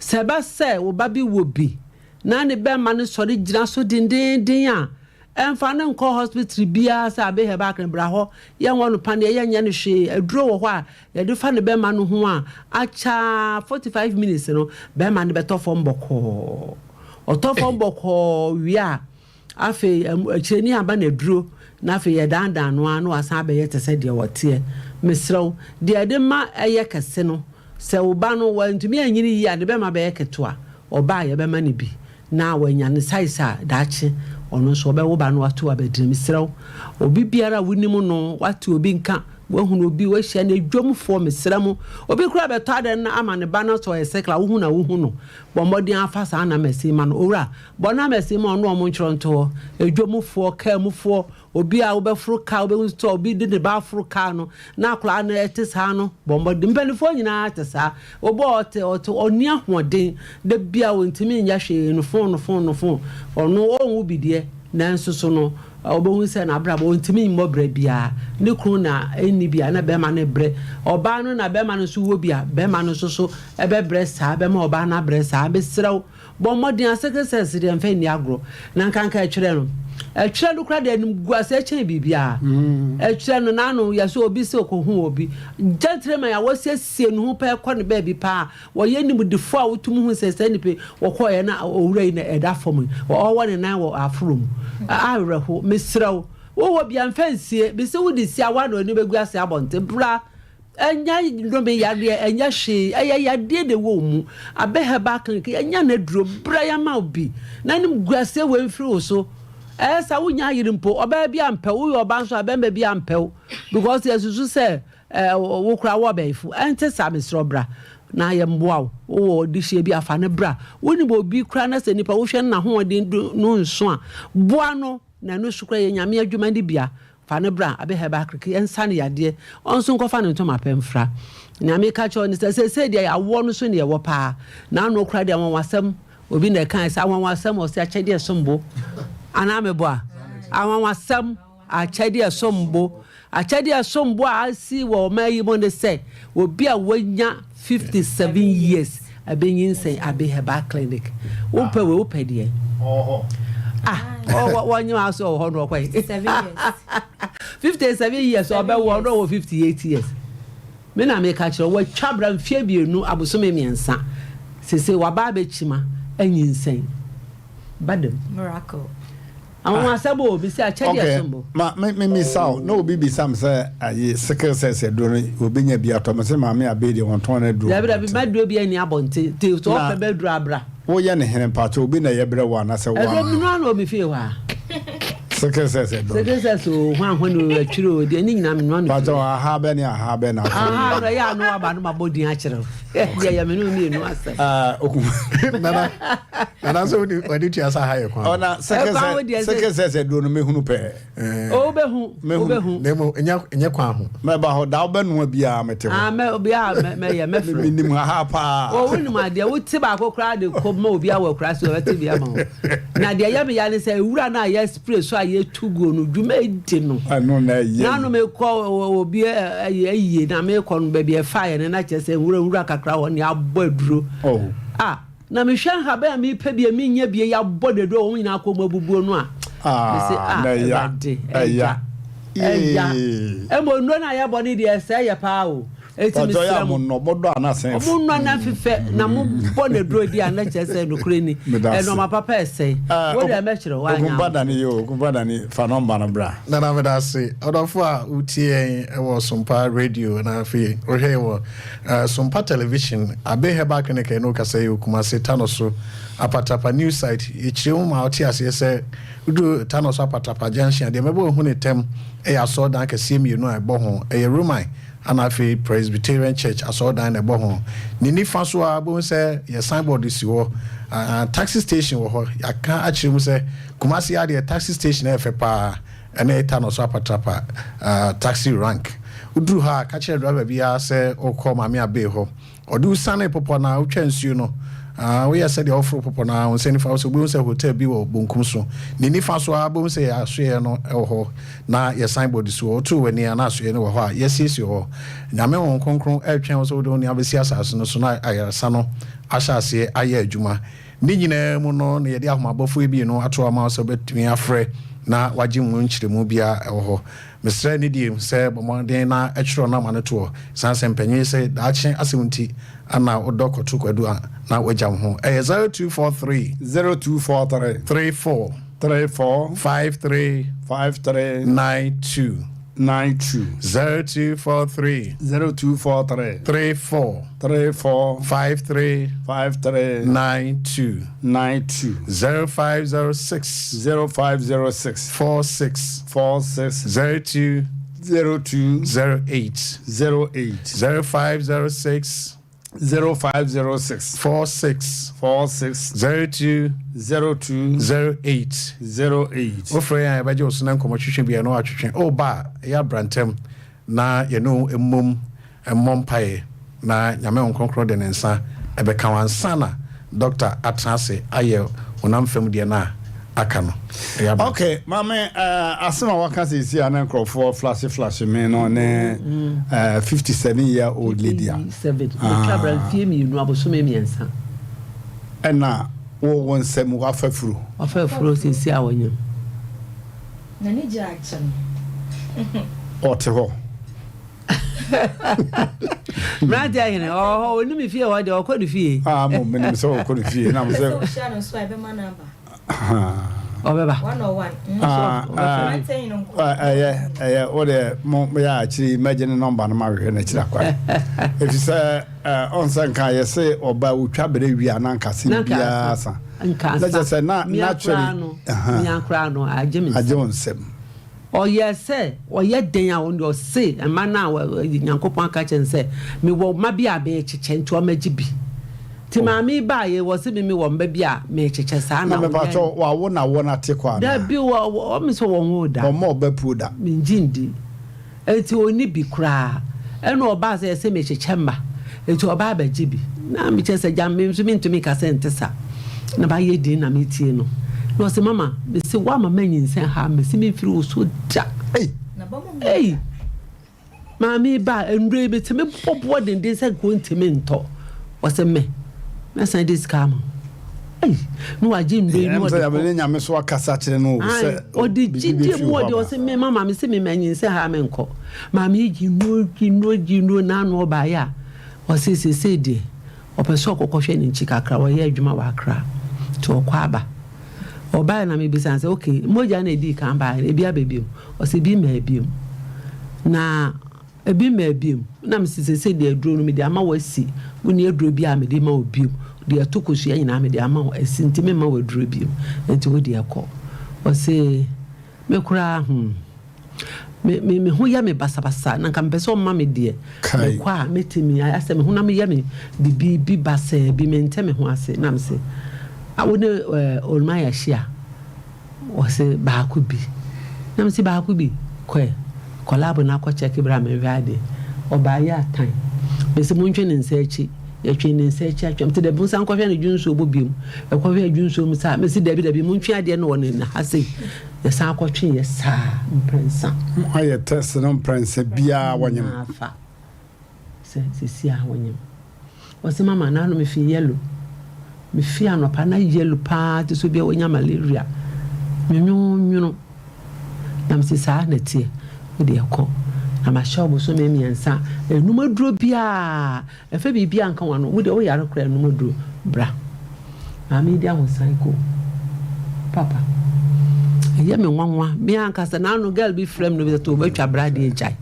sɛ ɛba sɛ wo ba bi wɔ bi na ne bɛrima no sɔre gyina so dendeenden a, Ɛmfa no nkɔ hospital biara sɛ abe herbal clinic bra hɔ yɛnwɔ no paneɛ yɛnyɛ no hwee aduro wɔ hɔ a yɛde fa ne bɛma no ho a akyɛ ara 45 minutes no bɛma no bɛtɔ fam bɔkɔɔ ɔtɔ fam bɔkɔɔ wie a afei akyire ne aba no aduro na afei yɛdandan no ara na wasan abɛyɛ te sɛ deɛ ɔteɛ mesrɛ wo deɛ ɛde ma ɛyɛ kɛse no sɛ wo ba no wantumi anyini yie a ne bɛma bɛyɛ ketewa ɔba a yɛbɛma no bi na wanya ne size a daakye ɔno nso ɔbɛwo ba no wato abadiri. Mesrɛ wo, obi biara a wonim no, wate obi nka, wahunu obi, wahyia no, adwamfoɔ, mesrɛ mo, obi koraa bɛtɔ adeɛ no ama ne ba no sɛ ɔyɛ sickler, wohu no a wohu no, bɔ mmɔden ara fa saa numbers yi ma no. Owura, bɔ numbers yi ma ɔno ɔmo ntwerɛ nto hɔ, adwamfoɔ, kaa mufoɔ, Obi a wobɛforo kaa, wobɛhu sɛ obi de ne ba aforo kaa no, na akwadaa no ɛte saa no, bɔ mmɔden. Mpanimfoɔ nyinaa te saa. Obi a ɔte, ɔte, ɔnni ahoɔden, da bi a ɔntumi nyɛ hwee, no fon, no fon, no fon. Ɔno ɔnwu bi deɛ, nanso so no, wobɛhu sɛ n'abrabɔ, ɔntumi mmɔ bra biara. Ne kunu na ɛnni bi a, na bɛrima no rebrɛ. Ɔbaa no na bɛrima no nso wɔ bi a, bɛrima no nso so bɛbrɛ saa, bɛma ɔbaa no abrɛ saa. Mesrɛ wo, Bɔ mmɔden a sickle cells deɛ mfa nni agorɔ na nkanka ɛtwerɛ no ɛtwerɛ no koraa deɛ animguaseɛ kyɛn biribiara ɛtwerɛ no n'ano yɛ sɛ obi sɛ ɔkɔhu obi gentleman a wɔsiesie ne ho pɛɛ kɔ ne baabi paa wɔyɛ nimdefoɔ a wotumi hu sɛ saa nipa yi wɔkɔɔyɛ na owura yi na ɛda fam yi ɔwɔ ne nan wɔ aforo mu awerɛho mesrɛ wo wowɔ bia mfa nsie mesɛ wode sie awa na ɔni bɛgu ase abɔnten bra Ɛnyɛ nnome yareɛ, ɛnyɛ hwee, ɛyɛ yadeɛ na ɛwɔ wo mu. Abɛ Herbal Clinic, yɛanya no aduro, bra yɛama wo bi na animguaseɛ wei mfiri wo so. Ɛyɛ saa wonnya ayere mpo, ɔbaa bi ampɛ wo, woyɛ ɔbaa nso a bɛrima bi ampɛ wo because yɛsusu sɛ eh, wo koraa wɔ ɔbɛyifo. Ɛnte saa, mesrɛ wo bra na yɛmmoa wo. Wowɔ ɔdehyeɛ bi a fa no bra. Wonim obi koraa na sɛ nipa wohwɛ no n'ahoɔden no nso a, boa no na ɛno nso koraa yɛ Nyame adwuma no bi a. Fa no bra abe herbal clinic yɛnsa no yadeɛ ɔnso nkɔfa ne ntoma pɛ mfra. Nea meka kyerɛ wo ne sɛ seesei deɛ awoɔ no so ne ɛwɔ paa. N'ano koraa deɛ anwanwasɛm obi na ɛkae sɛ anwanwasɛm ɔse akyɛdeɛ ɛsom bo anaa meboa? Anwanwasɛm akyɛdeɛ ɛsom bo akyɛdeɛ ɛsom bo a asi wɔ ɔman yi mu ne sɛ obi a wanya 57 years Abenyinsɛn Abbey Herbal Clinic. Wopɛ wei wopɛ deɛ. Ah, wɔnyɛ wa so wɔ hɔ no ɔkɔ yi. 57 years ɔbɛwɔ no wɔ 58 years. Me na meka kyerɛ wɔatwa bra mfeɛ mmienu abosome mmiɛnsa. Sese waba abɛkyima anyinsɛn. Badam. Miracle. Anwanwasɛm o, mese akyɛdeɛ Okay, ɛsom bo. ma me me misa o, na obi bisa me sɛ ayi sickle cell sɛ aduro no obi nya bi atɔ, me se maame abei deɛ wɔntɔn no aduro wɔ Dabi dabi, abɔnten. m'aduro biara nni abɔnten, nti sɛ Na wopɛ m'aduro a bra. woyɛ ne hene mpakyɛ obi na ɛyɛ brɛ wo anasɛ wo Aduro ara? menoa no wɔ me fie hɔ a. Sickle cell sɛ aduro no. Sickle cell o, hwan hwan o, atwiri o, deɛ ne nyinaa menoa no fie Mpakyɛ hɔ. aha bɛ ne aha bɛ na atɔ Aha no ɛyɛ a na waba no mabɔ din akyerɛ wo. Deɛ ɛyɛ me ne wo mmienu asɛm. Ah, okum. Nana, Nana sɛ wode w'ani tua sɛ aha yɛ kwan. Ɔna Ɛkwan ho deɛ sɛ. seke sɛ sɛ duro no mehunu pɛɛ. O wobɛhu, wobɛhu. Na mmom ɛnyɛ ɛnyɛ kwan ho. Mɛba hɔ da wobɛnoa biara mete hɔ. Ah mɛ obi a mɛ mɛyɛ mɛfrɛ. Menim ha paa. O wonim adeɛ wote baako koraa de kɔ ma obi awɔ akura so ɔbɛte bi ama wo. Na deɛ ɛyɛ me ya ne sɛ ewura no a yɛ spray so a yɛtu guo no dwuma edi no. Ɛno na ɛyɛ. Nanu mekɔ obi ayie na mekɔ no baabi ɛfa yɛ no na kyerɛ sɛ nwura nwura kakra hɔ ne abɔ aduro. Oh. Ah Na mehwɛ nhaban a mepɛ bi a mennya bi yi abɔ dadu a wɔn nyinaa kɔn mu abubuo no a, mese, Ah, ah, na ɛya, Awurade, ɛya. ɛya, ɛya. Yee. Mmom nnuro no a yɛbɔ no deɛ, ɛsɛe yɛ paa o. Enti Mpakyɛ yɛ mesrɛ a mo, mo nnɔ, mo dɔ ana sɛn fo? monnɔ na mfefɛ na mobɔ no aduro di a, na kyerɛ sɛ nokorɛ ni, Meda ase. nnoɔma papa ɛsɛe. Eh, Wo deɛ mɛkyerɛ wo, woanyɛ Okumpa ama. Dani yo, Okumpa Dani, fa nɔmba no bra. Nana meda ase. Ɔdɔfo a wotie yɛn wɔ Sompa Radio na afei wohwɛ yɛn wɔ Sompa Television, Abe Herbal Clinic a yɛne wo kasa yi wɔ Kumasi, Tanoso, Apatapa New Site. Yɛkyerɛ mu ma wote aseɛ sɛ woduru Tanoso Apatapa Junction a, deɛ mɛbɔ woahu no tɛm yɛ asɔredan akɛseɛ mmienu a ɛbɔ ho. Ɛyɛ Roman ana afei Presbyterian Church asɔredan na ɛbɔ ho. Ne nifa so ara wobɛhu sɛ yɛ signboard si hɔ. Taxi station wɔ hɔ. Yɛaka akyerɛ mu sɛ Kumasi ha deɛ taxi station yɛ fɛ paa. ɛne Tano so Apatrapa taxi rank. Woduru hɔ a, ka kyerɛ driver biara sɛ wokɔ Maame Abey hɔ. Ɔde wo siane popɔ no a, wotwa nsuo no, woyɛ sɛdeɛ woforo popɔ no a, wo nsa nifa so wobɛhu sɛ hotel bi wɔ bonkum so. Ne nifa so ara wobɛhu sɛ yɛn asoɛeɛ no wɔ hɔ na yɛn signboard si hɔ. Wotoo w'ani a na asoɛeɛ no wɔ hɔ a yɛasiesie hɔ. Nyame Honhom Kronkron retwɛn wo sɛ wode wo nneɛma bɛsi asase no so na ayaresa no ahyɛ aseɛ ayɛ adwuma. Ne nyinaa mu no na yɛde ahomabɔfoɔ mmienu ato ama wo sɛ wobɛtumi afrɛ na woagye mu nkyerɛmu biara ɛwɔ hɔ. Mesrɛ ne die sɛ bɔ mmɔden na twerɛ nɔma no toɔ, ɛsiane sɛ mpanyin se daakye asɛm nti na wodɔ kɔto kwadu a na woagya wo ho. Ɛyɛ 0243. 0243. 34. 34. 53. 53. 92. 92. 0243. 0243. 34. 34. 53. 53. 92. 92. 0506. 0506. 46. 46. 02. 02. 08. 08. 0506. 0506. 46. 46. 02. 02. 08. 08. Wofrɛ yɛn a yɛbɛgye wo so na nkɔmmɔ twetwe biara na woatwetwe. Woba a, ɛyɛ abrantɛm na yɛne wo mmom mmɔ mpaeɛ na Nyame Honhom Kronkron de ne nsa bɛka wo ansa na dɔkta atena ase ayɛ honam fam deɛ no a aka no. Ɛyɛ abrantɛm. Ok, maame eh, asɛm a waka seesei a na nkurɔfoɔ flashe flashe me no ne eh, 57 year old lady a. 57, watwa abira mfie mmienu abosome mmiɛnsa. Ɛna wo wo nsam wafa furo. Wafa furo seesei a wanyam. N'ani gye akyɛ no. Ɔte hɔ. Mmerante ahene ɔwɔ hɔ ɔni me fie hɔ deɛ ɔkɔ ne fie. Ah mo menim sɛ ɔkɔ ne fie na mo sɛ. Sɛ wohyia no nso a ɛbɛma no aba. Ɔbɛba. One on one. Ah, ah, ɛyɛ ɛyɛ wo deɛ mo yɛ akyiri mɛgye ne nɔmba no ma hwehwɛ n'akyiri akwan ɛfiri sɛ ɔnsɛ nka yɛse ɔba wotwa berɛ wie a na nka se biara sa na kyɛ sɛ na naturally mea koraa no agye me agye wo nsam. Ɔyɛɛ sɛ ɔyɛ dɛn a ɔno deɛ ɔse mma no a Nyankopɔn aka kyerɛ no sɛ mewɔ mma bi a merekyekyɛ nti ɔmmɛgye bi. Nti oh. Maame yi baeɛ wɔ se me mewɔ mma bi a merekyekyɛ saa na ɔyɛ. Na mepakyɛ wawo na wɔ no ate kɔ anaa? Dabi wɔ ɔme sɛ wɔnwoo da. Ɔmmɔ ɔba puo da. Mengye ndi. Enti ɔnni bi koraa. Ɛna ɔbaa sɛ yɛse mekyekyɛ mma, enti ɔba abɛgye bi. Na mekyerɛ sɛ gya me nso mentumi nka sɛ ɛnte sa. Na mayɛ dinn na metie no. Na ɔse mama, mese woama manyinsɛn ha, mese memfiri wo so da. Ei! Maame yi ba a, nnuro yi metumi bɔ boɔ denden sɛ nka ɔntumi ntɔ. Ɔse me, mɛsan de sika ama wo. Ei, na wagye nnuro yi na ɔde kɔ. Ɛyɛ Nyame so akasa kyerɛ no sɛ ɔde gyidie mu ɔde ɔse me mama me se me manyinsɛn ha menkɔ. Maame yi gye nnuro gye nnuro gye nnuro n'ano ɔbaeɛ a ɔse seesei deɛ ɔpɛ sɛ ɔkɔkɔ hwɛ ne nkyi kakra ɔyɛ adwuma wɔ Accra nti ɔkɔ aba. Ɔbaeɛ na mebisa no sɛ okay mogya na ɛdii kan baeɛ no ebi aba biom ɔse ebi mmaa biom na Ebi mmaa bio. Na mese, Seesei deɛ aduro no mede ama wo asi. Wonni aduro biara a mede rema wo bio. Deɛ ɛto kosua nyinaa mede ama wo asi nti memma wo aduro bio. Enti wo deɛ kɔ. Ɔse, Me koraa hmm, me, me, me ho yɛ me basabasa. Na nka mepɛ sɛ ɔma me deɛ mekɔ a mɛtumi ayɛ sɛ me honam yɛ me biribi basaa bi, mente me ho ase. Na mese, Wo ne eh, Olmaya hyia? Ɔse baako bi. Na mese baako bi? Kɔɛ kɔ lab na kɔ check bra menhwɛ adeɛ. Ɔbaeɛ a tan. Mese montwe ne nsa akyi. Yɛtwee ne nsa akyi atwam. Mese dabi monsan nkɔhwɛ ne dwonsuo mu biom. Yɛkɔhwɛɛ dwonsuo mu saa. Mese dabi dabi montwe adeɛ no wɔ ne ha sei. Yɛsan kɔtweeɛ saa mprɛnsa. Moayɛ test no mprɛnsa biaa wɔnyem? Nyinaa fa. Sɛ sɛsi a wonyim. Ɔse mama nano me fi yellow. Me fi anɔpa na yellow paa te sɛ obi a wanya malaria. Nwonwonwono. Na mese saa na ɛteɛ. Wo deɛ kɔ. Na mahyɛ wo bosome mmiɛnsa. Nnom aduro biara. Ɛmfa biribiara nka w'ano. Wo deɛ wo yare koraa nnom aduro. Bra. Maame yi de ahosan kɔ. Papa. Ɛyɛ me nwanwa. Me ankasa nano girl bi frɛ me no bi sɛ to wobɛtwa bra deɛ gyae.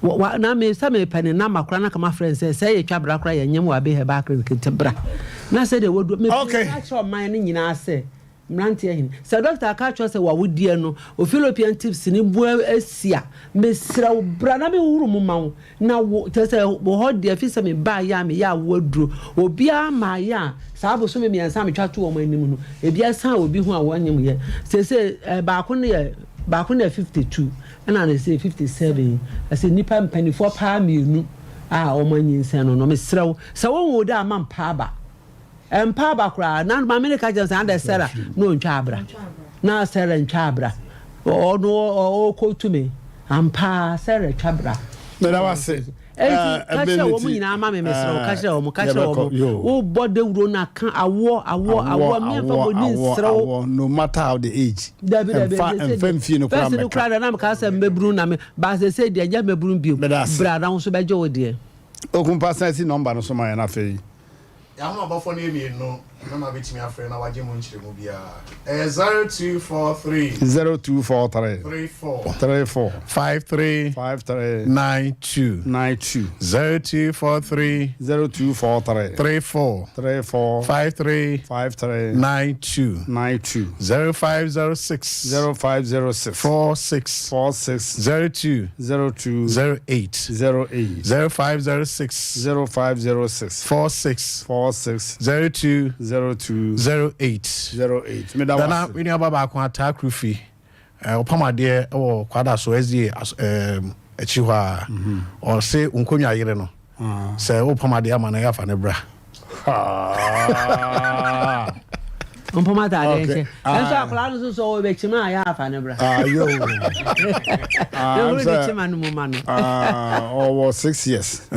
Wɔ wa na me sɛ mepɛ ne number koraa na ka mafrɛ no sɛ sɛ yɛtwa bra koraa yɛnyem wɔ Abbey Herbal Clinic nti bra na sɛdeɛ wadu me Okay. ka kyerɛ ɔman no nyinaa sɛ mmeranteɛ hene sɛ dɔkta aka kyerɛ sɛ wawodeɛ no o fallopian tubes no bu asi a mesrɛ wo bra na mehohoro mu ma wo na wo kyerɛ sɛ wɔ hɔ deɛ fi sɛ mebaeɛ a meyɛ awo aduro obiara maayɛ a saa bosome mmiɛnsa a metwa to wɔn anim no ebi asan obi ho a wɔnyem yɛ seesei eh, baako no yɛ. Baako na 52 ɛna ne sɛ 57 ɛsɛ nnipa mpanimfoɔ paa mmienu a wɔn anyinsɛn no no mesrɛ wo sɛ wɔn wo da ama mpa aba mpa aba koraa na maame ne ka kyerɛ sɛ adɛ Sarah na ɔntwa abra na Sarah ntwa abra ɔno ɔkɔ tumi ampa Sarah twa bra. Meda wase. Enti ka kyerɛ wɔn nyinaa ma me mesrɛ wo ka kyerɛ wɔn ka kyerɛ wɔn wobɔ dawuro no aka awoɔ awoɔ awoɔ mmeɛmfa bɔ ni nsrɛ wo. No matter how the age. Dabi dabi ɛnfa ɛnfa mfie no koraa mɛka. Fɛsi no koraa na meka sɛ mmɛbunu na me ba sɛ sɛ deɛ nyɛ mmɛbunu bio bra na wo nso bɛgye wo deɛ. Okumpa san si nɔmba no so ma yɛn afei. Yɛn ahomabɔfoɔ no yɛ mmienu, mmarima bɛtumi afrɛ na wɔagye mu nkyerɛmu biara. Ɛyɛ 0243. 0243. 34. 34. 53. 53. 92. 92. 0243. 0243. 34. 34. 53. 53. 92. 92. 0506. 0506. 46. 46. 02. 02. 08. 08. 0506. 0506. 46. 46. 02. 02. 08. 08. Meda wo Nana, ase. me nuaba baako ataa Krufi, ɔpam adeɛ wɔ Kwadaso SDA akyi hɔ a, ɔse nkonnwa yere no, sɛ wopam adeɛ ama no yɛ afa no bra. Mpom ataade Okay. nkyɛ. Ah. Ɛnso akwadaa no nso sɛ ɔwɔ bɛkyima a yɛ afa no bra. Ah, yo. Ah, Ehuru de sɛ- kyima no mu ma no. Ah, ɔwɔ 6 years. 6.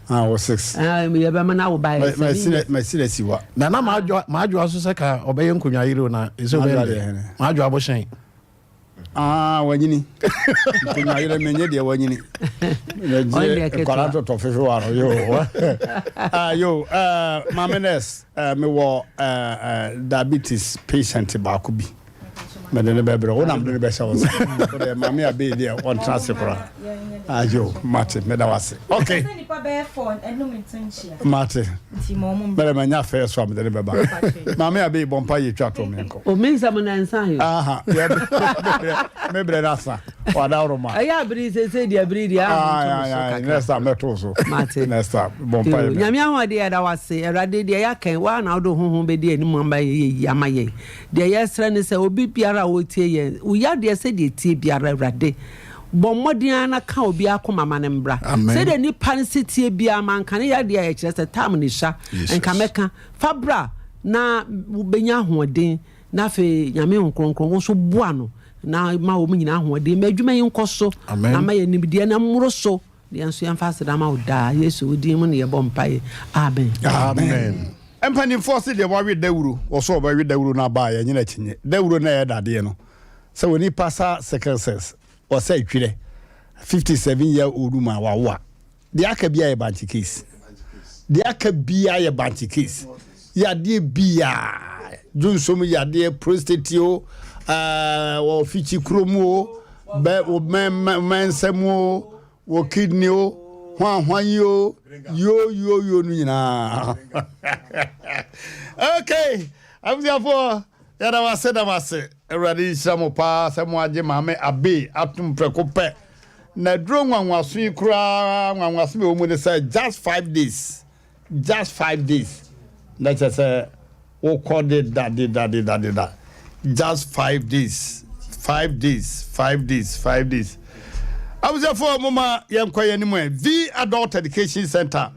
Ah, ɔwɔ 6. Ah, yɛbɛma no awo ba yɛ 7 years. Masi na siwa. Nana maadwoa so sɛ ka ɔbɛyɛ nkonnwa yere o na ɛsɛ ɔbɛyɛ Maadwoa dɛ. deɛ hene? Maadwoa abohyɛn. Ah, wanyini. Nkonnwa yere menye deɛ wanyini. Ɔno deɛ Nagye ketewa. nkwadaa totɔ fehwe wa no yo. Ah, yo, Maame nurse, mewɔ diabetes patient baako bi. Mede ne bɛbrɛ wo na mede ne bɛhyɛ wo nsa. Wode maame abɛyi deɛ ɔntena ase koraa. Ah, yo, mate, meda wo ase. Okay. Sɛ nipa bɛyɛ fɔ ɛnum nto nkyia. Mate. Nti ma ɔmo mbra. Mɛrɛ manya fɛ so a mede ne bɛba. Maame abɛyi bɔ mpa yɛ twa to menkɔ. O me nsɛm na nsa yo. Aha, me brɛ no asa. Wadaworo ma. Ɛyɛ abiri sese deɛ abiri deɛ Aye, ahom to aye, so aye. kakra. Next time mɛto so. Mate. Next time bɔ mpa yɛ. Nyame ahoɔden yɛda wo ase Awurade deɛ yɛaka yi woa na wode wo honhom bɛdi anim ama yɛ yi ama yɛn deɛ yɛsrɛ ne sɛ obi biara a ɔretie yɛn wo yadeɛ sɛdeɛ ɛtie biara Awurade bɔ mmɔden ara na ka obi akoma ma no mbra Amen. sɛdeɛ nipa no si tie biara manka ne yadeɛ a ɛkyerɛ sɛ tam ne sua Jesus. nka mɛka fa bra na wobɛnya ahoɔden na afei Nyame Honhom Kronkron wo nso boa no na ma wɔn nyinaa ahoɔden ma adwuma yi nkɔ so Amen. na ma yɛ nimdeɛ no mmoro so na yɛn nso yɛmfa aseda ma wo daa Yesu wo din mu na yɛbɔ mpaeɛ amen. Amen. Mpanimfoɔ se deɛ wawe dawuro wɔ so ɔbɛwe dawuro no aba a yɛnyina akyinnye. Dawuro no a ɛyɛ dadeɛ no, sɛ onipa sa sickle cells, ɔsɛ twerɛ, 57 year old woman wawo a, deɛ aka biara yɛ bankye case. Deɛ aka biara yɛ bankye case. Yadeɛ biara, dwonsom yadeɛ, prostate o, wɔ fikyi kurom o, bɛ wɔ mɛnsɛm o, wɔ kidney o, hwan hwan yi o, yo yo yo no nyinaa. Okay, abusuafoɔ yɛda mo ase da mo ase. Awurade nhyira mo paa sɛ mo agye maame Abe atom prɛko pɛ. Na duro nwanwaso yi koraa nwanwaso bi wɔ mu ne sɛ just 5 days, just 5 days. Na kyerɛ sɛ wokɔ de da de da de da de da. Just 5 days, 5 days, 5 days, 5 days. Abusuafoɔ mo ma yɛnkɔ yɛn anim ɛ. V Adult Education Center,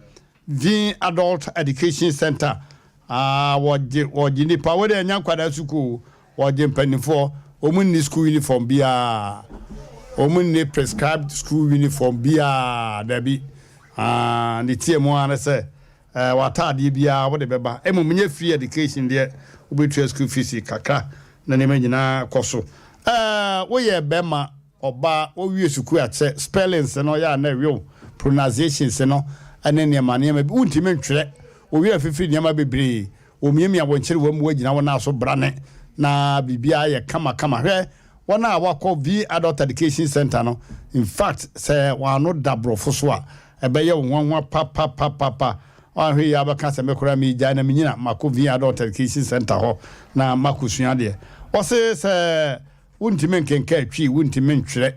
V Adult Education Center. Ah, wɔgye nipa wɔde ɛnya nkwadaa sukuu, wɔgye mpanimfoɔ. Wɔn nni school uniform biara, wɔn nni prescribed school uniform biara dabi. Ah, ne tie mu ara ne sɛ w'ataadeɛ biara wɔde bɛba. Emom nyɛ free education deɛ, wobɛtua school fees kakra na nneɛma nyinaa kɔ so. Woyɛ bɛrima, ɔbaa, wɔwie sukuu akyɛ, spellings no yɛ a na ɛwew, pronunciations no ɛne nneɛma nneɛma bi wontumi ntwerɛ, owie afifiri nneɛma bebree wɔmiamia wɔn nkyɛn wɔn mu wɔgyina wɔn nan so brane na biribiara yɛ kamakama. Hwɛ wɔn a wakɔ V Adult Education Center no, in fact sɛ wɔn ano da borɔfo so a ɛbɛyɛ wɔn nwanwa papapapapa. Wɔahwɛ yi abɛka sɛ mekora mi gyae na menyina makɔ V Adult Education Center hɔ na makɔ sua adeɛ. Wɔse sɛ wontumi nkenka atwi, wontumi ntwerɛ,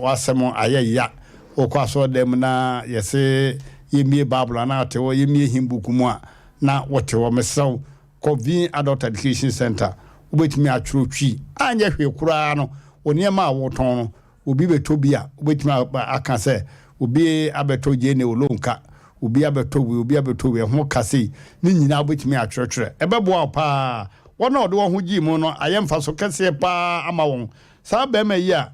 wasɛm ayɛ ya, wokɔ asɔredan mu na yɛse yɛmmie Bible anaa ate hɔ yɛmmie hymn book mu a na wote hɔ, mesrɛ wo kɔ V Adult Education Center. Wobɛtumi atwerɛ Twi. Anyɛ hwee koraa no, wo nneɛma a wotɔn no, obi bɛtɔ bi a, wobɛtumi aka sɛ, obi abɛtɔ gyeene olonka, obi abɛtɔ wei, obi abɛtɔ wei, ɛho ka sei. Ne nyinaa wobɛtumi atwerɛtwerɛ. Ɛbɛboa wo paa. Wɔn a wɔde wɔn ho gyee mu no, ayɛ mfaso kɛseɛ paa ama wɔn. Saa barima yi a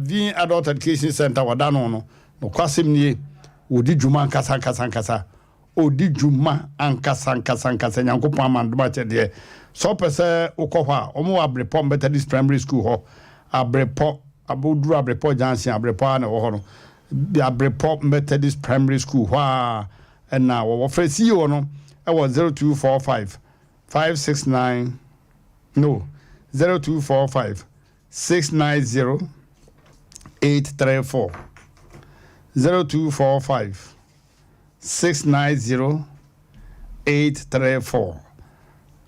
Vin Adult Education Centre wɔda no no, nokwasɛm nie, ɔdi dwuma ankasa ankasa ankasa. Ɔdi dwuma ankasa ankasa ankasa. Nyankopɔn ama no dom akyɛdeɛ. Sɛ wopɛ sɛ wokɔ hɔ a, wɔn wɔ Abrepɔ Methodist Primary School hɔ. Abrepɔ, woduru Abrepɔ Junction, Abrepɔ ara na ɛwɔ hɔ no. Abrepɔ Methodist Primary School hɔ ara na wɔwɔ. Frɛ CEO no wɔ 0245 569, no, 0245 690 834, 0245 690 834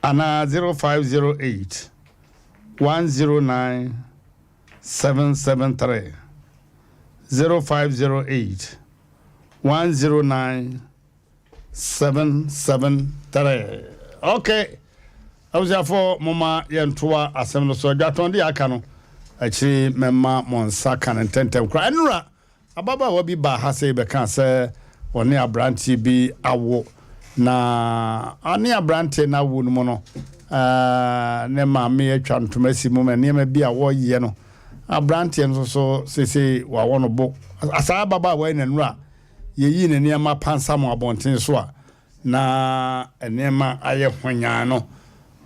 anaa 0508 109 773, 0508 109 773. Ok, abusuafoɔ momma yɛntoa asɛm no so. Adwatɔn deɛ aka no akyiri mɛma mo nsa ka no ntɛntɛm koraa. Ɛnora ababaawa bi baa ha sei bɛkaa sɛ ɔne aberanteɛ bi awo na ɔne aberanteɛ no awo no mu no ne maame atwa ntoma si mu ma nneɛma bi a wɔyɛ no aberanteɛ no nso so seesei wawɔ no bo. Saa ababaawa yi na nnora yeyii ne nneɛma pansam wɔ abɔnten so a na nneɛma ayɛ hwanyann no,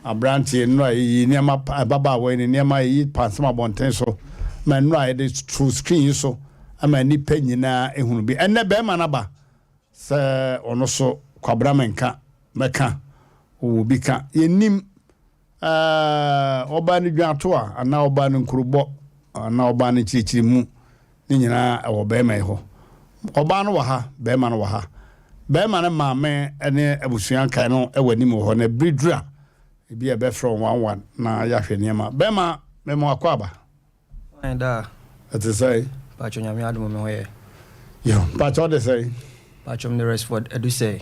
aberanteɛ nnura yeyii nneɛma pa ababaawa yi ne nneɛma yeyi pansam abɔnten so ma nnura yɛde to screen yi so ama nnipa nyinaa ehunu bi. Ɛnnɛ bɛrima no aba sɛ ɔno so Kwabena Menka mɛka ɔwɔ bi ka. Yɛnnim Ɛɛ, ɔbaa no dwatoa anaa ɔbaa no nkurobɔ anaa ɔbaa no nkyerɛkyerɛmu ne nyinaa ɛwɔ bɛrima yi hɔ. Ɔbaa no wɔ ha, bɛrima no wɔ ha. Bɛrima no maame ne abusua nkae no wɔ anim wɔ hɔ na bere duru a, ebi a ɛbɛfrɛ wɔn one one na yɛahwɛ nneɛma. Bɛrima, mema wakɔ aba. Fine daa. Ɛte sɛn? Paatwo Nyame adom me ho yɛ. Yo, paatwo ɔde sɛn? Paatwo mede Resford Adusei.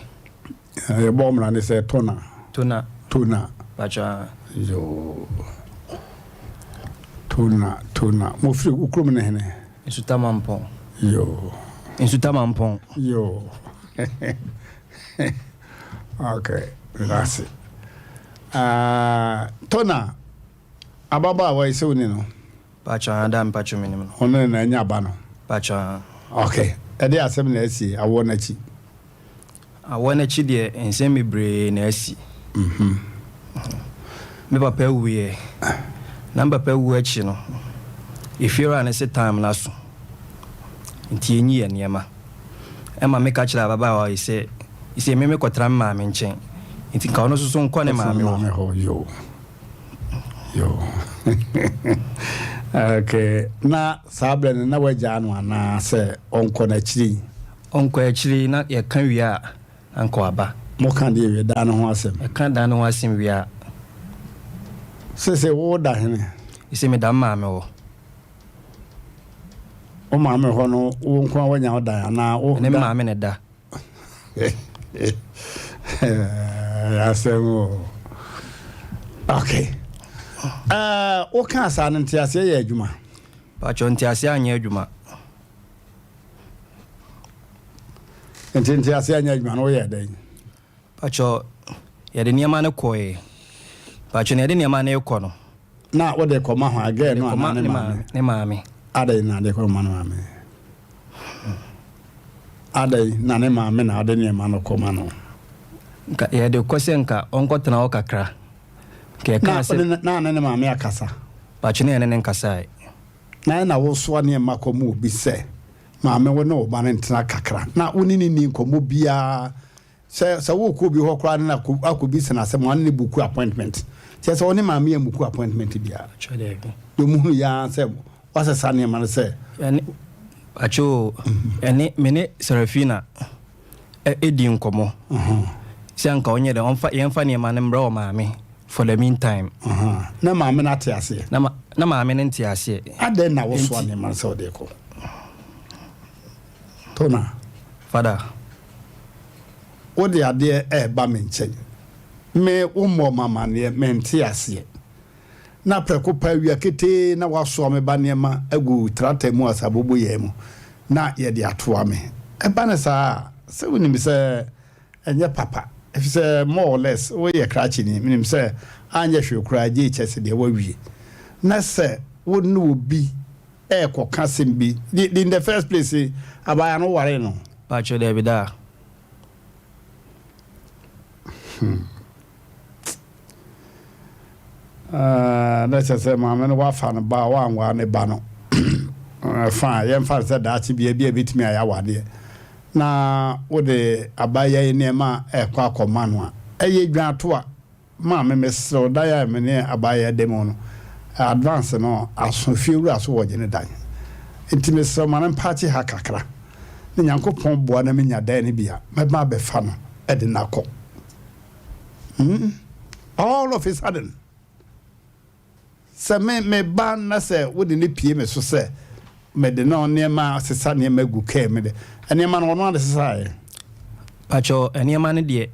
Yɛbɔ mmara ne sɛ Tona. Tona. Tona. Paatwo aa. Yo. Tona, Tona. Mo firi wo kurom ne hene? Nsuta Mampɔn. Yo. Nsuta Mampɔn. Yo. Okay, that's it. Tona. Ababaawa yi sɛ woni no? Pacho aa daa mpacho menim no. Ɔno ne na anya aba no? Pacho aa. Ok, ɛdeɛ asɛm na asi awoɔ no akyi? Awoɔ no akyi deɛ nsɛm bebree na asi. Me papa wuiɛ, na me papa wuo akyi no, efiewura no se time no aso nti yɛnyi yɛn nneɛma. Ɛma meka kyerɛɛ ababaawa yi sɛ, seisei me mekɔtra me maame nkyɛn nti nka ɔno nso so nkɔ ne maame hɔ. Yo. okay. Na saa berɛ no na wagyaa no anaa sɛ ɔnkɔ n'akyiri? Ɔnkɔ akyiri na yɛka wie a anka waba. Moka deɛ wie dan no ho asɛm? Yɛka dan no ho asɛm wie a. Sese wo da hene? Sese meda me maame hɔ. Wo maame hɔ no wo nko a wanya wo dan anaa wo? Ne maame na ɛda. Asɛm o. Okay. Uh, wokaa saa no nteaseɛ yɛ adwuma? Pakyɛ nteaseɛ anyɛ adwuma. Nti nteaseɛ anyɛ adwuma no woyɛ dɛn? Pakyɛ yɛde nneɛma no kɔɛ. Pakyɛ na yɛde nneɛma no rekɔ no. Na wode kɔma hwan? Girl no anaa ne maame? Ne maame. Adɛn na de kɔma ne maame? Adɛn na ne maame na ɔde nneɛma no kɔma no? Nka yɛde kɔ sɛ nka ɔnkɔtena hɔ kakra. Nka yɛkaa sɛ. Na ne ne maame akasa? Pakyɛ na yɛne ne nkasae. Na ɛna wosoa nneɛma kɔma obi sɛ maame wo ne wo ba no ntena kakra na wo ne no nni nkɔmmɔ biara Sɛ sɛ wokɔ obi hɔ koraa na akɔ akɔbisa no asɛm a, ɔne no buku appointment. Kyerɛ sɛ ɔne maame yɛ mmuku appointment biara. Kyerɛ daabi. Deɛ ɔmo hunu yɛ ara sɛ wasesa nneɛma no sɛ. Ɛne pakyɛ o, ɛne me ne Sarafina ɛdi nkɔmmɔ sɛ anka ɔnyɛ dɛ ɔmfa yɛmfa nneɛma no mbrɛ ɔmaame for the meantime. Na maame no ate aseɛ? Na ma na maame no nte aseɛ. Adɛn na wosoa nneɛma no sɛ wode rekɔ? Tona. Father. Wode adeɛ reba me nkyɛn. Me wommɔɔ me amanneɛ, mente aseɛ. Na prɛko pɛ awia ketee na woasoa me ba nneɛma agu trata mu asaboboyaa mu na yɛde atoa me. Ɛba no saa a, sɛ wonim sɛ ɛnyɛ papa, efisɛ more or less woyɛ krakyeni, menim sɛ anyɛ hwee koraa JHS deɛ woawie. Na sɛ wo ne obi rekɔka asɛm bi, in the first place abaayewa no wowaree no? Pakyɛ daabi daa. Hmm. Ah, na kyerɛ sɛ maame no wafa no ba a wanwaa ne ba no fa a yɛmfa no sɛ daakye bia bi a ɛbɛtumi ayɛ awadeɛ na wode abayewa yi nneɛma ɛkɔ akɔma no a ɛyɛ dwaato a Maame mesrɛ wo dan a me ne abaayewa da mu no advance no aso fie wura so wɔgye ne dan nti mesrɛ wo ma no mpaakye ha kakra na Nyankopɔn boa na menya dan no bi a mɛba abɛfa no de no akɔ hmm all of a sudden Sɛ me me ba na sɛ wode no pue me so sɛ mede no nneɛma sesa nneɛma gu kaa mu de, nneɛma no ɔno ara na ɛsesaeɛ. Pakyɛw, nneɛma no deɛ,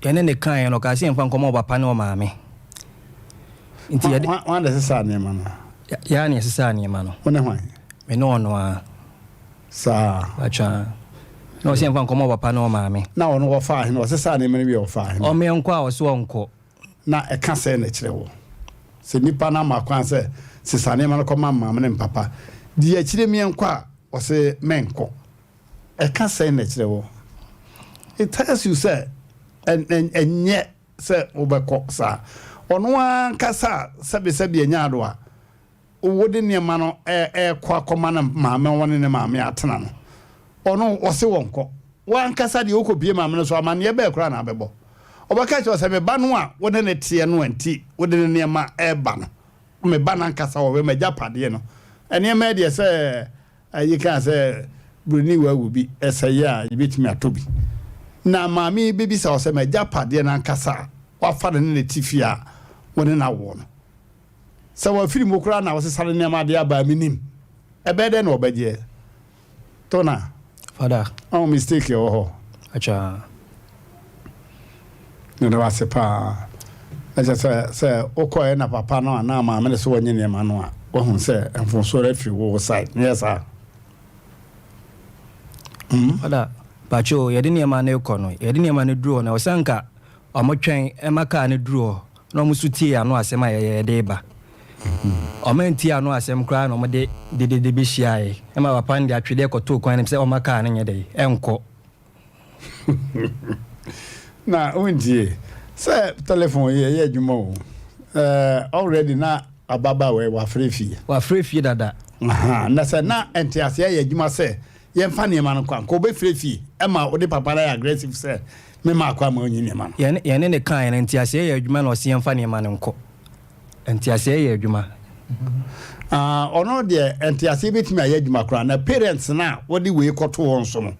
yɛne no kaeɛ no, ɔkaa sɛ yɛmfa nkɔma ɔpapa ne ɔmaame. Nti yɛde. Hwan na ɛsesaa nneɛma no? Yɛn ara na yɛsesaa nneɛma no. Wo ne hwan? Me ne ɔno ara. Saa. Pakyɛw, aane. Na ɔse yɛmfa nkɔma ɔpapa ne ɔmaame. Na ɔno ɔfaa hene? Ɔsesaa nneɛma no wie a ɔfaa hene? Ɔmeɛnkɔ a, ɔse ɔnkɔ. Na ɛka sɛɛ na ɛkyerɛ wo sɛ nipa no ama kwan sɛ sesa nneɛma no kɔma maame ne mpapa. Di akyire meɛnkɔ a, ɔse mɛnkɔ. Ɛka sɛn na ɛkyerɛ wo? It tells you sɛ ɛnyɛ sɛ wobɛkɔ saa. Ɔno ankasa a sɛbesɛbe anya ado a, wode nneɛma no rekɔ akɔma ne maame ɔne ne maame atena no, ɔno ɔse wɔnkɔ. W'ankasa deɛ wokɔpie maame no so amanneɛ bɛɛ koraa na abɛbɔ. Ɔbɛka kyerɛ wo sɛ me ba no a wo ne no teɛ no a nti wode ne nneɛma reba no, me ba no ankasa ɔwɛ m'agyapadeɛ no. Nneɛma yi deɛ sɛ ayi kaa sɛ buroni wawu bi ɛsɛeɛ a yɛbɛtumi atɔ bi. Na maame yi bɛbisa wo sɛ m'agyapadeɛ no ankasa a woafa no ne no te fie a wo ne no awoɔ no, Sɛ wafiri mu koraa na ɔsesa ne nneɛma de aba a, menim. Ɛbɛyɛ dɛn na ɔbɛgyeɛ? Tona. Father. Ɔho mistake ɛwɔ hɔ. Atwa. Meda wo ase paa. Na kyerɛ sɛ sɛ wokɔɛ na papa no anaa maame no sɛ wɔnyɛ nneɛma no a, wahu sɛ mfomsoɔ no afiri wo side. Nyɛ saa? Hmm? Father, pacho, yɛde nneɛma no rekɔ no, yɛde nneɛma no duru hɔ no, ɛwɔ sɛ nka Wɔtwɛn ma kaa no duru hɔ na wɔn nso tie ano asɛm a yɛde reba. Wɔantie ano asɛm koraa na wɔde dedede bɛhyiaeɛ ma papa no de atwedeɛ kɔtoo kwan no mu sɛ ɔmma kaa no nyɛ dɛn ɛnkɔ. Na wontie sɛ telefon yi ɛyɛ adwuma o. Eh, already na ababaawa yi wafrɛ fie. Wafrɛ fie dada. Aha, na sɛ na nteaseɛ yɛ adwuma sɛ yɛmfa nneɛma no nkɔ a, nka ɔbɛfrɛ fie ɛma wode papa no ayɛ aggressive sɛ Me maa kwan ma onyi nneɛma no. Yɛne yɛne no kaeɛ no, nteaseɛ yɛ adwuma na ɔse yɛmfa nneɛma no nkɔ. Nteaseɛ yɛ adwuma. Ah, ɔno deɛ nteaseɛ bɛtumi ayɛ adwuma koraa na parents no a wɔde wei kɔto wɔn so no,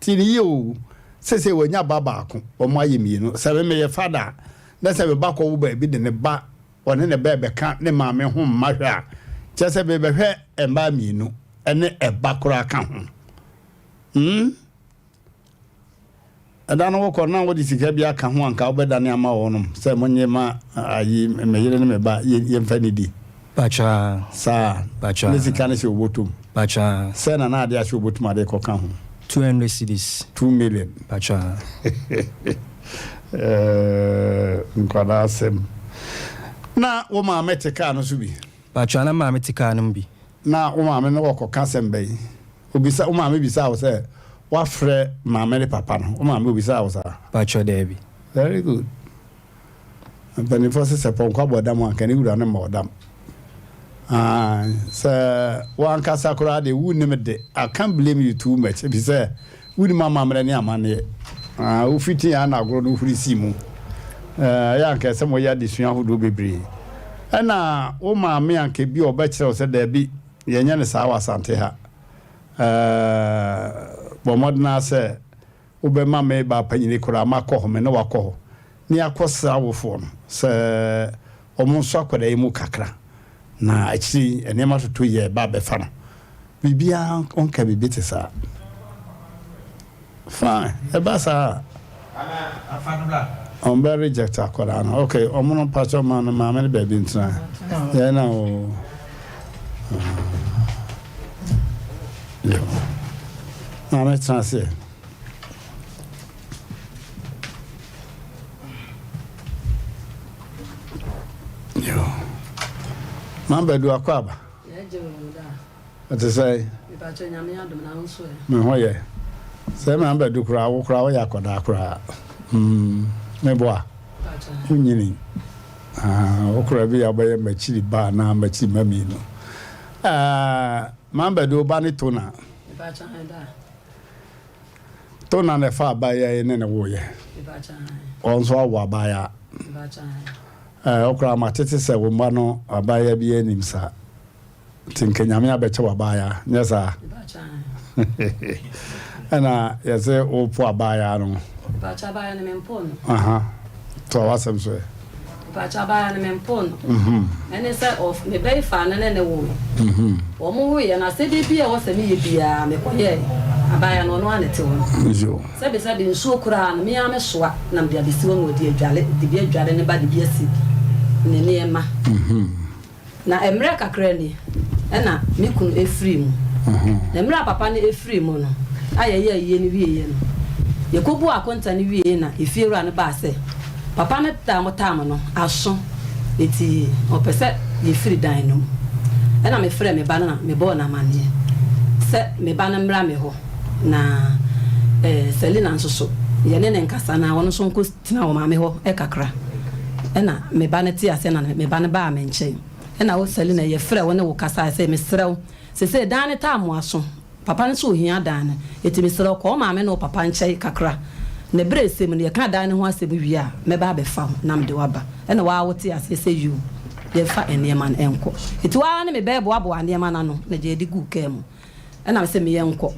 tie no yie o, seesei wɔanya ba baako, wɔn ayɛ mmienu. Sɛ me meyɛ father a, na sɛ me ba kɔwo baabi de ne ba, ɔne ne ba rebɛka ne maame ho mma hwɛ a, kyerɛ sɛ merebɛhwɛ mmaa mmienu ne ɛba koraa ka ho. Hmm? Ɛda no wokɔ na wode sika bi aka ho a nka wobɛdane ama wɔnom sɛ monye ma ayi me yere ne me ba yɛmfa nidi. Patwaa. Saa. Patwaa. Ne sika no hyɛ wo bɔtɔm. Patwaa. Sɛ na na ade ahyɛ wo bɔtɔm ade kɔka ho. 200 cedis. 2 million. Patwaa. Eh, nkwadaa asɛm. Na wo maame te kaa no so bi? Patwaa, na maame te kaa no mu bi. Na wo maame ne wɔkɔka asɛm bɛn? Obisa, wo maame bisaa wo sɛ woafrɛ maame ne papa no? Wo maame obisaa wo saa? Pakyɛ daabi. Very good. Mpanimfoɔ se sɛ pɔnkɔ abɔ dam a, anka ne wura no mmɔɔ dam. Ae, sɛ woankasa koraa deɛ wonnim de, I can't blame you too much, ɛfiri sɛ wonnim amammerɛ ne amanneɛ. Ah, wofiti a na agorɔ no wohuri sii mu. Ɛyɛ anka ɛsɛ moyɛ adesua ahodoɔ bebree. Ɛna wo maame anka bi a ɔbɛkyerɛ wo sɛ daabi, Yɛnyɛ no saa wɔ Asante ha. Ɛɛ, bɔ mmɔden ara sɛ wobɛma me ba panyini koraa makɔ hɔ, me ne wo akɔ hɔ, na yɛakɔsra awofoɔ no sɛ wɔn nso akwadaa yi mu kakra, na akyire yi nneɛma toto yie a ɛba abɛfa no. Biribiara ɔnka biribi te saa. Fine, ɛba saa a. Ɔmo bɛ reject akwadaa no. Okay, ɔmo no mpakyɛw ma no maame no baabi ntena. Yɛn na o. Yo. Maame tena ase. Yo. Maame bɛdu akɔ aba. Ɛte sɛn? Me ho yɛ. Sɛ me abɛdu koraa, wo koraa woyɛ akwadaa koraa. Mm, meboa. Wonyini. Ah, wo koraa bi a wobɛyɛ m'akyiri ba anaa m'akyiri ma mmienu. Ah, mambɛdu wo ba ne Tona. Tona na ɛfa abaayewa yi ne ne woyɛ. Ɔno nso awo abaayewa. Eh, wo koraa matete sɛ wo mma no abaayewa bi anim saa. Nti nka Nyame abɛkyɛ w'abaayaa, nyɛ saa? Ɛna yɛse wopo abaayaa no. Mpakyɛ abaayaa no mempoo no. Aha, toa w'asɛm so ɛ. Mpakyɛ abaayaa no mempoo no. Ɛne sɛ ɔf me ba yi faa no ne ne woe. Wɔn woeɛ no asɛdeɛ biara a ɛwɔ sɛ meyɛ biara mekɔyɛɛ. Abaayaa no ɔno ara na ɛte hɔ no. Sɛbe sɛbe nsuo koraa no me ara mesoa na mede abɛsi hɔ na ɔde adware, de bi adware ne ba de bi asi ne nneɛma. Na mmerɛ kakra ni na me kunu firii mu. Na mmerɛ a papa no firii mu no, a yɛyɛɛ ayie no wieeɛ no, yɛkɔbuu akonta no wieeɛ na efiewura no baa sɛ, papa no da a wɔtaa mo no aso, enti ɔpɛ sɛ yɛfiri dan no mu. Ɛna mefrɛɛ me ba no na mebɔɔ no amanneɛ sɛ me ba no mmra me hɔ na eh, Selina nso so, yɛne no nkasa na ɔno nso nkɔ Tena wo maame hɔ kakra. Ɛna me ba no tee aseɛ na me ba no baa me nkyɛn. Ɛna wo Selina yɛfrɛɛ wo ne wo kasaeɛ sɛ mesrɛ wo sesei dan no taa mo aso. Papa no nso ɔhia dan no. Enti mesrɛ wo kɔ wo maame ne wo papa nkyɛn kakra. Na berɛ a ɛsɛ mu no yɛka dan no ho asɛm wie a mɛba abɛfa wo na mede wo aba. Ɛna wo ara wotee aseɛ sɛ yoo yɛmfa nneɛma no nkɔ. Enti wo ara ne me bɛɛboaboa nneɛma no ano na gya yɛde guu kaa mu. Ɛna mese me yɛnkɔ.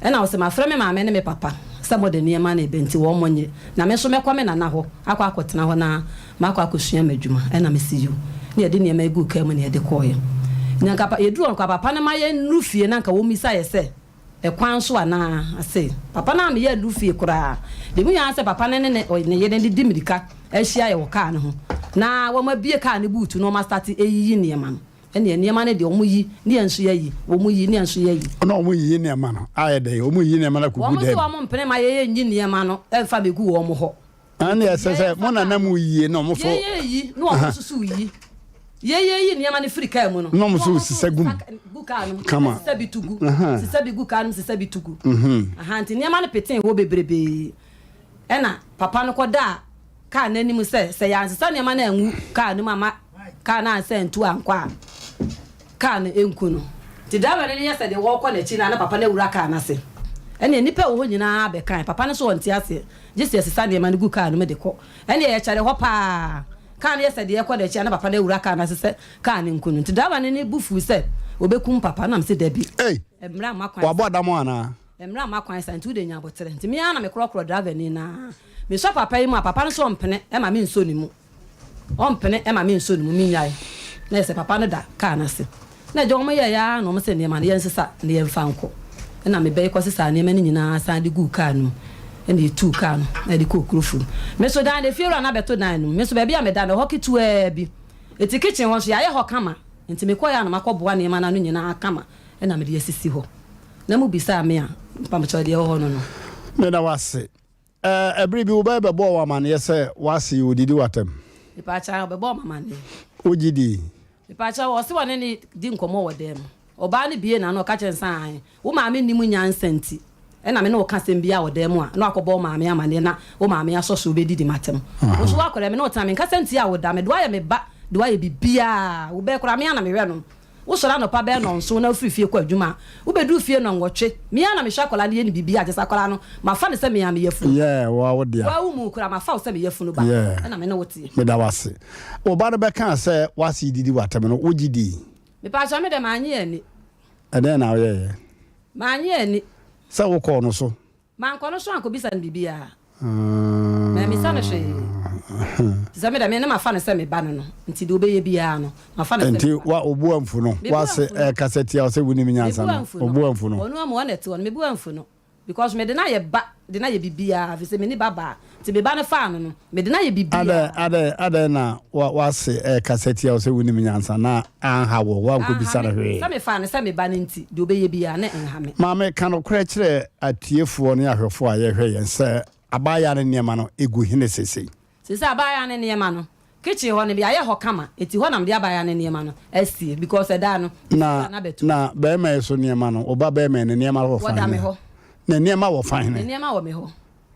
Ɛna ɔse mafrɛ me maame ne me papa sɛ mode nneɛma no reba nti wɔn nye. Na me nso mɛkɔ me nana hɔ akɔ akɔtena hɔ na makɔ akɔsua m'adwuma. Ɛna mese yoo. Na yɛde nneɛma yi guu kaa mu na yɛde kɔeɛ. Na nka yɛduru hɔ no koraa papa no ma yɛnnuru fie na nka wɔmmisa yɛ sɛ ɛkwan so anaa. Ase papa no ammeyɛ annuru fie koraa. Deɛ mehu ara ne sɛ papa no ne ne yere no de mmirika ahyia yɛ wɔ kaa no ho na wɔabue kaa no buutu na wɔastate reyiyi nneɛma no. Ɛnneɛ nneɛma no deɛ wɔn yi ne yɛn nso yɛyi, wɔn yi ne yɛn nso yɛyi. Ɛna wɔn yiyi nneɛma no ayɛ dɛn? Wɔn yiyi nneɛma no akɔgu Wɔn se dɛm. wɔn mpene ma yɛn nyi nneɛma no mfa mmɛgu wɔn hɔ. Ɛnneɛ ɛsɛ sɛ mo na na mo yie na wɔn nso. Yɛn yɛyi na wɔn nso so yi. Yɛn yɛyi nneɛma no firi kaa mu no. Na wɔn nso sisa gu mu. Gu kaa no mu. Kama. Sisa bi to gu. Sisa bi gu kaa no mu, sisa bi to gu. Aha nti nneɛma no petee hɔ bebrebee. Ɛna papa no kɔdaa kaa no anim sɛ, sɛ yɛansesa nneɛma no angu kaa no mu amma kaa no ansan antu ankɔ a, kaa no nku no. Nti driver no yɛ sɛ deɛ wɔrekɔ n'akyi no a na papa no awura kaa no ase. Ɛnneɛ nnipa a ɛwɔ hɔ nyinaa bɛkae. Papa no nso ɔnte aseɛ, gye sɛ yɛsesa nneɛma no gu kaa no mu de kɔ. Ɛnneɛ yɛkyɛre hɔ pa ara. Kaa no yɛ sɛ deɛ ɛrekɔ n'akyi a na papa no awura kaa no ase sɛ kaa no nku no. Nti driver no ne bo fuu sɛ ɔbɛkum papa no. Na mese dabi, mmara mma kwan saa. Wabɔ dam anaa? Mmara mma kwan saa, nti wode nya aboterɛ. Nti me ara na mekorɔkorɔ driver ni no ara. Mesɔ papa yi mu a, papa no nso ɔmpene ma mensɔ ne mu. Ɔmpene ma mensɔ ne mu, menyae. Na ayɛ sɛ papa no da kaa no ase. Na agya wɔn yɛeɛ ara na wɔn sɛ nneɛma no yɛnsesa na yɛmfa nkɔ. Ɛna me ba yi kɔsesaa nneɛma no nyinaa san de guu kaa no mu. Ɛna yɛtuu kaa no na yɛde kɔɔ kuro fam. Me nso dan no, efiewura no abɛto dan no mu. Me nso baabi a meda no, ɛhɔ ketewaa bi. Enti kitchen hɔ nso, yɛayɛ hɔ kama. Nti mekɔeɛ a na makɔboa nneɛma no ano nyinaa kama na mede asisi hɔ. Na mobisaa me a, mpamokyɛw deɛ ɛwɔ hɔ no no. Meda wo ase. Ɛɛ, ɛbere bi wo ba yi bɛbɔɔ wo amanneɛ sɛ w'ase yi odidi w'atam? Mepaakyɛw, ɔbɛbɔɔ me amanneɛ. Wogye dii? Mepaakyɛw, ɔse ɔne no di nkɔmmɔ wɔ dan mu. Ɔbaa no buee n'ano, ɔka kyerɛɛ no sɛ, Aane, wo maame nnim nyansa nti na me ne wo ka asɛm biara wɔ dan mu a, na wakɔbɔ wo maame amanneɛ na wo maame asɔ so rebɛdidi m'atam. Wo nso woakɔda, me ne wo tena, menkasa ntia wo da, mede wo ayɛ me ba, de wo ayɛ biribiara, wo ba yi koraa me ara na mehwɛ no. Wosɔre anɔpa bɛyɛ nnɔnson na wofiri fie kɔ adwuma a, wobɛduru fie nnɔnwɔtwe. Me ara na mehwɛ akwadaa no yɛ no biribiara, kyerɛ sɛ akwadaa no, mafa no sɛ me ara me yafunu. Yeah, wo ara wo dea. Wo ara wo mu koraa, mafa wo sɛ me yafunu ba, Yeah. ɛna me ne wo teɛ. Meda wo ase. Wo ba no bɛkaa sɛ w'ase redidi w'atɛm no, wogye dii? Mepaakyɛw, me deɛ mannye anni. Ɛdɛn na woyɛeɛ? Mannye anni. Sɛ wokɔɔ no so? Mankɔ no so ankɔbisa no biribiara. Mammisa no hwee. Te sɛ me deɛ, me ne mafa no sɛ me ba no no, nti deɛ ɔbɛyɛ biara no, mafa no sɛ me ba. Nti wa wo bo amfu no? W'ase ɛrekasa tia wo sɛ wonim nyansa no, wo bo amfu no? Ɔno amu, ɔna ɛte hɔ no, me bo amfu no. Because mede no ayɛ ba. de no ayɛ biribiara, ɛfiri sɛ menni babaa. Nti me ba no faa no no, mede no ayɛ biribiara. Adɛn, adɛn, adɛn na wa, w'ase rekasa tia wo sɛ wonnim nyansa na anha wo, woankɔbisa no Anha me. hwee? Sɛ mefaa no sɛ me ba no nti, deɛ ɔbɛyɛ biara, na ɛnha me. Maame, ka nokorɛ kyerɛ atiefoɔ ne ahwɛfoɔ a yɛhwɛ yɛn sɛ abaayaa no nneɛma no, ɛgu hene seesei? Seesei abaayaa no nneɛma no, kitchen hɔ no, yɛayɛ hɔ kama, enti hɔ na mede abaayaa no nneɛma no asie because ɛda no, Na, mefiri hɔ a na bɛto. na barima yi so nneɛma no, wo ba barima yi, ne nneɛma wɔ fa Wɔda me hene? hɔ. Ne nneɛma wɔ fa Ne hene? nneɛma wɔ me hɔ.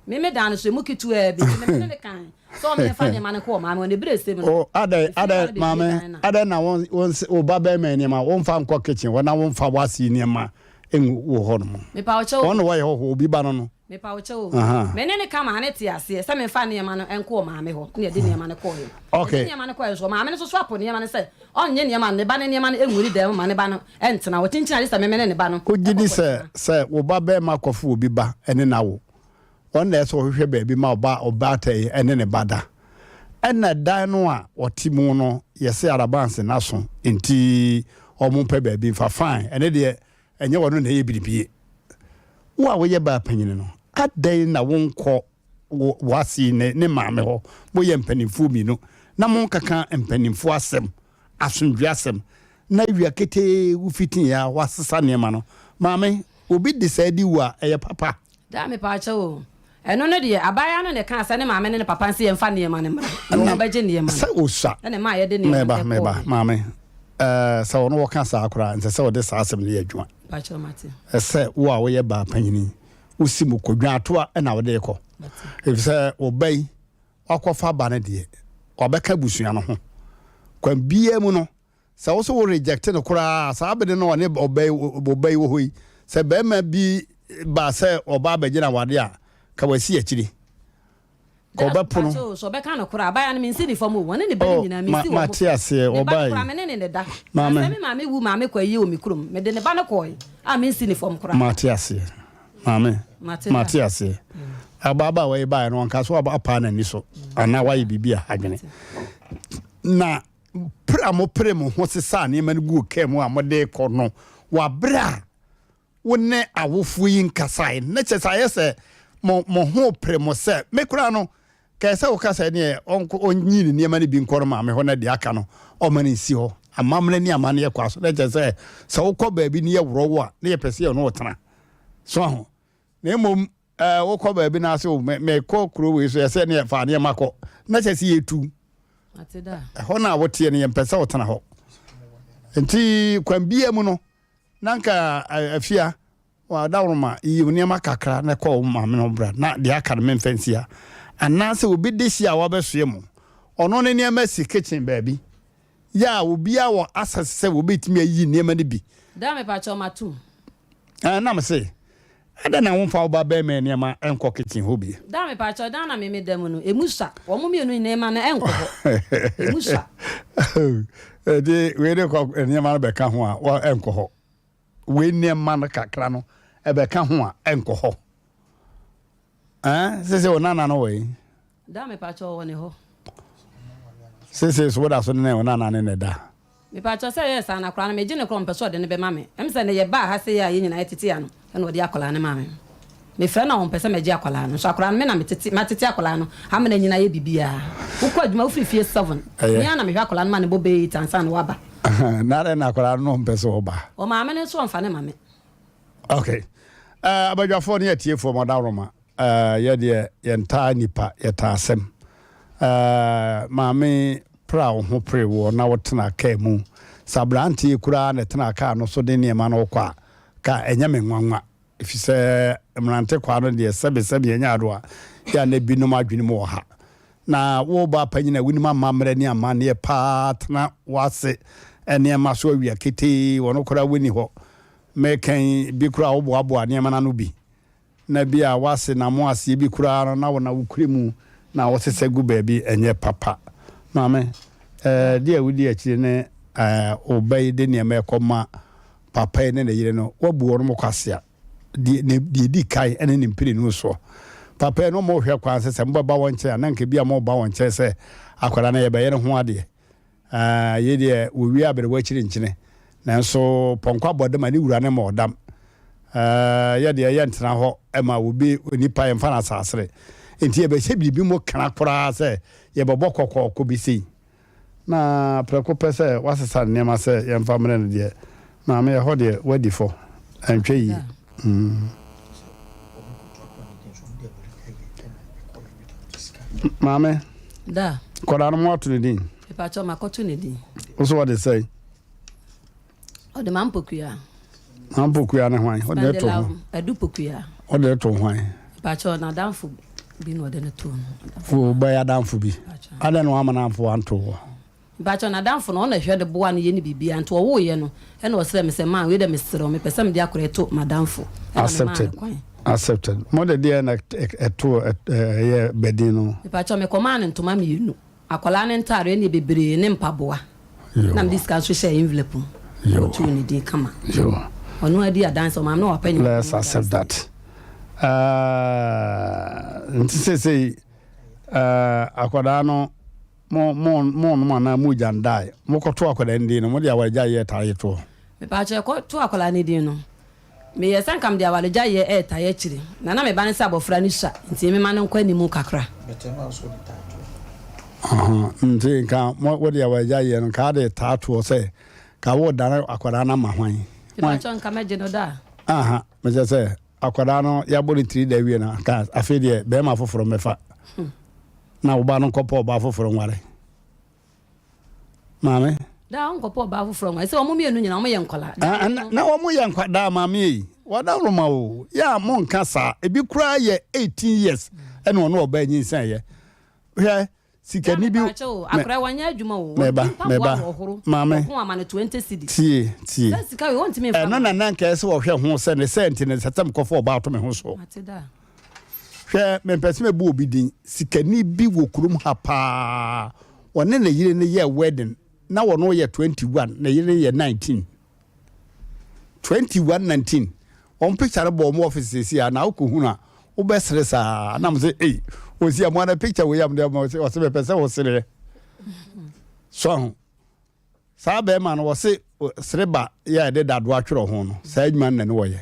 Me me dan no so, emu ketewaa bi, nti me me ne no kae sɛ ɔmmɛfa nneɛma no nkɔ wɔ maame hɔ, na ebere esem no, O, adɛn, mefiri hɔ adɛn, no bepue maame, dan no a. adɛn na wo, wo, wo ba barima yi nneɛma, womfa nkɔ kitchen hɔ na womfa w'ase nneɛma ngu wɔ hɔ nom? Mepa wo kyɛw o. Wɔn na wɔyɛ hɔhoɔ, obi ba no no. Mepa wo kyɛw o. Aha. Me ne no ka maa no tee aseɛ sɛ memfa nneɛma no nkɔ ɔmaame hɔ, ɛna yɛde nneɛma no kɔeɛ. Okay. Yɛde nneɛma no kɔeɛ nso, ɔmaame no nso so apo nneɛma no sɛ ɔnnye nneɛma no, ne ba no nneɛma no ngu ne dan mu ma ne ba no ntena hɔ. Kyinkyin agye sɛ me me ne ne ba no Wogye di kɔ sɛ kɔtena. sɛ wo ba barima kɔfa obi ba ne no awo, ɔno na ɛsɛ sɛ ɔhwehwɛ baabi ma ɔba ɔbaatan yi ne ne ba da? Ɛna dan no a ɔte mu no yɛse arabanse n'aso nti wɔmpɛ baabi mfa, fine, ɛno deɛ ɛnyɛ ɔno na ɛyɛ biribie. Wo a woyɛ baa panyini no, adɛn na wonkɔ wo w'ase ne ne maame hɔ? Moyɛ mpanimfoɔ mmienu na monkaka mpanimfoɔ asɛm, asomdwoeɛ asɛm, na awia ketee wofitiiɛ a woasesa nneɛma no. Maame, obi de saa di wo a, ɛyɛ papa? Daa mepaakyɛw o. Ɛno no deɛ, abaayewa no na ɛkaa sɛ ne maame ne ne papa nse yɛmfa nneɛma no mmra, na Ɛna wɔbɛgye nneɛma no. sɛ osua. Ɛna ɛmaa yɛde nneɛma no Meba, meba, kɔɔeɛ. maame. Ɛɛ, sɛ ɔno ɔka saa koraa a, ɛnsɛ sɛ ɔde saa asɛm no yɛ adwuma. Mpakyɛw, mate. Ɛsɛ wo a woyɛ baa panyini, wosi mu kɔ dwaatoa na wode rekɔ. Mate. Efisɛ wo ba yi, wakɔfa ba no deɛ, wabɛka abusua no ho. Kwan biara mu no, Sɛ wo so wo reject no koraa a, saa bere no ɔne ɔba yi ɔba yi wɔ hɔ yi, sɛ barima bi ba sɛ ɔba abɛgye no aware a, ka wasi akyiri. Ka ɔbɛpo no. Pacho, sɛ ɔbɛka no koraa, abaayewa no mensi ne fam o, wɔne ne ba no Oh, nyinaa ma mensi wɔn mate fam. aseɛ, Ne ba no ɔbaa koraa yi. me ne ne na ɛda. Maame. Na sɛ me maame wu maame kɔ ayie wɔ me kurom, mede ne ba no kɔɔe a mensi ne fam koraa. Mate aseɛ, maame. Mate da. Mate aseɛ. Ababaawa yi baeɛ no, ɔnka so apaa n'ani so anaa wayɛ biribi a adwene. Na Pere a mopere mo ho sesaa nneɛma no guu kaa mu a mode rekɔ no wɔ bere a wo ne awofoɔ yi nkasae no, na kyerɛ sɛ ayɛ sɛ mo mo ho pere mo sɛ me koraa no, kae sɛ woka sɛ neɛ ɔnkɔ ɔnyi ne nneɛma no bi nkɔ no maame hɔ na deɛ aka no ɔma no nsi hɔ. Amammerɛ ne amanneɛ kɔ so na kyerɛ sɛ sɛ wokɔ baabi ne yɛworɔ wo a na yɛpɛ sɛ yɛne wo tena. So aho? Na mmom Ɛɛ, wokɔ baabi na ase o, mekɔ kuro wei so, yɛsɛ ne yɛfa nneɛma kɔ, na kyɛ sɛ yɛtu. Ɛhɔ no a woteɛ no, yɛmpɛ sɛ wotena hɔ. Nti kwan bia mu no, na nka afia wadaworoma yiyi wo nneɛma kakra na kɔ wo maame no bra na deɛ aka no memfa nsi ha. Anaasɛ obi de hyia a wabɛsoɛ mu, ɔno ne nneɛma si kitchen baabi. Yɛ a obiara wɔ access sɛ wɔbɛtumi ayi nneɛma no bi. Daa mepakyɛw matom. Ɛɛ na mese adɛn na womfa wo ba bɛrima nneɛma nkɔ kitchen hɔ bi. Daa mepakyɛw dan na me meda mu no emu sua wɔn mmienu nneɛma no ɛnkɔ hɔ emu sua. Ɛde wei de kɔ nneɛma no bɛka ho a ɛnkɔ hɔ wei nneɛma no kakra no ɛbɛka ho a ɛnkɔ hɔ. Ɛn sese wo nana no wɔ yi. Da mepakyɛ ɔwɔ ne hɔ. Sese so woda so ne wo nana ne ne da. Mepakyɛ sɛ ɛyɛ saa na akwadaa no megye no korɔ ɔmpɛ sɛ ɔde no bɛma me. Ɛm sɛ nɛ yɛbaa ha sei a yɛn nyinaa yɛtete ano ɛna ɔde akwadaa no maa me. Mefrɛ no a ɔmpɛ sɛ mɛgye akwadaa no. Nso akwadaa no me na metete matete akwadaa no ama no anyini ayɛ biribiara. Wokɔ adwuma wofiri fie seven. Ɛyɛ. Me ara na mehwɛ akwadaa no ma no bɔ bɛyɛ eight ansa na waba. Na adɛn na akwadaa no ɔmpɛ sɛ ɔba? Ɔmaame no nso ɔmfa no ma me. Ok eh, abadwafoɔ ne atiefoɔ mo adaworoma eh, yɛ deɛ yɛntaa nipa yɛtaa asɛm eh, maame pra wo ho pere woɔ na wotena kaa mu sɛ aberanteɛ koraa na ɛtena kaa no so de nneɛma no kɔ a ka ɛnyɛ me nwanwa ɛfiri sɛ mmerante kwaa no deɛ sɛbe sɛbe ɛnyɛ ado a yɛ a na binom adwene mu wɔ ha na wo ba panyin a wonim amammerɛ ne amanneɛ paa tena w'ase nneɛma so awia ketee wɔn koraa wɔnni hɔ Meka yi, bi koraa woboaboa nneɛma no ano bi, na bi a woase na mo aseɛ bi koraa no na wo na wokura mu na wosesa gu baabi, ɛnyɛ papa. Maame, eh, deɛ wodi akyire ne eh, wo ba yi de nneɛma ɛkɔma papa yi ne ne yere no, woabu wɔn kwasea, deɛ ne, deɛ ɛdi kan ne ne mprenu soɔ. Papa yi no wɔhwɛ kwan sɛ sɛ mobɛba wɔn nkyɛn a, na nka bi a moba wɔn nkyɛn sɛ akwadaa no yɛbɛyɛ ne ho adeɛ. Aah yei deɛ wɔwie aberewa akyiri nkyene, nanso pɔnkɔ abɔ dam a ne wura no ma ɔdam. Ɛɛ, yɛ deɛ yɛntena hɔ ma obi, onipa, yɛmfa no asasere. Enti yɛbɛhyɛ biribi mu kena koraa sɛ yɛbɛbɔ kɔkɔɔkɔ bi sei. Na prɛko pɛ sɛ wasesa ne nneɛma sɛ yɛmfa mmrɛ no deɛ, maame, ɛhɔ deɛ woadi fɔ. Ɛntwa yie. Mm. Maame, Da. Kɔdaa no moato ne din? Mepakyɛw, makɔto ne din. Wo so wɔde sɛn? Ɔde ma mpokua. Ma mpokua ne hwan? Ɔde ne to ho. Adu pokua. Ɔde ne to hwan? Mepakyɛw, n'adamfo bi na ɔde ne to no. Wo bɛyɛ adamfo bi. Adɛn na wama n'amfo anto hɔ? Mepakyɛw, n'adamfo no, ɔno na ɛhwɛ no boa no yɛ ne biribiara. Nti ɔwoeɛ no, ɛna ɔsrɛɛ me sɛ, Ma, wei deɛ mesrɛ wo, mepɛ sɛ mede akwadaa yi to m'adamfo. Ɛna memaa no Accepted. kwan. Accepted. Mo de deɛ na ɛto ɛyɛ badin no? Mepakyɛw, mekɔmaa no ntoma mmienu. Akwadaa no ntaadeɛ ne bebree ne mpaboa. Na mede sika nso hyɛɛ envelope mu. Ɔtoo ne din kama. Ɔno adi adanse, ɔmaame na wapa nyinaa. Let's accept that. Nti seesei akwadaa no mo mo mo nom anaa mo gya ndae. Mokɔto akwadaa no din no, mo de awaregya yɛ tare toɔ. Mepaakyɛ kɔto akwadaa no din no. Meyɛɛ sɛ anka mede awaregyaeɛ retae akyire, na na me ba no sɛ abɔfra no sua, nti memma no nkɔ anim kakra. Nti nka wode awaregyaeɛ no, nka wode taa toɔ sɛ nka woredane akwadaa no ama hwan? Mepakyɛw, nka mɛgye no da a. Aha, mekyerɛ sɛ akwadaa no yɛabɔ ne tiri da awie no, nka afei deɛ barima foforɔ mmɛfa na wo ba no nkɔpɛ ɔbaa foforɔ nware. Maame. Daa ɔnkɔpɛ ɔbaa foforɔ nwa. Ɛsɛ wɔn mmienu nyinaa wɔn yɛ nkwadaa. Ah, na, na wɔn yɛ nkwadaa maame yi. Wɔdaworo ma o. Yɛ a mo nka saa. Ebi koraa yɛ 18 years ɛna ɔno ɔbaa nyinsɛn yɛ. Hwɛ sikani bi. Akora wɔnyɛ adwuma o. Mɛba mɛba maame. Wɔko ama no 20 cedis. Tie tie. Sɛ sika wei wɔntumi nfa. Ɛno na na nka ɛsɛ wɔhwɛ ho sɛ ne sɛ nti ne sɛ sɛ mekɔfa ɔbaa to me ho so. Mate da. Hwɛ, mempɛ sɛ mɛbɔ obi din, sikani bi wɔ kurom ha paa, ɔne ne yere no yɛɛ wedding, na ɔno yɛ 21, ne yere no yɛ 19. 21, 19. Wɔn picture no bɔ wɔn office seesei a, na wokɔhunu a, wobɛsere saa. Na mo sɛ, ei, wɔsi a mo ana picture wei a mo de ama, ɔsɛ mepɛ sɛ wosereɛ. So aho. Saa bɛɛma no wɔse sereba yɛ a yɛde dadoa twerɛ ho no, saa adwuma no na ne wɔyɛ.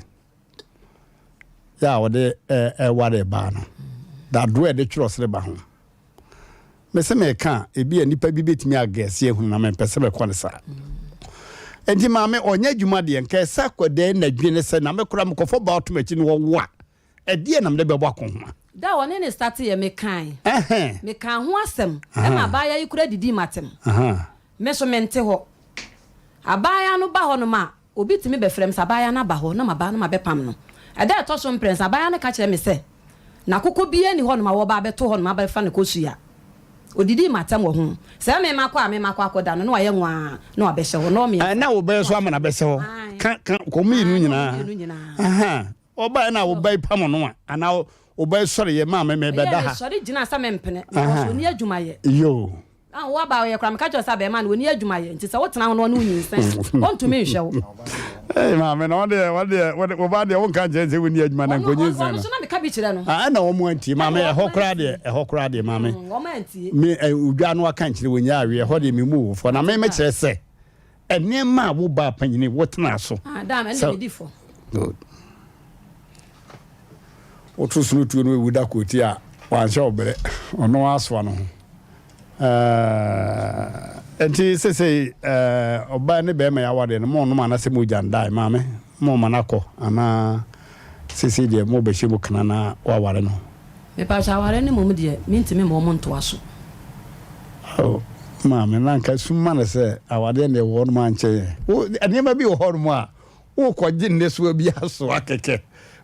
Yɛ a wɔde ɛware baa no, dadoa a yɛde twerɛ sereba ho. Mese meka a, ebi a nipa bi bɛtumi agɛse ahunu na mempɛ sɛ mɛkɔ no saa. Enti maame ɔnyɛ adwuma deɛ nka ɛsɛ akwadaa na dwene sɛ na mekora mekɔfɔ baa ɔtom akyi no wɔwo a Ɛdeɛn na mede bɛbɔ akɔnhoma? Da a wɔne no starteeɛ, mekae. Mekaa ho asɛm ma abaayewa yi koraa didii m'atɛm. Me nso mente hɔ. Abaayewa no ba hɔnom a, obi tumi bɛfrɛ me sɛ abaayewa no aba hɔ na maba na mabɛpam no. Ɛda a ɛtɔ so mprɛnsa, abaayewa no ka kyerɛɛ me sɛ n'akokɔ biara nni hɔnom a wɔreba abɛto hɔnom abɛfa no kosua. Odidii m'atɛm wɔ ho. Sɛ me makɔ a me makɔ akɔda no na wayɛ nwaa na wabɛhyɛ hɔ. Nnɔɔ mmiɛnsa. Ɛna wo bɛyɛ so ama no abɛhyɛ hɔ. Ka ka kɔ mmienu nyinaa. Ɔbae na wo ba yi pamo no a, anaa wo ba yi sɔre yɛ maa me mebɛda ha. Ɛyɛ mesɔre gyina sɛ mempene because ɔni adwuma yɛ. Yoo. Ah wo aba ɔyɛ koraa meka kyerɛ wo sɛ abɛɛmaa no ɔni adwuma yɛ nti sɛ wo tena ho na ɔne wo nyinsɛn a ɔntumi nhwɛ wo. Ei maame na ɔdeɛ ɔdeɛ wo ba deɛ wo nka nkyerɛ sɛ wonni adwuma na nkɔ nyinsɛn no. Ɔno nso na meka bi kyerɛ no. Ah ɛna wɔn antie maame ɛhɔ koraa deɛ ɛhɔ koraa deɛ maame. Wɔn antie. Me odwa no aka nkyerɛ wɔn nyɛ awie ɛhɔ deɛ me mu wo fɔ na me mekyerɛ sɛ. Nneɛma a wo baa panyini wo tenaa so. Ah, damn, ɛnna medi fɔ. Good. Woto sono tuo no ewu da koti a wanhyɛ wo brɛ ɔno asoa no ho. Eh, nti sesei eh, ɔbaa ne bɛrima yɛ awadeɛ no mo nom anasɛ mo gya ndae maame mo ma no akɔ anaa sesei deɛ mo bɛhyɛ mu kena na waware no. Mepakyɛ aware no mmom deɛ mentumi mma wɔn ntoa so. Oh maame na nka sum ma no sɛ awadeɛ deɛ wɔ hɔnom ankyɛ yɛn. Wo nneɛma bi wɔ hɔnom a wokɔgye nnesoa bi asoa kɛkɛ.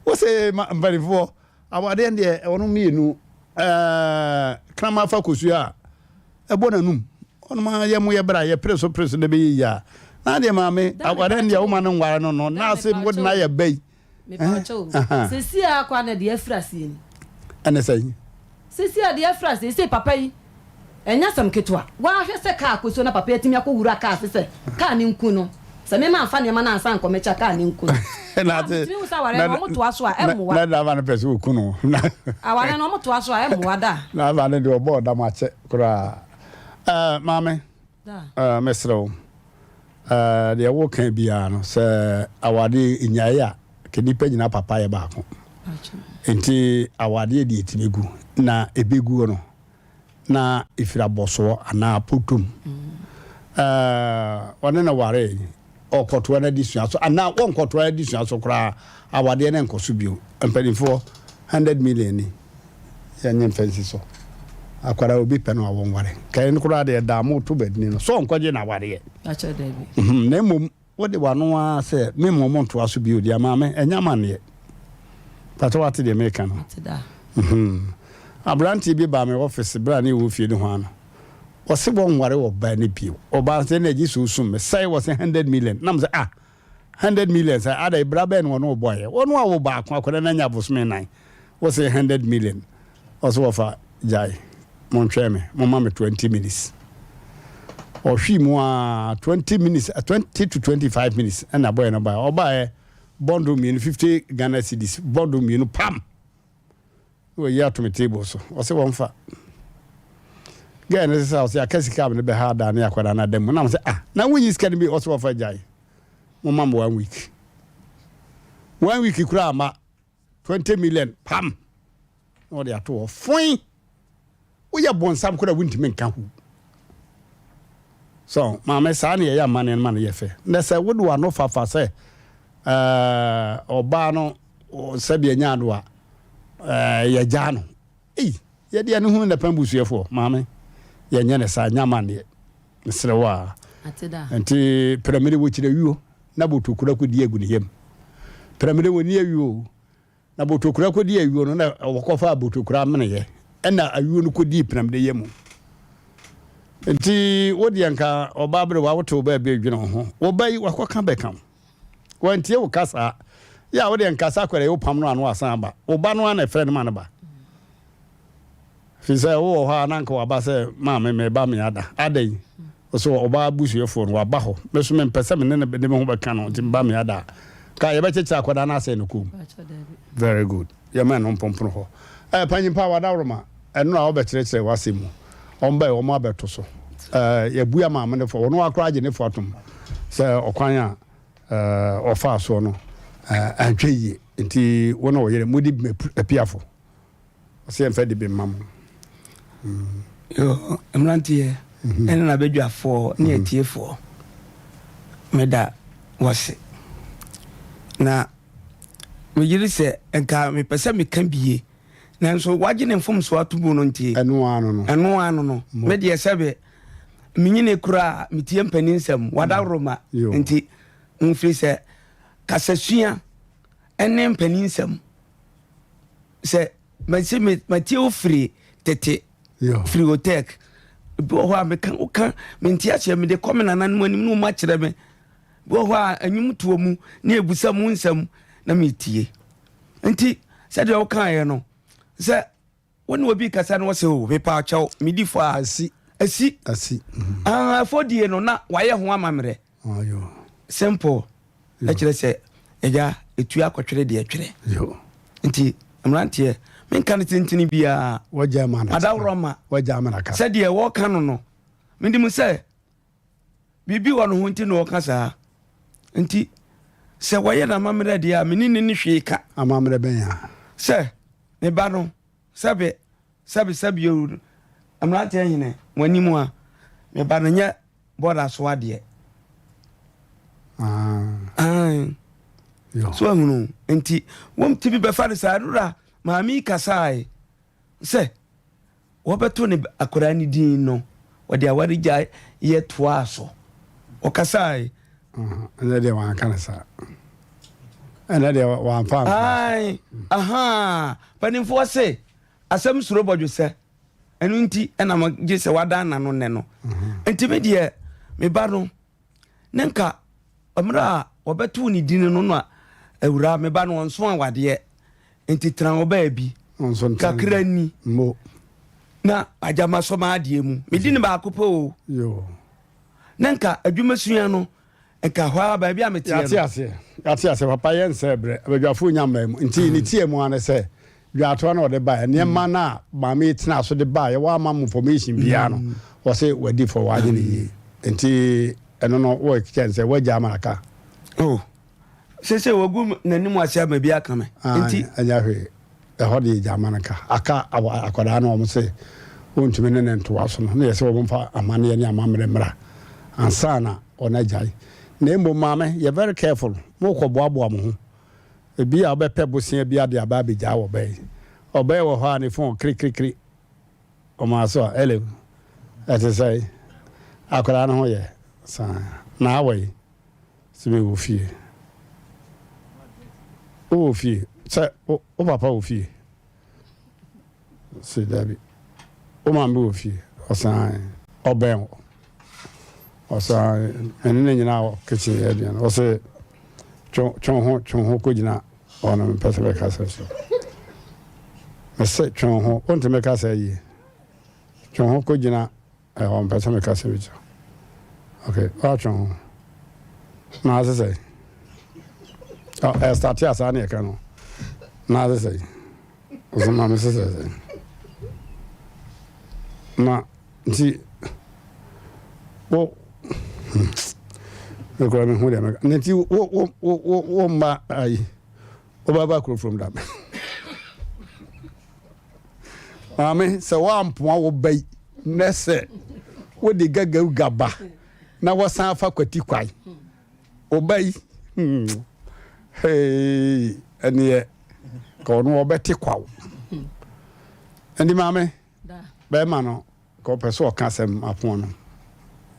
Wo se ma mpanimfoɔ awadeɛ deɛ wɔn mmienu ɛɛ kraman fa kosua a ɛbɔ n'anum. Wɔnom a yɛ mo yɛ bra yɛ pere so pere so na ɛbɛyɛ yie a. Na deɛ maame awadeɛ deɛ woma no nware no no na ase wode no ayɛ ba yi. Mepaakyɛw o, seesei ara koraa na deɛ afiri aseɛ ni. Ɛne sɛn? Seesei ara deɛ afiri aseɛ, seesei papa yi, ɛnyɛ asɛm ketewa. Woahwɛ sɛ kaa akɔsuo na papa yi atumi akɔwura kaa ase sɛ kaa no nku no. Sɛ me mamfa nneɛma no ansa ankɔ m'akyi a, kaa no nku no. Na Ah, metumi hu sɛ awareɛ no, wɔtoa so a, ɛmmoa. Na driver no pɛ sɛ ɔku no. Awareɛ no, wɔtoa so a, ɛmmoa da. Driver no deɛ ɔbɔɔ dam akyɛ koraa. Ɛɛ, maame. Da. Mesrɛ wo, deɛ woka biara no, sɛ awadeɛ nyae a, ka nnipa nyinaa papa yɛ baako. Nti awadeɛ deɛ ɛtumi gu na ɛbɛguo no na ɛfiri abɔsoɔ anaa potom. Ɛɛ ɔne no waree ɔkɔtoa no adesua so anaa wɔnkɔtoa adesua so koraa awadeɛ no nkɔ so bio. Mpanimfoɔ 100 million ni yɛnye mfa nsi so. Akwadaa obi pɛ no a wɔnware. Kɛn koraa deɛ daa moto badini no so ɔnkɔgye n'awadeɛ. Na mmom Wode w'ano ara sɛ memma ɔmo ntoa so bio deɛ maame, ɛnyɛ amanneɛ. Mpakyɛ wate deɛ meka no? Mate daa. Mm-hmm. Aberanteɛ bi baa me office berɛ a na yɛwɔ fie nohoa no. Ɔse wɔnware ɔbaa no bio. Ɔbaa no sɛ ɛnna gye sɛ osum me. Sɛe wɔse hundred million. Na mesɛ ah, hundred million sɛ adɛn bra bɛn na ɔne wo bɔeɛ? Ɔno awo baako, akwadaa no anya abosome nnan. Wose hundred million. Ɔse wɔfa gyae montwɛn me momma me 20 minutes. Ɔhwee mu aa 20 minutes 20 to 25 minutes ɛna bɔyɛ no baeɛ. Ɔbaeɛ bundle mmienu 50 Ghana cedis bundle mmienu pam na wayi ato me table so. Ɔse wɔmfa. Girl no sesa ɔse aka sika a mede bɛha adaa ne akwadaa no ada mu. Na mesɛ ah na wonyi sika no bi ɔse wɔfa gyae momma me one week. One week koraa ma 20 million pam na ɔde ato hɔ foin woyɛ bɔnsam koraa wontumi nka ho so maame saa ne yɛyɛ amanneɛ no ma no yɛ fɛ na sɛ wode w'ano fafa sɛ ɔbaa no sɛdeɛ nya do a yɛgyaa no ei yɛde ɛno hunu na pɛn busuafoɔ maame yɛnyɛ ne saa nyɛ amanneɛ mesrɛ wo a nti pramire wɔkyerɛ wio na botokura kɔdi agu ne yam. Prɛmire wɔnni ayuo o, na botokura kɔdi ayuo no na wɔkɔfaa botokura ameneeɛ ɛna ayuo no kɔdii prɛmire yam. Nti wo deɛ nka ɔbaa bere wa wote wo baabi redwene wo ho, wo ba yi wakɔka bɛka wo. Wantie wo kasa yɛ a wo deɛ nka sa akwadaa yi wopam no ano asan aba. Wo ba no ara na ɛfrɛ no ma no ba. Firi sɛ wowɔ hɔ a na anka waba sɛ maame meba me ada. Adɛn? Ɔsɛ ɔbaa abusuafoɔ no waba hɔ. Me so mempɛ sɛ me ne no de me ho bɛka no nti meba me ada a. Ka yɛbɛkyekyere akwadaa no asɛe no kɔn mu. Very good. Yɛma ɛno mpompono hɔ. Ɛɛ panyin pa wadaworoma ɛno a wobɛkyerɛkyerɛ w'asɛm mu. Wɔn bɛyɛ wɔn abɛto so. Ɛɛ yɛbua maame no fɔ. Ɔno akora agye ne fo atom sɛ ɔkwan a ɛɛ ɔfaa soɔ no ɛɛ antwa yie. Nti wo ne wo yere modi apiafo. Ɔsɛ yɛmfa de bi mma mo. Yo, mmeranteɛ mhm. ɛne n'abadwafoɔ ne mhm. atiefoɔ meda wɔse na megyere sɛ nka mepɛ sɛ meka bie nanso wagye ne mfomsoɔ ato mu no nti ɛno ano no ɛno ano no medeɛ sɛbe menyini koraa metie mpani nsɛm wadaworoma nti mfiri sɛ kasasua ɛne mpani nsɛm sɛ mɛsi matie wo firi tete firi hotek bi wɔ hɔ a meka woka mente aseɛ mede kɔ me nananom anim ne wɔn akyerɛ me bi wɔ hɔ a anwom toɔ mu ne ebusa mu nsɛm na metie nti sɛdeɛ wokaeɛ no sɛ wo ne obi kasa no wɔsɛ o mepa kyɛw medi fɔ a asi asi asi ah ɛfɔ die no na wayɛ ho amammerɛ simple ɛkyerɛ sɛ ɛgya ɛtu akɔtwere deɛ twerɛ nti mmeranteɛ menka no tentene biara adaworɔ ma sɛdeɛ wɔka no no menim sɛ biribi wɔ no ho nti na ɔka saa nti sɛ wɔyɛ no amammerɛ deɛ a mene ne ne hwee ka amammerɛ bɛn a sɛ me ba no sɛbe sɛbe sɛbe o mmeranteɛ hene mo anim a me ba no nyɛ bɔda so adeɛ ah. so ahunu nti wɔmtumi bɛfa no saa nora maame yi kasae sɛ wɔbɛto ne akwadaa no din no wɔde awaregya yɛ toaa so ɔkasae ɛnɛ deɛ wanka no saa ɛnɛ deɛ wamfa aha mpanimfoɔ se asɛm suro bɔdwesɛ ɛno nti ɛna gye sɛ wadan n'ano nnɛ no mhm. nti me deɛ me ba no ne nka mmerɛ a wɔbɛtoo ne din no na awura me ba no ɔnso awadeɛ nti tena hɔ baabi kakra ni na agya ma sɔ m'adeɛ mu medi ne baako pɛ o na nka adwuma sua no nka hɔ a baabi a meteɛ no yɛate aseɛ yɛate aseɛ papa yɛ nsɛ berɛ abadwafoɔ nya mmaa mu nti ne tiɛ mu ano sɛ dwaatoa na ɔde baeɛ nneɛma no a maame yi tena so de baeɛ wɔama mo information biara no mm. wɔse wadi fɔ wagye ne yie nti ɛno no wɔkyɛn sɛ wagya ama aka oh. Sese wagu n'anim ase ama bi aka me. Nti. Ɛnyɛ hwee. Ɛhɔ deɛ gya ama no ka. Aka akwadaa no wɔn se wɔntumi ne ne ntoa so no, na yɛ sɛ wɔn mfa amanneɛ ne amammerɛ mmra ansa na wɔn agyae. Na mmom maame, yɛ very careful. Mokɔ boaboa mo ho. Ebi a wobɛpɛ bosea bi ade aba abɛgyaa wɔ bɛn. Ɔbɛn wɔ hɔ a ne phone kirikirikiri. Ɔmaa so a, hello, ɛte sɛn? Akwadaa no ho yɛ? Saa. Na awɔ yi? Sɛ mewɔ fie. Wowɔ fie? Sɛ wo papa wɔ fie? Sɛ dabi. Wo maame wɔ fie? Ɔsan ɔbɛn wɔ. Ɔsan ɛne ne nyinaa wɔ kitchen yɛ aduane. Ɔsɛ twe ho twe ho kɔgyina hɔ no mepɛ sɛ mɛkasa so. Mese twe ho wontumi kasa yie. Twe ho kɔgyina Ɛhɔ mpɛ sɛ meka sɛ bi ok woatwe ho na ase sɛ ɛstate a saa ne ɛka no na ase sɛ ɔsɛ ma me sesɛ sɛ na nti wo mekora mehu deɛ mɛka na nti wo wo wo wo mma ayi wobɛba kuro from da Maame, sɛ woampoa wo ba yi nɛ sɛ wode gagauga ba na wɔsan fa kwati kwan. Wo ba yi, hmm, hey, ɛneɛ ka ɔno ɔbɛte kwaw. Ɛnti maame, bɛrima no ka ɔpɛ sɛ ɔka asɛm apoa no,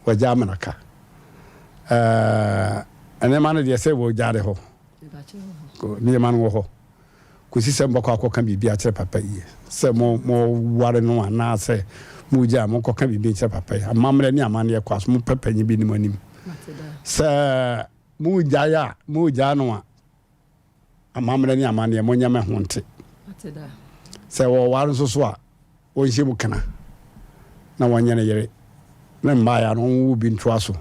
wagya amena ka. Ɛɛ, nneɛma no deɛ sɛ wɔ gyaade hɔ, nneɛma no wɔ hɔ. Kosi sɛ mobɛkɔ akɔka biribi akyerɛ papa yi, sɛ mo, moware no anaasɛ mogyaa, monkɔka biribi nkyerɛ papa yi. Amammerɛ ne amanneɛ kɔ so, mopɛ panyin bi ne mo anim. Sɛ mogyae a, mogyaa no a, amammerɛ ne amanneɛ, monyɛ me ho nte. Sɛ wɔware nso so a, wɔnhyɛ mu kena na wɔnyɛ ne yere ne mmaeɛ no wɔnwo bi ntoa so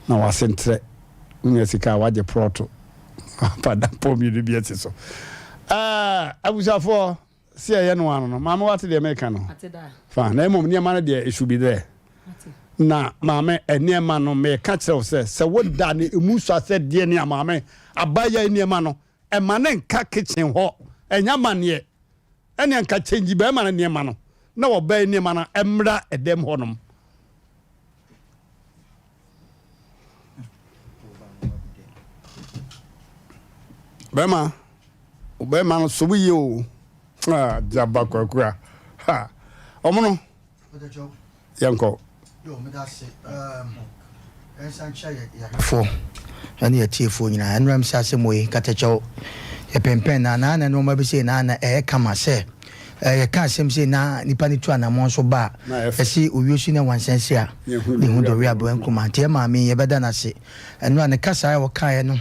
na wase ntrɛ wonya sika a wagye prɔto apa dampɔ mmienu bi asi so. Ɛɛ abusuafoɔ si ɛyɛ no ano no maame wate deɛ meka no fa na mmom nneɛma no deɛ it should be there na maame nneɛma no meka kyerɛ wo sɛ sɛ woda ne emu sua sɛ deɛ ne a maame abayɛ nneɛma no ɛma ne nka kitchen hɔ ɛnyɛ amaneɛ ɛne anka change bɛrima no nneɛma no na ɔbaa nneɛma no ɛmmra ɛdɛm hɔ nom. Bɛrima bɛrima no so yie o ah gyaba kwaku a ha ɔmo no. Yɛnkɔ. Yo, meda ase. Um, yɛnsan nkyia yɛ yɛhwɛfoɔ ɛne yɛtiefoɔ nyinaa. Ɛnora m sɛ asɛm wei katakyɛw yɛpɛmpɛn na na na nneɛma bi sei na na ɛyɛ kama sɛ yɛka asɛm sei na nipa no tu anammɔn so ba a ɛse owie so ne wansɛnse a ne hu dɔwe aboa nkruma nti ɛma me yɛbɛda no ase. Ɛnora ne kasaeɛ a wɔkaeɛ no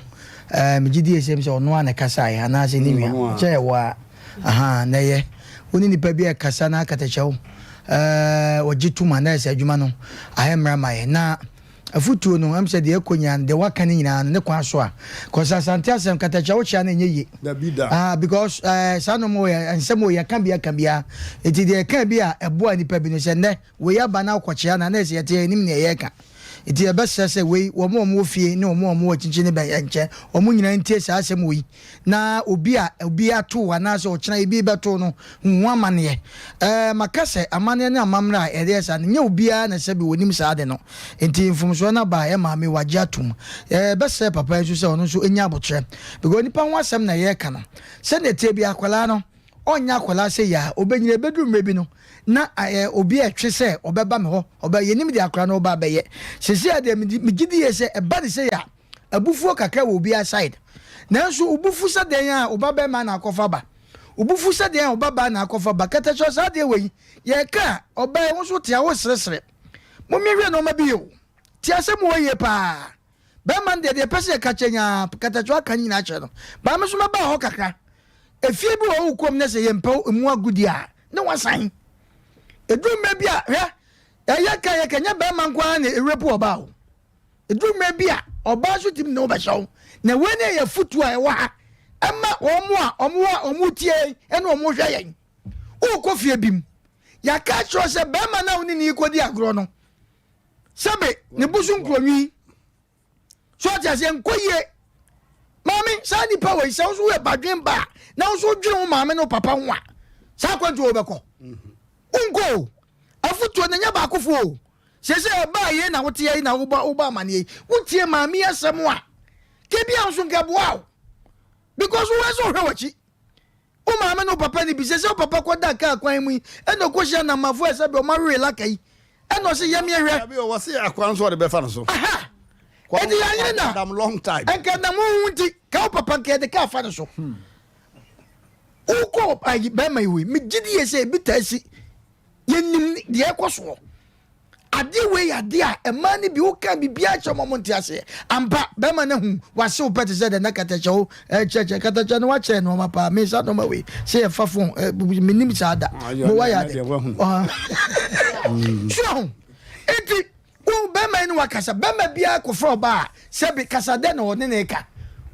megye die sɛ sɛ ɔno a na ɛkasaeɛ anaasɛ ne nua kyɛ ɛwɔ a Ahaa, na ɛyɛ wo ne nipa bi rekasa na akatakyɛw ɛɛ ɔgye tom a na ɛsɛ adwuma no ayɛ mmerɛ ama yɛn. Na afutuo no, ɛm sɛ deɛ ɛkɔ nyinaa no, deɛ waka no nyinaa no, ne kwan so a. Cause Asante asɛm katakyɛw kyea no ɛnyɛ yie. Dabi da. Ah, because ɛɛ saa nneɛma wɔ yɛ, nsɛm wɔ yɛka bi aka biara. Nti deɛ ɛka bi a ɛboa nipa bi no, sɛ nnɛ wei aba na wokɔkyea no a, na ɛsɛ yɛte yɛnim nea yɛreka. Nti yɛbɛsrɛ sɛ wei, wɔn a wɔwɔ fie ne wɔn a wɔwɔ akyinkyini ne bɛn nkyɛn, wɔn nyinaa ntie saa asɛm wei. Na obi a obi ato anaasɛ ɔkyena ebi rebɛto no hu ho amanneɛ. Ɛɛ, maka sɛ amanneɛ ne amammerɛ a yɛde yɛ saa no, nyɛ obiara na sɛbe onim saa ade no. Nti mfomsoɔ no aba a, yɛn maame wagye atom. Yɛbɛsrɛ papa yi nso sɛ ɔno nso nya aboterɛ. Because nipa ho asɛm na yɛreka no. Sɛdeɛ ɛteɛ biara akwadaa no, ɔnyɛ akwadaa sɛ yi a, ɔbɛnyini. Ɛbɛduru mmerɛ bi no, na ɛɛ obi retwe sɛ ɔbɛba me hɔ. Ɔbɛ, yɛnim deɛ akwadaa no reba abɛyɛ. Seesei ara deɛ, megye di yie sɛ ɛba no sei a, Abufuo kakra wɔ obiara side. Nanso wo bo fu sɛ dɛn a wo ba bɛɛma na akɔfa ba. Wo bo fu sɛ dɛn a wo ba baa na akɔfa ba. Kɛtɛsɔ saa adeɛ wei yɛka a ɔbaa yi wo nso te a wo seresere. Momyɛnhwɛ nnoɔma bi o. Te asɛm wɔ yie paa. Bɛɛma no deɛ deɛ ɛpɛ sɛ yɛka kyerɛ nyaa kɛtɛsɔ aka ne nyinaa kyerɛ no. Baa me nso mɛbaa hɔ kakra. Efie bi wɔ hɔ wo kɔm na sɛ yɛmpɛ emu agodie a ne wasan. Ɛduru mmerɛ bi a hwɛ ɛyɛ ka yɛka nyɛ bɛɛma nko ara na ɛwurapu ɔbaa o. Ɛduru mmerɛ bi a, ɔbaa nso tumi ne wo bɛhyɛ wo. Na wei ne yɛ afotuo a ɛwɔ ha ɛma wɔn a wɔn a wɔn tie ne wɔn hwɛ yɛn. Wokɔ fie bi mu, yɛaka akyerɛ sɛ bɛrima no a wo ne ne kɔdi agorɔ no, sɛbe ne bo so nkuronwi. So ɔte aseɛ nkɔ yie. Maame, saa nipa wei, sɛ wo nso woyɛ badwen ba a, na wo nso wodwene wo maame ne wo papa ho a, saa akwantuo wobɛkɔ? Wonkɔ o. Afotuo no ɛnyɛ baakofoɔ o. Seesei ɛbaa yei na wote yi na wobɔ wobɔ amaneɛ yi. Wotie maame yi asɛm a, kebia nso nka ɛboa wo. Because wo sɛ wohwɛ w'akyi. Wo maame ne wo papa ni bi. Seesei wo papa kɔda kaa kwan mu yi, ɛna ɔkɔhyia namafo a ɛsɛ bi ɔmo awewe laka yi. Ɛna ɔse yɛmeɛ hwɛ. Dabi o, wɔse akoa nso ɔde bɛfa no so. Aha! Enti yɛanyere na. Dam long time. Nka nam wo ho nti, ka wo papa nka yɛde kaa fa no so. Wokɔ ayi bɛrima yi hɔ yi, megye di yie sɛ ebi taa si. Yɛnim deɛ ɛkɔ soɔ. Adeɛ wei yɛ adeɛ a mmaa no bi woka biribiara kyerɛ wɔn a wɔnte aseɛ. Ampa, bɛrima no ahu wase wo pɛ te sɛ dɛ na katakyɛ wo kyerɛkyerɛ katakyɛ no wakyerɛ nneɛma paa. Me saa nneɛma wei sɛ yɛfa fon menim saa da. Mo wayɛ ade. So ho. Enti wo bɛrima yi ne wakasa. Bɛrima biara kɔfrɛ ɔbaa a sɛbe kasa dɛ na ɔne ne ka.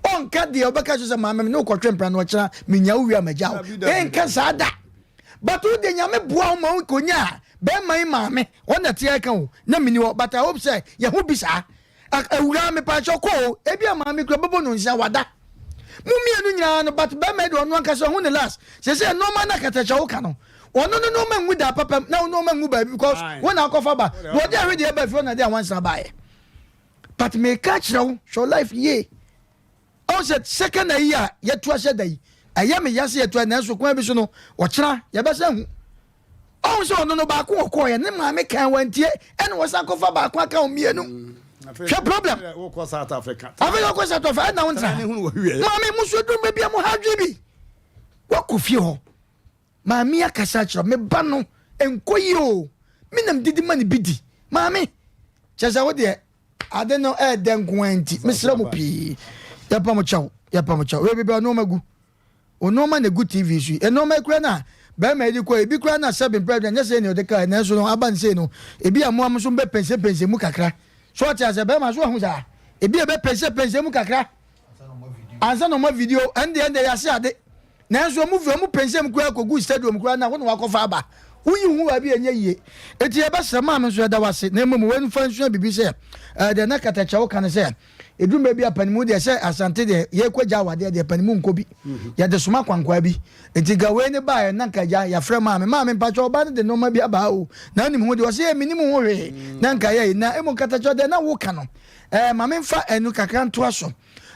Ɔnka deɛ ɔbɛka so sɛ maame me ne wokɔtwe mpena no ɔkyena menya wo wie a magya wo. Ɛnka saa da. But wo deɛ Nyame boa wo ma wo kɔnyaa bɛɛma yi maame ɔno na ɛteɛ ɛka o na meni hɔ but I hope sɛ yɛ ho bi saa awuraa mepaakyɛw kɔ o ebi a maame kura bɛbɔ no nsia wada mo mmienu nyinaa no but bɛɛma yi deɛ ɔno ankasa ɔho ne last sɛsɛ nneɛma na katakyɛ wo ka no ɔno no nneɛma ngu da papa na wo nneɛma ngu baabi because wo na akɔfa ba na ɔde ahwe deɛ ɛba fie ɔna de awansena baeɛ but meka kyerɛ wo hwɛ life yie. Ɔhu sɛ second ayi a yɛatu ahyɛ da yi, ɛyɛ me ya sɛ yɛatu nanso kwan bi so no, ɔkyena yɛbɛsan ahu. Ɔhu sɛ ɔno no baako ɔkɔɔyɛ, ne maame kan wantie, ɛna wɔsan kɔfa baako aka ho mmienu. Mm. Hwɛ problem. Wokɔ South Africa. Afei wokɔ South Africa, ɛna wo ntena. Maame, mo so aduru baabi a mo ha adwene bi. Wakɔ fie hɔ. Maame akasa akyerɛ me ba no, nkɔ yie o. Me nam didi ma ne bi di. Maame, kyerɛ sɛ wo deɛ Ade no ɛɛdɛ nko ara nti, mesrɛ mo pii, yɛpa mo kyɛw, yɛpa mo kyɛw. Wei baabi a nneɛma gu. Nneɛma na egu TV so yi. Nneɛma yi koraa na bɛrima yi de kɔ, ebi koraa na sɛbe mpɛ aduane, nyɛ sɛ nea ɔde kaa, nanso no aba no sei no, ebi a mo a mo nso mobɛpɛnsɛmpɛnsɛ mu kakra. So ɔte aseɛ, bɛrima so ahu saa? Ebi a ɛbɛpɛnsɛmpɛnsɛ mu kakra. Ansa na ɔma video, ɛnde ɛnde yɛase ade. Nanso ɔmo fi ɔmo pɛnsɛm koraa kogu stadium koraa na wo na wakɔfa aba. Woyi wo ho baabi a ɛnyɛ yie. Enti yɛbɛsrɛ maame nso yɛda wo ase na mmom wei mfa nsua biribi sɛ ɛɛ deɛ na katakyɛ wo ka no sɛ ɛduru mmerɛ bi a panimu deɛ sɛ Asante deɛ yɛkɔ gya awadeɛ deɛ panimu nkɔ bi. Yɛde soma kwankwaa bi. Enti nka wei ne baeɛ na nka gya yɛafrɛ maame. Maame mpakyɛ ɔbaa no de nnoɔma bi aba ha o na wonim ho deɛ ɔse ee menim ho hwee na nka yɛyi na mmom katakyɛ deɛ na woka no ɛɛ ma memfa ɛno kakra ntoa so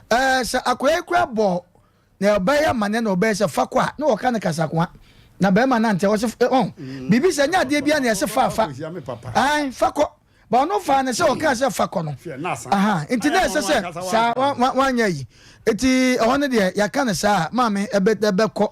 ɛɛ sɛ akwadaa yi koraa bɔ Na ɔbaa yi amanneɛ na ɔbɛyɛ sɛ fa kɔ a na wɔka no kasakoa na bɛrima nante ɔse ɔn mm. biribi sɛ nyɛ adeɛ bia na ɛsɛ fa fa ae fa kɔ ba ɔno faa ne sɛ ɔkaa sɛ fa kɔ no aha nti na ɛsɛ sɛ saa wanyɛ yi nti ɛhɔ no deɛ yɛaka no saa maame ɛbɛkɔ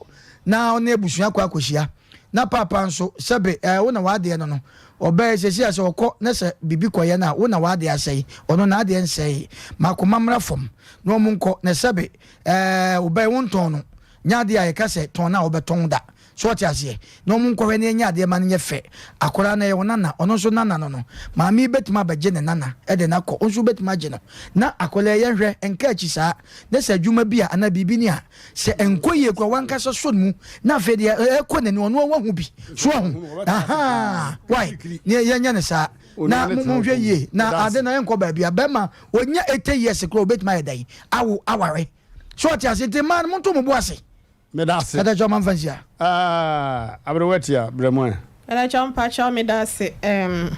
na ɔne abusua kɔ akɔhyia na paapa nso sɛbe ɛɛ wo na w'adeɛ no no ɔbɛyɛ sɛsi a sɛ ɔkɔ na sɛ biribi kɔyɛ no a wo na w'adeɛ asɛe ɔno n'adeɛ nsɛe ma akoma mmra fam na ɔmo nkɔ na sɛbe Ɛɛ, wobɛn wo ntɔn no, nyɛ adeɛ a yɛka sɛ tɔn no a wobɛtɔn da. So ɔte aseɛ? Na wɔn nkɔhwɛ na yɛnyɛ adeɛ ma no nyɛ fɛ. Akwadaa no, ɛyɛ wo nana, ɔno nso nana no no. Maame yi bɛtumi abɛgye ne nana de no akɔ, wo nso wobɛtumi agye no. Na akwadaa yi, yɛnhwɛ, nka akyi saa. Na sɛ adwuma bi a anaa biribi ni a, sɛ ɛnkɔ yie koraa, w'ankasa sɔ ne mu, na afei deɛ ɛrekɔ n'ani, ɔno ara wahu bi. So wahu? Ahaa, why? Ne yɛnyɛ no saa. Na monhwɛ yie, na ade no ɛnkɔ baabi a. Bɛrima, ɔnya 80 years koraa, ɔbɛtumi ayɛ dɛn? Awo aware. So ɔte ase? Nti mmaa no, monto mo bo ase. Meda ase. Ɛda kyɛw ma mfa nsia. Ah, aberewa tia, brɛ mu ɛ. Ɛda kyɛw mpakyɛw meda ase ɛɛm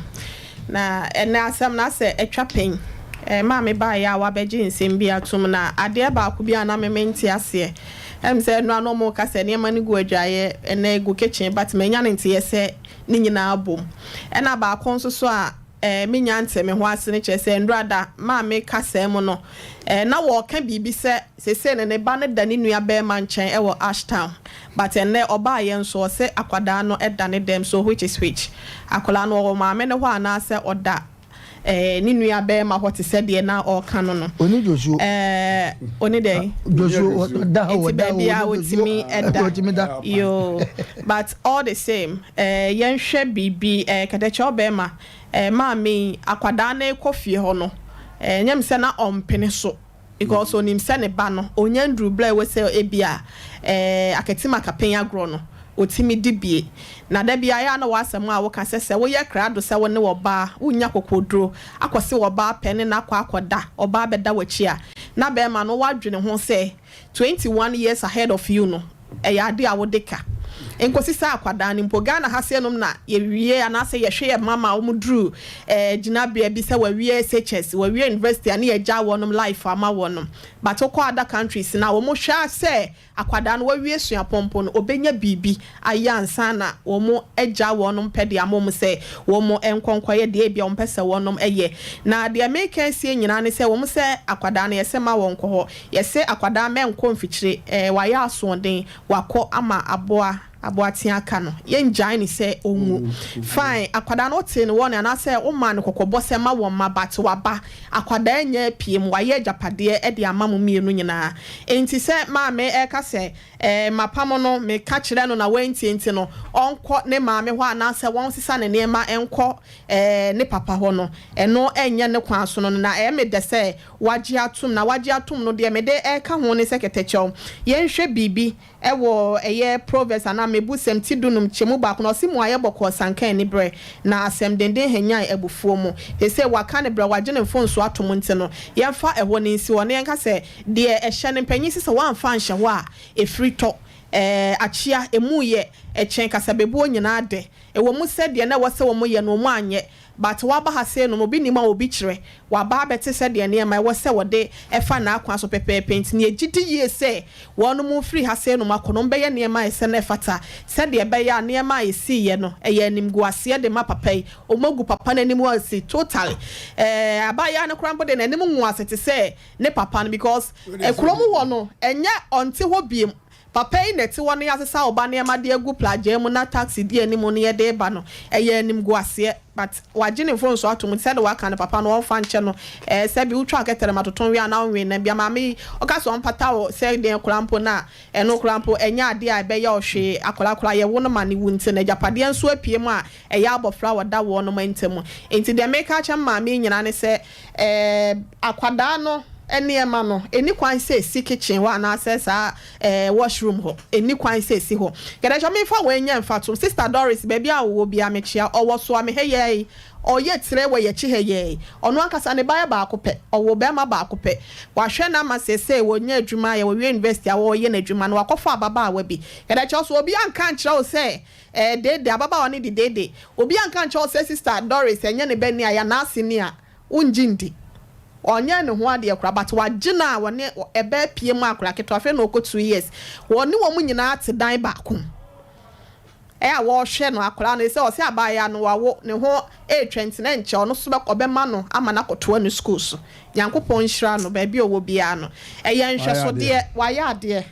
na ɛnɛ asɛm no asɛ atwa pɛn ɛɛ maame baeɛ a wabɛgye nsɛm bi atom na adeɛ baako bi a na me mente aseɛ ɛm sɛ ɛno a na ɔmo ka sɛ nneɛma no gu adwaeɛ ɛnɛ egu kitchen but manya no nteɛ sɛ ne nyinaa bom ɛna baako nso so a Eh, me nya nte me ho ase no kyerɛ sɛ nnora da maame kasaa mu no, eh, na wɔɔka biribi sɛ seesei no ne ba no da ne nua bɛɛma nkyɛn wɔ Ashtown, but ɛnnɛ ɔbaayɛ nso ɔse akwadaa no da ne dɛm, so which is which? Akwadaa no ɔwɔ maame no hɔ anaasɛ ɔda eh, ne nua bɛɛma hɔ te sɛ deɛ na ɔɔka no no? Ɔni dwosuo. Eh, ɔni dɛn? Dwosuo, ɔda hɔ, Nti ɔda hɔ, baabi a ɔni dwosuo, ɔtumi da. ɔtumi da. Yoo, but all the same, Eh, yɛnhwɛ biribi, eh, kɛtɛkyɛ ɔbɛɛma, eh, maame yi, akwadaa no rekɔ fie hɔ no, eh, ɛnyɛ me sɛ na ɔmpene so, because onim sɛ ne ba no, ɔnya nduru berɛ a ɛwɔ sɛ ebia, eh, akatim-akapen agorɔ no, ɔtumi di bie. Na da biara ɛyɛ a na w'asɛm a woka sɛ, sɛ woyɛ krado sɛ wo ne ɔbaa, wonnya kokoduro akɔse ɔbaa pɛ ne no akɔ akɔda, ɔbaa bɛda w'akyi a, Na bɛrima no woadwene ho sɛ 21 years ahead of you no ɛyɛ ade a wode ka. Nkosi sɛ akwadaa no mpo Ghana ha sei nom na yɛwie anaasɛ yɛhwɛ yɛn mma ma wɔn duru eh, gyinabea bi sɛ wɔawie SHS, wɔawie university a ne yɛgya wɔnom life ama wɔnom. But wokɔ other countries no a wɔn hwɛ ara sɛ Akwadaa no wawie suapɔn mpo no, ɔbɛnya biribi ayɛ ansa na wɔagya wɔn pɛ de ama wɔn sɛ wɔn nkɔ nkɔyɛ deɛ ebia wɔpɛ sɛ wɔn yɛ. Na deɛ mereka asie nyinaa ne sɛ, wɔn sɛ akwadaa no yɛsɛ mma wɔnkɔ hɔ. Yɛse akwadaa mɛnkɔ mfikyire, ɛɛ wayɛ asoɔden, wakɔ ama aboa aboatea aka no, yɛngyae no sɛ ɔnwu. Fine, akwadaa no wotee no warning anaasɛ womaa no kɔkɔbɔ sɛ mma wɔmma but waba. Akwadaa anya apue mu, wayɛ agyapadeɛ de ama mo mmienu nyinaa. Enti sɛ maame reka sɛ, Ɛɛ, mapamo no, meka kyerɛɛ no na wantie nti no, ɔnkɔ ne maame hɔ anaasɛ wɔnsesa ne nneɛma nkɔ ɛɛ ne papa hɔ no, ɛno nyɛ ne kwan so no no. Na ɛyɛ me dɛ sɛ wagye atom. Na wagye atom no, deɛ mede reka ho ne sɛ, kɛtɛkyɛw, yɛnhwɛ biribi Wɔ ɛyɛ Proverbs anaa Mmebusɛm ti dunum kyɛmu baako no, ɔse mmuaeɛ bɔkɔɔ sanka aniberɛ, na asɛm denden hanyan abufuo mu. Seesei waka no berɛ a wagye ne mfomsoɔ atom nti no, yɛmfa ɛhɔ no nsi hɔ na yɛnka sɛ deɛ ɛhyɛ no mpanyin se sɛ woamfa anhyɛ hɔ a, ɛfiri tɔ. Ɛɛ akyea, ɛmu yɛ, ɛkyɛn kasabebuo nyinaa dɛ. Ɛwɔ mu sɛ deɛ na ɛwɔ sɛ wɔyɛ no wɔn anyɛ, But waba ha sei nom, obi nim a obi kyerɛ. Waba abɛte sɛdeɛ nneɛma ɛwɔ sɛ wɔde fa n'akwan so pɛpɛɛpɛ nti no yɛgye di yie sɛ wɔnom refiri ha sei nom akɔ no wɔbɛyɛ nneɛma a ɛsɛ na ɛfata sɛdeɛ ɛbɛyɛ a nneɛma a ɛsiiɛ no ɛyɛ animguaseɛ de ma papa yi. Wɔagu papa no anim ase totally. Ɛɛ abaayewa no koraa mpo deɛ n'anim ngu ase te sɛ ne papa no because kurom hɔ no ɛnyɛ ɔnte hɔ biom. Papa yi na ɛte hɔ no yɛasesa ɔba nneɛma de agu plagyaa mu na taxi di anim no yɛde reba no ɛyɛ animguaseɛ but wagye ne mfomsoɔ ato mu nti sɛdeɛ waka no papa no ɔmfa nkyɛ no ɛɛ sɛbi wotwa kɛtɛrɛma toto nwe anaa wonwe nam bia maame yi ɔka sɛ ɔmpata wo sɛ deɛn koraa mpo no a ɛno koraa mpo ɛnyɛ adeɛ a ɛbɛyɛ wo hwee akwadaa koraa yɛwo no ma no wu nti no agyapadeɛ nso apue mu a ɛyɛ abɔfra a ɔda wɔnom ntam nti deɛ meka akyerɛ me maame yi nyinaa ne sɛ ɛɛ akwadaa no nneɛma no ɛnni kwan sɛ ɛsi kitchen hɔ anaasɛ saa ɛɛ wash room hɔ ɛnni kwan sɛ ɛsi hɔ kɛdɛkyɛ memfa wei nyɛ mfatoho sister Doris baabi a wowɔ biara mekyea ɔwɔ soa me ha yɛi ɔyɛ tire wɔ yɛkyi ha yɛi ɔno ankasa ne ba yɛ baako pɛ ɔwɔ bɛrima baako pɛ wahwɛ no ama seesei wɔnya adwuma ayɛ wɔwie university a wɔreyɛ n'adwuma no wakɔfa ababaawa bi kɛdɛkyɛ so obi anka ankyerɛ wo sɛ Ɛɛ deede, ababaawa no de deede. Obi anka ankyerɛ wo sɛ sister Doris ɛnyɛ ne ba ni a, ɛyɛ n'ase ni a, wongye ndi. Ɔnyɛɛ ne ho adeɛ koraa but wagye no a wɔne ɛbɛ apue mu akwadaa ketewa, afei na ɔkɔ 2 years. Wɔne wɔn nyinaa te dan baako mu. Ɛyɛ a wɔrehwɛ no akwadaa no, sɛ ɔsɛ abaayewa no wawo, ne ho ɛretwa nti na ɛnkyɛ ɔno nso ɔbɛma no ama no akɔtoa ne sukuu so. Nyankopɔn nhyira no baabi a ɔwɔ biara no. Ɛyɛ nhwɛsodeɛ. Wayɛ adeɛ.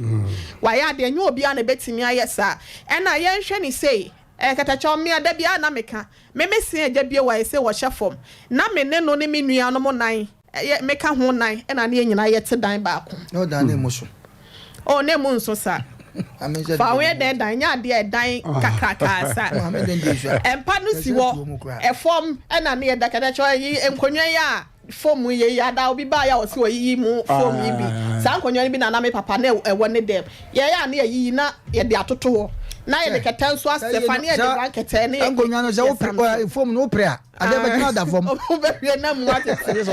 Wayɛ adeɛ. Ɛnyɛ obiara na ɛbɛtumi ayɛ saa. Ɛna yɛnhwɛ no sei, ɛyɛ katakyɛw mmea, da biara na meka, me me se agya bio a ɛsɛ wɔhyɛ fam. Na me ne no ne me nuanom nan, yɛ, meka ho nan, ɛna ne yɛn nyinaa yɛte dan baako. Na ɔdan no emu so. Oh, na emu nso sa. Fa wo yɛ dɛn dan, nyɛ adeɛ a ɛdan kakrakaa sa. Mpa no si hɔ, ɛfam ɛna ne yɛda katakyɛw yi, nkonnwa yi a Fom yɛ yi ada obi baeɛ a ɔse ɔyiyi mu fom yi bi saa nkonnwa no bi na na me papa na ɛwɔ ne dɛm yɛyɛ a ne yɛyiyi na yɛde atoto hɔ na yɛde kɛtɛ nso asɛ fa ne yɛde blankɛtɛ ne nkonnwa no sɛ wopere fom no wopere a adeɛ bɛgyina ada fam wobɛhwɛ na mu atete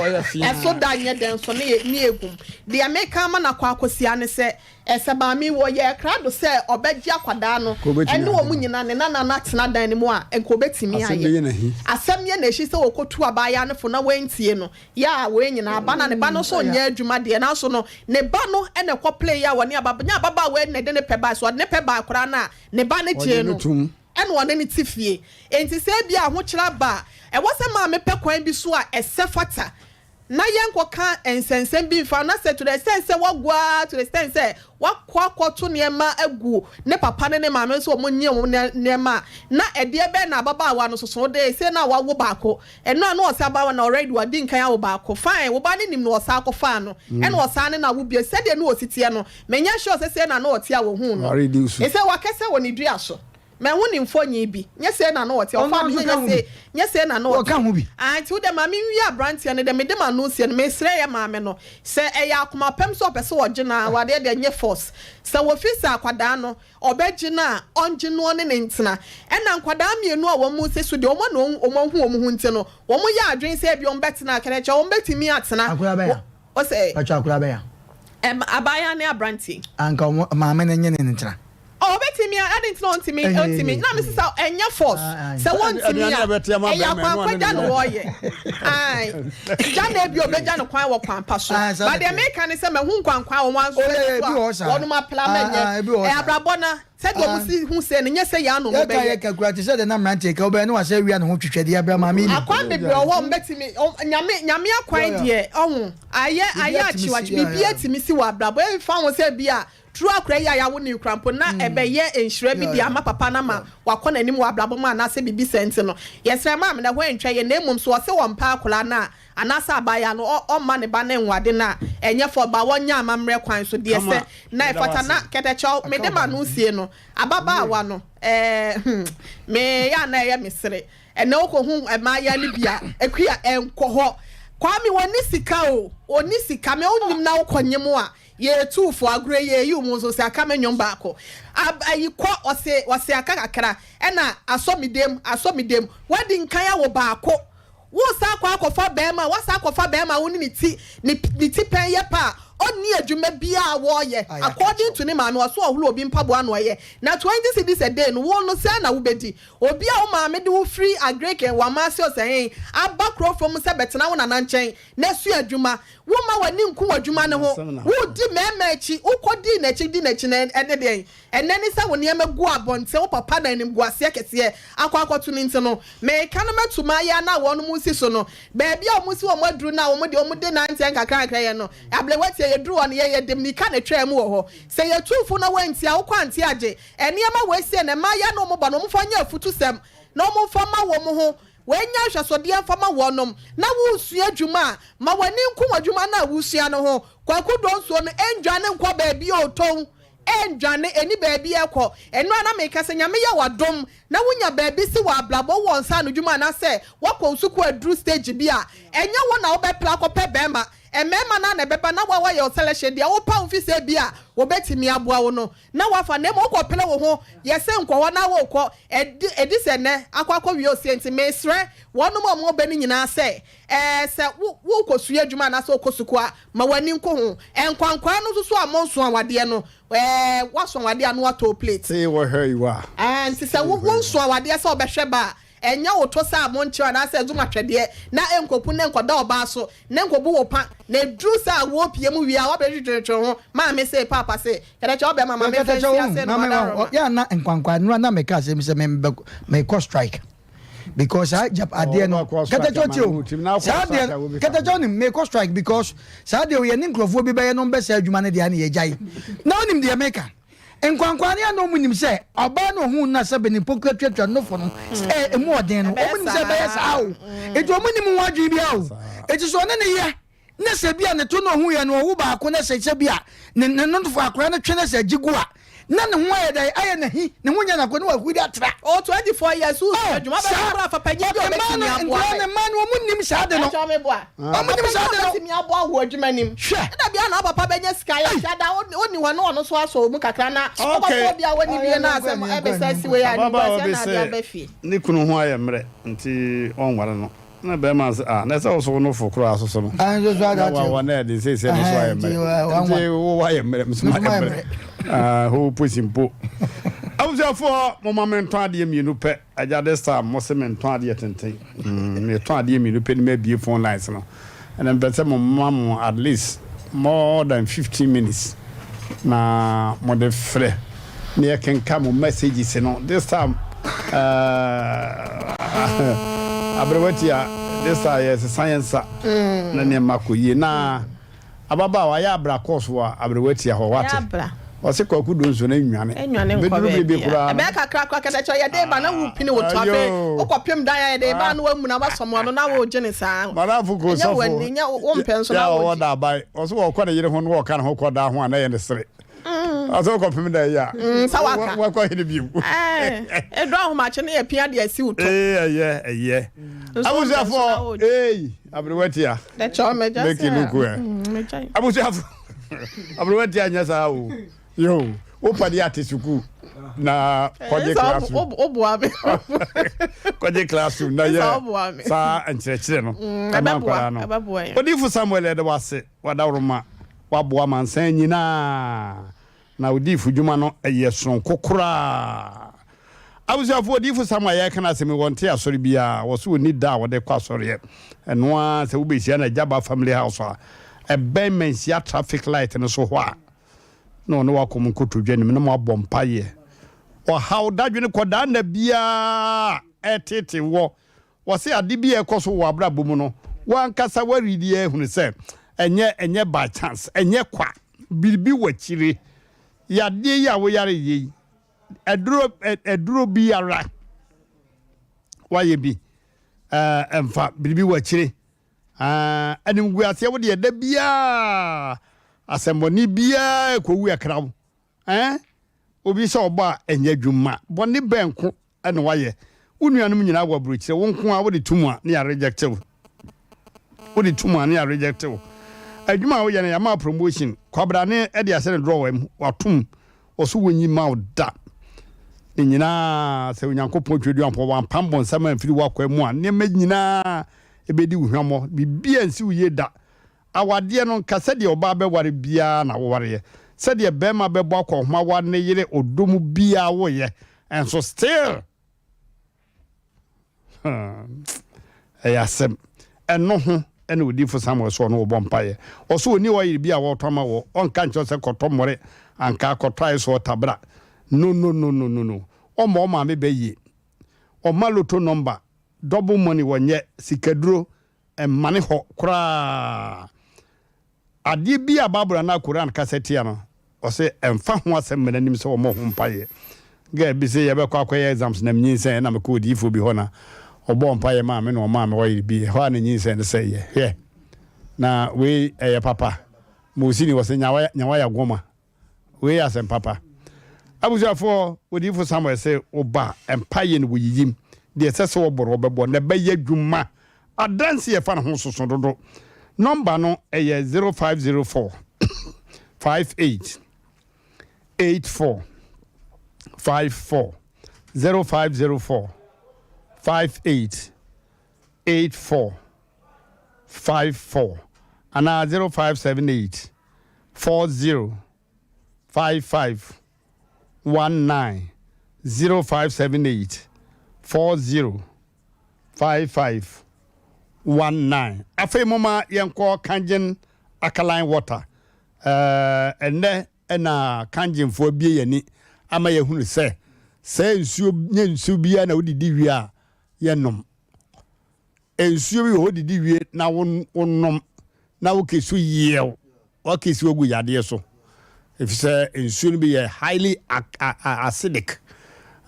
ɛso da nyɛ dɛn nso ne yɛ egum deɛ meka ama no akɔ akɔsia ne sɛ Ɛsɛ maame wɔyɛɛ krado sɛ ɔbɛgye akwadaa no ne wɔn nyinaa ne nana no atena dan no mu a, nka ɔbɛtumi ayɛ. Asɛm yɛ n'akyi sɛ ɔkɔtu abaayaa no fo na wantie no. Yɛ a wei nyinaa aba na ne ba no nso nyɛ adwuma deɛ, nanso no ne ba no na ɛkɔ play a wɔne ababaa, nyɛ ababaawa yi na ɛde ne pɛ bae, sɛ ɔde ne pɛ bae koraa no a, ne ba no gyee no ɛna ɔne no te fie. Enti sɛ ebia ahokyerɛ aba a, ɛwɔ sɛ maame pɛ kwan bi so a ɛsɛ fata na yɛnkɔka nsɛnsɛm bi mfa no, na sɛ to the extent sɛ wagu ara to the extent sɛ wakɔ akɔto nneɛma agu ne papa ne ne maame nso wɔn nye wɔn nneɛma a, na ɛdeɛ bɛn na ababaawa no soso de sei na wawo baako, ɛno a na ɔsɛ ababaawa no already wadi nkan awo baako, fine wo ba no nim na ɔsan akɔfaa no, ɛna ɔsan ne no awo bio, sɛdeɛ na ɔsi teɛ no, menyɛ sure sɛ sei na na ɔte a wɔhuu no, ɛsɛ wakɛsɛ wɔ ne dua so. Mahu ne mfonyin bi. Nyɛ sei na na ɔte. Ɔfaa me sɛ nyɛ sei, nyɛ sei na na ɔte. Ɔka ho bi. Ah, nti wo deɛ ma menwie aberanteɛ no deɛ, mede m'ano sie no, mesrɛ yɛ maame no, sɛ ɛyɛ akoma pam sɛ ɔpɛ sɛ ɔgye no a, awadeɛ deɛ nyɛ force. Sɛ wɔfi sɛ akwadaa no, ɔbɛgye no a, ɔngye no ɔne no ntena. Ɛna nkwadaa mmienu a wɔn si so deɛ, wɔn na wɔn ahu wɔn ho nti no, wɔn yɛ adwene sɛ ebia wɔn bɛtena a, kɛnɛkyɛ wɔn bɛtumi atena. Akwadaa bɛn a? Ɔsɛ. Patro akora bɛya. Ɛm abaayewa ne abranteɛ. Anka ɔmo maame no nye ne ntena. Oh obetumi a adɛn nti na ɔntumi ɔntumi na mesi sɛ ɛnyɛ force sɛ wɔntumi a ɛyɛ akwankwagya na wɔyɛ ae gya na ebi obegya no kwan wɔ kwan pa so ba deɛ meka ne sɛ mahu nkwankwan wɔn anso ɛso a wɔnom apla ma nyɛ ɛyɛ abrabɔ na sɛdeɛ wɔn si hu sɛ no nyɛ sɛ yɛn ano no bɛyɛ. Yɛka yɛka kura te sɛ deɛ na mmeranteɛ ka wobɛyɛ na wasɛ awia ne ho twitwɛdeɛ abrɛ maame yi. Akwan bebree wɔ hɔ mbɛtumi nyame nyame akwan deɛ ɔho ayɛ ayɛ akyiwakyi biribi atumi si wɔ abrabɔ ɛnfa ho sɛ bi a Turo akora yi a yɛawo no yi koraa mpo, na ɛbɛyɛ nhyira bi de ama papa no ama wakɔ n'anim wɔ abrabɔ mu anaasɛ biribi saa nti no, yɛsrɛ maame no, ɛhɔ antwa yie na mmom sɛ ɔse ɔmpɛ akwadaa no a, anaasɛ abaayewa no, ɔmma ne ba no nwade no a, ɛnyɛ fɔ, ba wɔnyɛ amammerɛ kwan so deɛ sɛ na ɛfata na kɛtɛkyɛw, mede m'ano sie no, ababaawa no, ɛɛ hmm, meyɛ a na ɛyɛ me sere, ɛnɛ wokɔhu mmaayewa no bi a, Akua, ɛnkɔ hɔ. Kwame, wɔnni sika o, wɔnni sika, me wonim na wokɔnyem a, Yɛ tuu fo agorɔ yi yɛ yi mu nso sɛ aka me nwom baako ab ayi kɔ ɔse ɔse aka kakra ɛna asɔ me dem asɔ me dem wadi nkan awo baako wo san akɔ akɔfa bɛɛma wa san akɔfa bɛɛma wo ne ne ti ne ne ti pɛn yɛ pɛ a ɔnni adwuma biaa a wɔɔyɛ according to ne maame ɔso ɔhoro obi mpaboa na ɔyɛ na 20 cedis a day no wo no sɛn na wo bɛdi obi a wo maame de wo firi agric wamase ɔsɛhen aba kuro fam sɛ bɛtena wo nana nkyɛn na sua adwuma Womma w'ani nku w'adwuma no ho. Woredi mmarima akyi. Wokɔdii n'akyi di n'akyi no, ɛne deɛn? Ɛnnɛ ne sɛ wo nneɛma gu abɔnten, wo papa na animguaseɛ kɛseɛ akɔ akɔto no nti no, mereka no matu m'ayaa no a wɔnom resi so no. Baabi a wɔsi wɔn aduru no a wɔn deɛ wɔde nanteɛ nkakrankra yɛ no, aberewatie, yɛduru hɔ no, yɛn yɛde mmirika na ɛtwaa mu wɔ hɔ. Sɛ yɛtu fo na woantie a, wokɔ ante agye. Nneɛma wei sei no, mmaayewa ne wɔn ba no, wɔmfa nyɛ afutusɛm na wɔmfa mma wɔn ho. Wei nyɛ ahwɛsodeɛ mfa ma wɔnom. Na woresua adwuma a, ma w'ani nku w'adwuma no a woresua no ho. Kwaku Donsuo no, ɛndwane nkɔ baabi a ɔtɔn, ɛndwane, ɛnni baabi a ɛkɔ. Ɛno ara na meka sɛ Nyame yɛ w'adom na wonya baabi si wɔ abrabɔ, wowɔ nsa ano dwuma anaasɛ woakɔ wo sukuu aduru stage bi a, ɛnyɛ wo na wobɛpra akɔpɛ bɛrima, mmarima no ara na ɛbɛba na woa woayɛ wo selection, deɛ wopaw mfi sɛ ebia wɔbɛtumi aboa wo no. Na wafa, na mmom wokɔpere wo ho, yɛ sɛ nkɔ hɔ na worekɔ, ɛde, ɛdi sɛ nnɛ akɔ akɔwie osie nti, mesrɛ wɔnom a wɔwɔ bɛ no nyinaa sɛ, ɛɛ, sɛ wo, worekɔsua adwuma anaasɛ wokɔ sukuu a, ma w'ani nko ho. Nkwankwaa no nso so a monso awadeɛ no, ɛɛ, woaso awadeɛ a na woatɔ wo plate. Say wɔ her you are. Ɛɛ, nti sɛ wo, wonso awadeɛ sɛ wobɛhwɛ ba a, Ɛnyɛ wo to sɛ amonkyerɛ anaasɛ ɛzom atwɛdeɛ na ɛnkɔpu na ɛnkɔda ɔbaa so na ɛnkɔbu wo pa na ɛduru sɛ awoɔ pie mu wie a woabɛdwedwetwe ho maame se paapa se kɛtɛkyɛ ɔbɛma ma memfa nsi ase no madaroma. Yɛ na nkwankwa nnura na meka asɛm sɛ mekɔ strike because saa jap adeɛ no kɛtɛkyɛ ti o saa adeɛ kɛtɛkyɛ onim mekɔ strike because saa adeɛ o yɛ ne nkurɔfoɔ bi bɛyɛ no mbɛsɛ adwuma no deɛ ne yɛgyae na onim deɛ meka. Nkwankwaane a na wɔnim sɛ ɔbaa no ohuu no na sɛbe ne mpokua tuatua no nofo no sɛ emu ɔden no, wɔnim sɛ ɛbɛyɛ saa o. Enti wɔnnim ho adwene biara o. Enti sɛ ɔne no yɛ na sɛ bi a ne to na ohuiɛ no ɔwo baako na sɛ sɛ bi a ne ne nofo akwadaa no twe na sɛ agye gu a, na ne ho ayɛ dɛn? Ayɛ n'ahi, ne ho nyɛ n'akɔ na wahuri atra. Oh, 24 years, Oh, adwuma bɛyɛ saa. koraa fa panyin bi a But mmaa obetumi no, aboa nkwadaa bɛ. no, mmaa no, wɔnnim saa ade no. Ɛkyɛ me boa. Wɔnnim saa ade no. Obetumi aboa wɔ adwuma nim. Hwɛ. Ɛda bia na papa bɛnya sika yɛ hwɛ da onni hɔ na ɔno nso asɔ wo mu kakra na Okay. wobɛkɔ obi a wɔnni bie na asɛm ɛbɛsa si wei a Ababaawa animguaseɛ bi na ade sɛ aba fie. ne kunu ho ayɛ mmerɛ nti ɔnware no. Na bɛrima no sɛ ah na ɛsɛ wo so wo nofo koraa soso no. Ah, nso so Na ada wawa akyerɛ. na ɛde seesei no so ayɛ Ɛhɛn, nti mmerɛ. wa- Nti wanwa. wo wayɛ mmerɛ me so Me nso mayɛ mayɛ mmerɛ. mmerɛ. Ah, ho pusi mpo. Abusuafoɔ momma mentɔn adeɛ mmienu pɛ. Agya this time mo se mentɔn adeɛ tenten. Mm, metɔn adeɛ mmienu pɛ ne mabie phone lines no. Ɛna mepɛ sɛ mo ma mo at least more than 15 minutes na mo de frɛ na yɛkenka mo messages no. This time uh, aberewatia this time yɛsesa yɛn nsa na nneɛma kɔ yie na Ababaawa ayɛ abra course wɔ aberewatia hɔ wate. Ɛyɛ abra. Ɔse Kwaku Donso no nnwane. Ɛnwane nkɔ Bɛduru bere bi baabiara. koraa no. Ɛbɛyɛ kakra koraa kɛtɛkyɛ yɛde ba na wopini wo to afei Ayoo. wokɔpem dan a yɛde ba na wamuna wasɔm ano na wogye ne saa. Madamfo ko Ɛnyɛ sɔfo w'ani nyɛ wompɛ nso yɛ na a ɔwɔ wogye. daaban ɔse wɔkɔ ne yere ho na wɔka ne ho kɔ daa ho a na ɛyɛ ne sere. Ɔse wokɔpem dan yi a Mm, sɛ waka. wakɔ hene bio. Ɛɛ, ɛduru ahomakye no yɛ pia de asi wo to. Ee ɛyɛ ɛyɛ. Nso wompɛ nso na Abusuafoɔ wogye. ee aberewatia. Make it look well. Abusuafo aberewa ti anyɛ saa o. Yo, wo padi ate sukuu. Na kɔgye classroom. Woboa me. Kɔgye classroom na yɛ saa nkyerɛkyerɛ no. Ɛma nkwadaa no. Odiyifo Samuel yɛda wo ase w'adaworoma waboa amansan nyinaa na odiyifo dwuma no ɛyɛ soronko koraa. Abusuafo odiyifo Samuel a yɛreka n'asɛm yi wɔnte asɔre biara wɔso wɔnni da a wɔde kɔ asɔreɛ ɛno ara sɛ wobɛhyia no Agyaba family house a ɛbɛn Manhyia traffic light no so hɔ a na ɔne wo akɔ mo nkotodwe anim na moabɔ mpaeɛ. Ɔhaw, dadwene, kɔdaa nna biara a ɛreteetee woɔ. Wɔse ade bi a ɛrekɔ so wɔ w'abrabɔ mu no, wo ankasa woaredi ahunu sɛ ɛnyɛ ɛnyɛ by chance, ɛnyɛ kwa. Biribi wɔ akyire. Yadeɛ yi a woyareeɛ yi, aduro aduro biara woayɛ bi, ɛɛ ɛmfa, biribi wɔ akyire. Ah, animguaseɛ wo deɛ da biara asɛmmɔne biara ɛkɔwu ɛkra wo. Eh, obi sɛ ɔbɔ a ɛnyɛ adwuma. Bɔne bɛn ko na wayɛ? Wo nuanom nyinaa wɔ aburokyire, wo nko ara wode to mu a ne yɛ reject wo. Wode to mu a ne yɛ reject wo. Adwuma a woyɛ no yɛama promotion. Kwabrane de ahyɛ ne drawer mu, watom. Ɔso wɔnyi mma wo da. Ne nyinaa sɛ Onyankopɔn Tweduampɔ wampam bonsam amfiri w'akwan mu a, nneɛma nyinaa ɛbɛdi wo hwammɔ. Biribiara nsi wo yie da. Awadeɛ no, nka sɛdeɛ ɔbaa bɛware biara na wowareɛ. Sɛdeɛ barima bɛbɔ akɔnhoma ware ne yere ɔdɔ mu biara woyɛ. Nso still Ɛyɛ asɛm. Ɛno ho na odiyifo Samuel sɛ ɔne wo bɔ mpaeɛ. Ɔse ɔnni oil bi a wɔtɔ ama wɔ, ɔnka nkyerɛ wo sɛ kɔtɔ mmɔre ankaa, kɔtɔ ice water bra. No no no no no no. Ɔmma wo maame bɛ yie. Ɔmma lotto number, double money wɔnyɛ, sikaduro mmane hɔ koraa. Adeɛ biara a Bible anaa Koran kasa tia no, ɔse ɛmfa ho asɛm mma n'anim sɛ wɔmmɔ ho mpaeɛ. Girl bi se yɛbɛkɔ akɔyɛ exams na menyinsɛn ɛna mekɔɔ odiyifoɔ bi hɔ na ɔbɔɔ mpaeɛ maa me na ɔmaa me oil bi, ɛhɔ ara na nyinsɛn no sɛeɛ. Hwɛ! Na wei ɛyɛ papa? Mosini ɔse nyawa ya goma. Wei yɛ asɛm papa. Abusuafoɔ, odiyifo Samuel se wo ba a, mpaeɛ no wɔyiyim. Deɛ ɛsɛ sɛ wɔbɔ no wɔbɛbɔ, na ɛbɛyɛ adwuma. Adanse a ɛfa ne ho soso dodo. Nɔmba no yɛ 0504 58 84 54, 0504 58 84 54 anaa 0578 40 55 19 0578 40 55 19. Afei momma yɛnkɔ Kangen Alkaline Water. Ɛɛ, ɛnnɛ na Kangenfoɔ abue yɛn ani ama yɛahunu sɛ, sɛ nsuo nyɛ nsuo biara na wodidi wie a, yɛnom. Nsuo bi wɔ hɔ didi wie na wonom na woke so yiew wake si ogu yadeɛ so efisɛ nsuo no bi yɛ highly acidic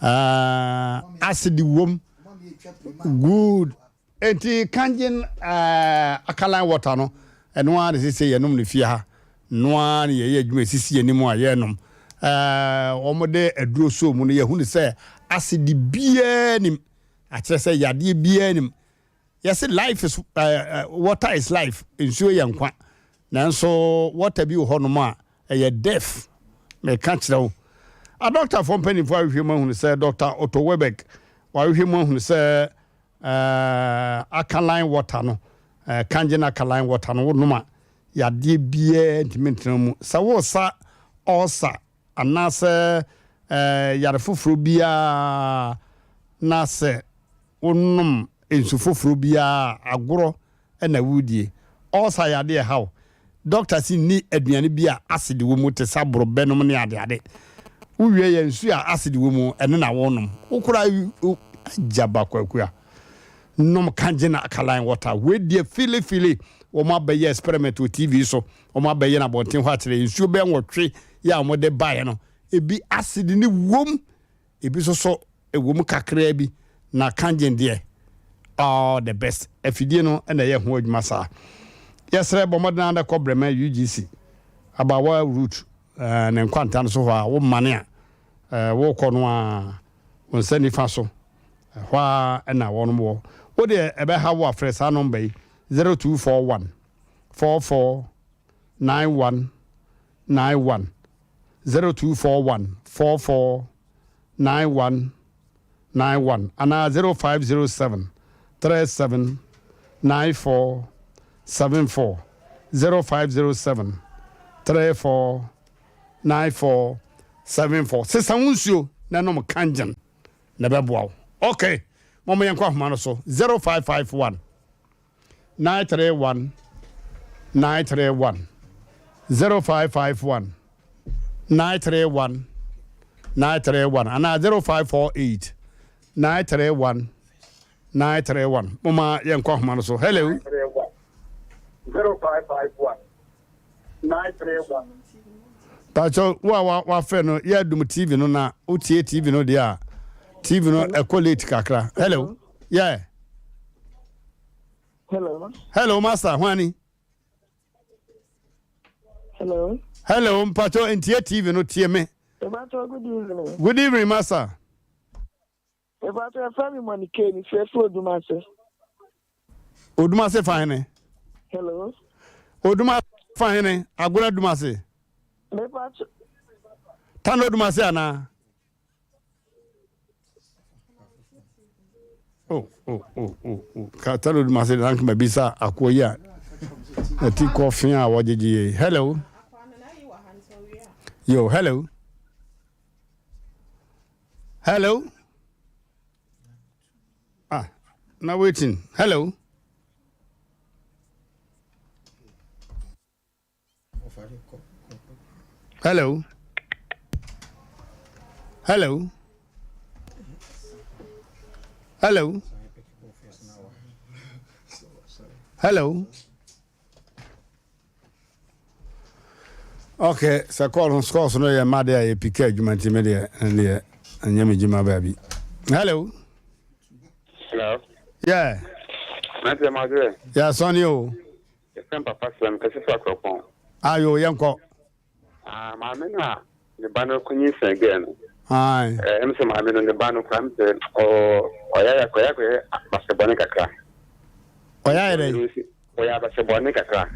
uh, acid wom good enti kangen uh, alkaline water no ɛno ara na sese yɛnom no fie ha no ara na yɛyɛ adwuma esisi yɛn anim a yɛnom uh, wɔn de aduro so mu no yɛhu no sɛ acid biara nim Akyerɛ sɛ yadeɛ biara nim. Yɛse life is uh, water is life, nsuo yɛ nkwa. Nanso water bi wɔ hɔnom a ɛyɛ death. Meka kyerɛ wo. Adɔktafoɔ mpanimfoɔ ahwehwɛ mu ahunu sɛ Dr. Otto Weberg wahwehwɛ mu ahunu sɛ uh, alkaline water no, uh, kangen alkaline water no wonom a yadeɛ biara ntumi ntena mu. Sɛ wosa ulcer anaasɛ yare foforɔ biara na sɛ wonom nsu foforɔ biara a, agorɔ na woredie. Ulcer yɛ adeɛ a ɛha wo. Dɔkta se nni aduane bi a acid wɔ mu te sɛ aborɔbɛ nom ne adeade. Wowie yɛ nsuo a acid wɔ mu ɛno na wonom. Wo koraa agyaba kwaku a. Nom kangen alkaline water. Wei deɛ fili fili. Wɔn abɛyɛ experiment wɔ TV so. Wɔn abɛyɛ no abɔnten hɔ akyerɛ nsuo bɛyɛ nwɔtwe yɛ a wɔde baeɛ no, ebi acid ne wom, ebi nso so ɛwɔ mu kakraa bi, na kangen deɛ all the best. Afidie no na ɛyɛ ho adwuma saa. Yɛsrɛ bɔ mmɔden ara na kɔ Brɛma UGC Abawa route eh, ne nkwanta no so hɔ a womane a eh, wokɔ no a wo nsa nifa so ɛhɔ a na wɔnom wɔ. Wo deɛ ɛbɛha wo a frɛ saa nɔmba yi 0241 44 91 91 0241 44. 91 91 anaa 0507 37 94 74 0507 34 94 74 Sesa wo nsuo na nom Kangen na ɛbɛboa wo. Ok, momma yɛnkɔ ahoma no so 0551 931 931 0551 931 931 anaa 0548 931 931 Momma yɛnkɔ ahoma no so. Hello. 0551 931. Pakyɛ wo a wafrɛ no yɛ dum TV no na wotie TV no deɛ a TV no ɛkɔ late kakra. Hello. Yeah. Hello. Hello master hwani. Hello. Hello mpakyɛ ntie TV no tie me. Mpakyɛ good evening. Good evening master. Mepakyɛ yɛfrɛ me Monike me frɛ firi Odumase. Odumase fa hene? Hello. Odumase fa hene? Agona Dumase. Mepakyɛ. Tano Odumase anaa? Oh, oh, oh, oh, oh. Ka Tano Odumase na nkama bisa akoɔ yi a na ti kɔfe a wɔgyegye yɛ. Hello. Yo, hello. Hello. Ah, now waiting. Hello. Hello. Hello. Hello. Hello. Ok sɛ call no scores no yɛ mma deɛ a yɛ pika adwuma nti me deɛ ɛndeɛ ɛnyɛ me dwuma baabi. Hello. Hello. Yeah. Mate ma dwe. Yeah, sɔni o. Yɛfrɛ papa srɛ m kɛse fɛ akorɔpɔn. Ayo yɛnkɔ. Ah, maame no a ne ba no kɔnyinsɛn gɛɛ no. Aye. Eh, ɛm sɛ maame no ne ba no kora m sɛ ɔyɛ ɔyɛ akɔyɛ basɛbɔne kakra. Ɔyɛ ayɛ dɛ. Ɔyɛ abasɛbɔne kakra.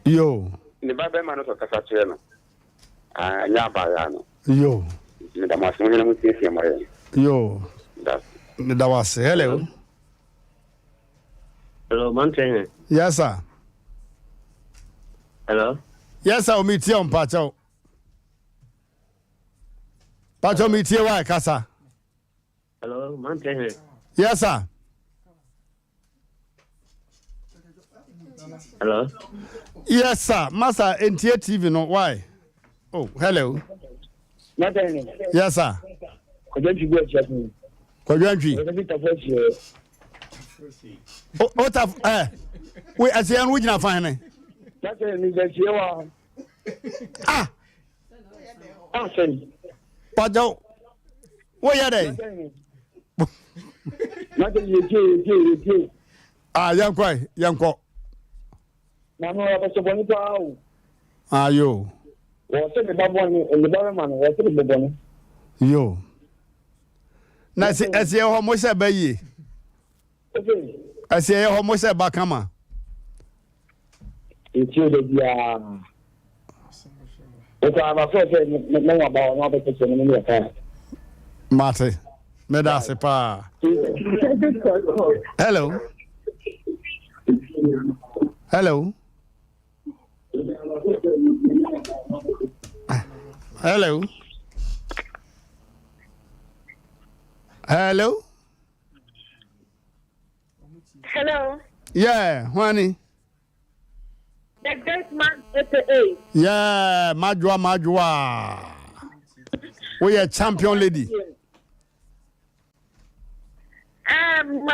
Yo. Ne ba bɛrima no sɛ ɔkasa kyerɛ no. Ah, ɛnyɛ abaayaa no. Yo. Nti meda mo ase mo nyina mo siesie mo yɛ. Yo. Meda ase. Meda wo ase. Hello. Hello, Mountain. Yes, sir. Hello. Yes, sir. Omi tie mpakyɛw. Pakyɛw mi tie wa kasa. Hello, Mountain. Yes, sir. Hello. Yes, sir. Master, ntie TV no. Why? Oh, hello. Mountain. Yes, sir. Kwadwo bu akyia fi. Kwadwo ntwi. O ta eh. We asia no wogyina fan ne. Mountain ni gyasie wa. Ah. Ah, sɛn. Kwadwo. Woyɛ dɛn? Mountain yɛtie yɛtie yɛtie. Ah, yɛnkɔ ɛ, yɛnkɔ. Maame ɔyɛ abɔsɔbɔne paa o. Ah, yo. Wɔ sɛ ne ba bɔne, ne ba bɛma no, wɔ sɛ ne bɔ bɔne. Yo. Na ɛsi ɛsi ɛhɔ mo hyɛ bɛ yie. Ɛsi ɛhɔ mo hyɛ ba kama. Nti o da biara. Wokɔ abafo sɛ ne wa ba ɔno abɛkɛkyɛ no ne yɛ kaa. Mate. Meda ase paa. Hello. Hello. Hello. Hello. Hello. Yeah, Juani. The great man aka. Yeah, Majua Majua. We are champion lady. Um,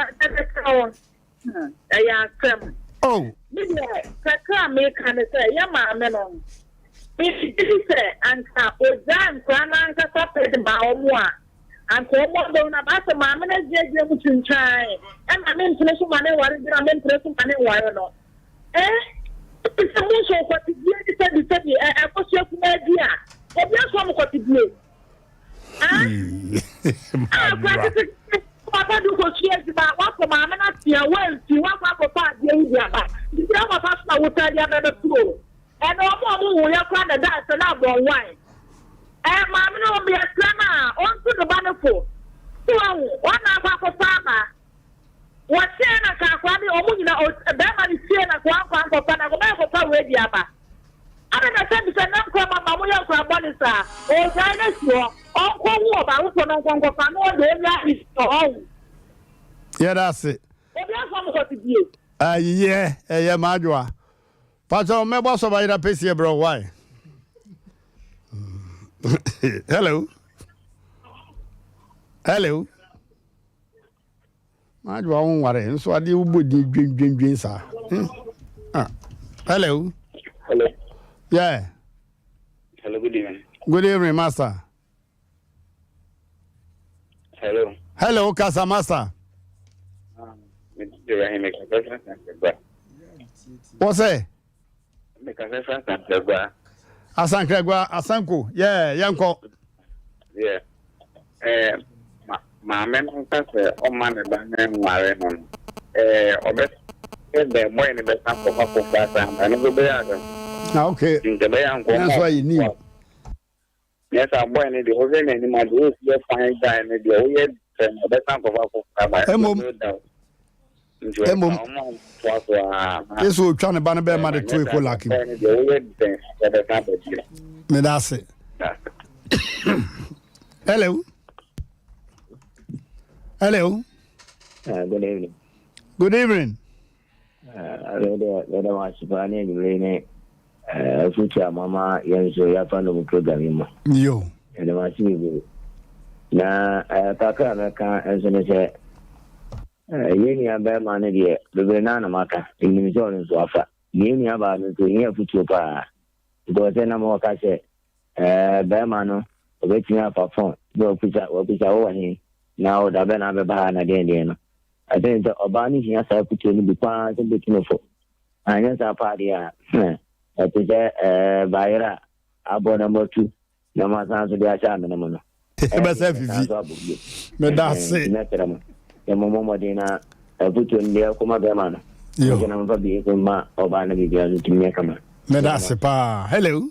ɛyɛ asɛm. Oh. Me deɛ kakra a meka ne sɛ yɛ maame no megye di sɛ anka ogyaa nkora no ankasa pɛ de maa wɔn a anka wɔn abɛhu no aba sɛ maame no agyinagyina mu twintwan ɛna mempene so ma ne nware bi na mempene so ma ne nware no eh sɛ mo nso kɔtebie ne sɛbi sɛbi ɛkɔsua kumaa bi a obi asɔ mo kɔtebie Papa de kɔsua adwuma wakɔ maame no atea woamfi woakɔ akɔfa adeɛ yi de aba nti wo papa so na wotaa de aba bɛto o ɛna ɔmo a ɔmo woyɛ koraa na ɛda ase na abɔnwan. Ɛɛ maame no yɛsrɛ no a ɔntu ne ba no fo. So wahu? Ɔna akɔ akɔfa aba. Wɔkyɛɛ na nka akwadaa no ɔmo nyina bɛrima no fie na nka wankɔ ankɔfa na nka ɔbɛyɛ kɔfa wei de aba. Adɛn na sɛ bisa na nkora ma ma moyɛ nkora bɔne saa? Ɔgyae no asi hɔ. Ɔnkɔ hu ɔbaa foforɔ na ɔnkɔ nkɔfa na ɔde ɔnya ɔho. Yɛda ase. Obi afa mo kɔte bie. Ayiyɛ ɛyɛ m'adwoa. Pacho mɛbɔ sɔba yera pɛsie brɛ why? Hello. Hello. M'adwoa wo nware nso adeɛ wobɔ din dwendwendwen saa. Hmm. Ah. Hello. Hello. Yeah. Hello, good evening. Good evening, master. Hello. Hello, kasa master. Wọ́n sẹ́. Asankragua Asanko yeah yɛn kɔ. Yeah. Eh, ma maame no nka sɛ ɔma ne ba no nware no no. Eh, ɔbɛ sɛ dɛ bɔyɛ no bɛsa kɔfa foforɔ asan ba no nso bɛyɛ asɛm. Ah, okay. Nti ɛbɛyɛ ankɔ. Nanso ayɛ new. Nyɛ saa boy no deɛ wohwɛ n'anim a deɛ ɔsi yɛ fine guy no deɛ woyɛ fɛ no ɔbɛsan akɔfa foforɔ aba Mmom no doubt nti mmom ɔma ɔmo toa so aa ma yesu otwa ne ba no bɛrima de ɛɛ to nyɛ saa ekolak mu boy no deɛ woyɛ dɛn ɔbɛsan aba bio. Meda ase. Hello. Hello. Good evening. Good evening. Meda mo ase paa ne anwummere ne afotu a moama yɛn nso yɛafa no mu program yi mu. Yo. Meda mo ase bebree. Na kakra a mɛka nso ne sɛ yɛn nua bɛrima no deɛ bebree naa na maka. Menim sɛ ɔno nso afa. Yɛn nua baa no nso ohia afotuo paa. Because sɛ na mɔka sɛ bɛrima no ɔbɛtumi afa fon na wakusa wakusa wowɔ he na wo da bɛn na abɛba ha na deɛn deɛn no. I think sɛ ɔbaa no hia saa afotuo no bi paa sɛ bɛtu no fo. Anyɛ saa paa deɛ a, hmm, ɛte sɛ ɛɛ bayerɛ a abɔ na moatu na moasan so de ahyɛ amena mu no. Ɛbɛsɛ fifi. Meda ase. Nti mɛsrɛ mo sɛ mommɔ mmɔden na afotuo no deɛ ɛkɔma bɛrima no. Ɛsɛ na momfa bi nso mma ɔbaa no biribiara no tumi nyɛ kama. Meda ase paa. Hello.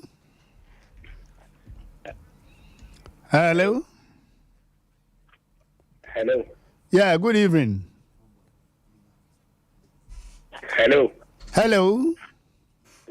Hello. Hello. Yeah, good evening. Hello. Hello.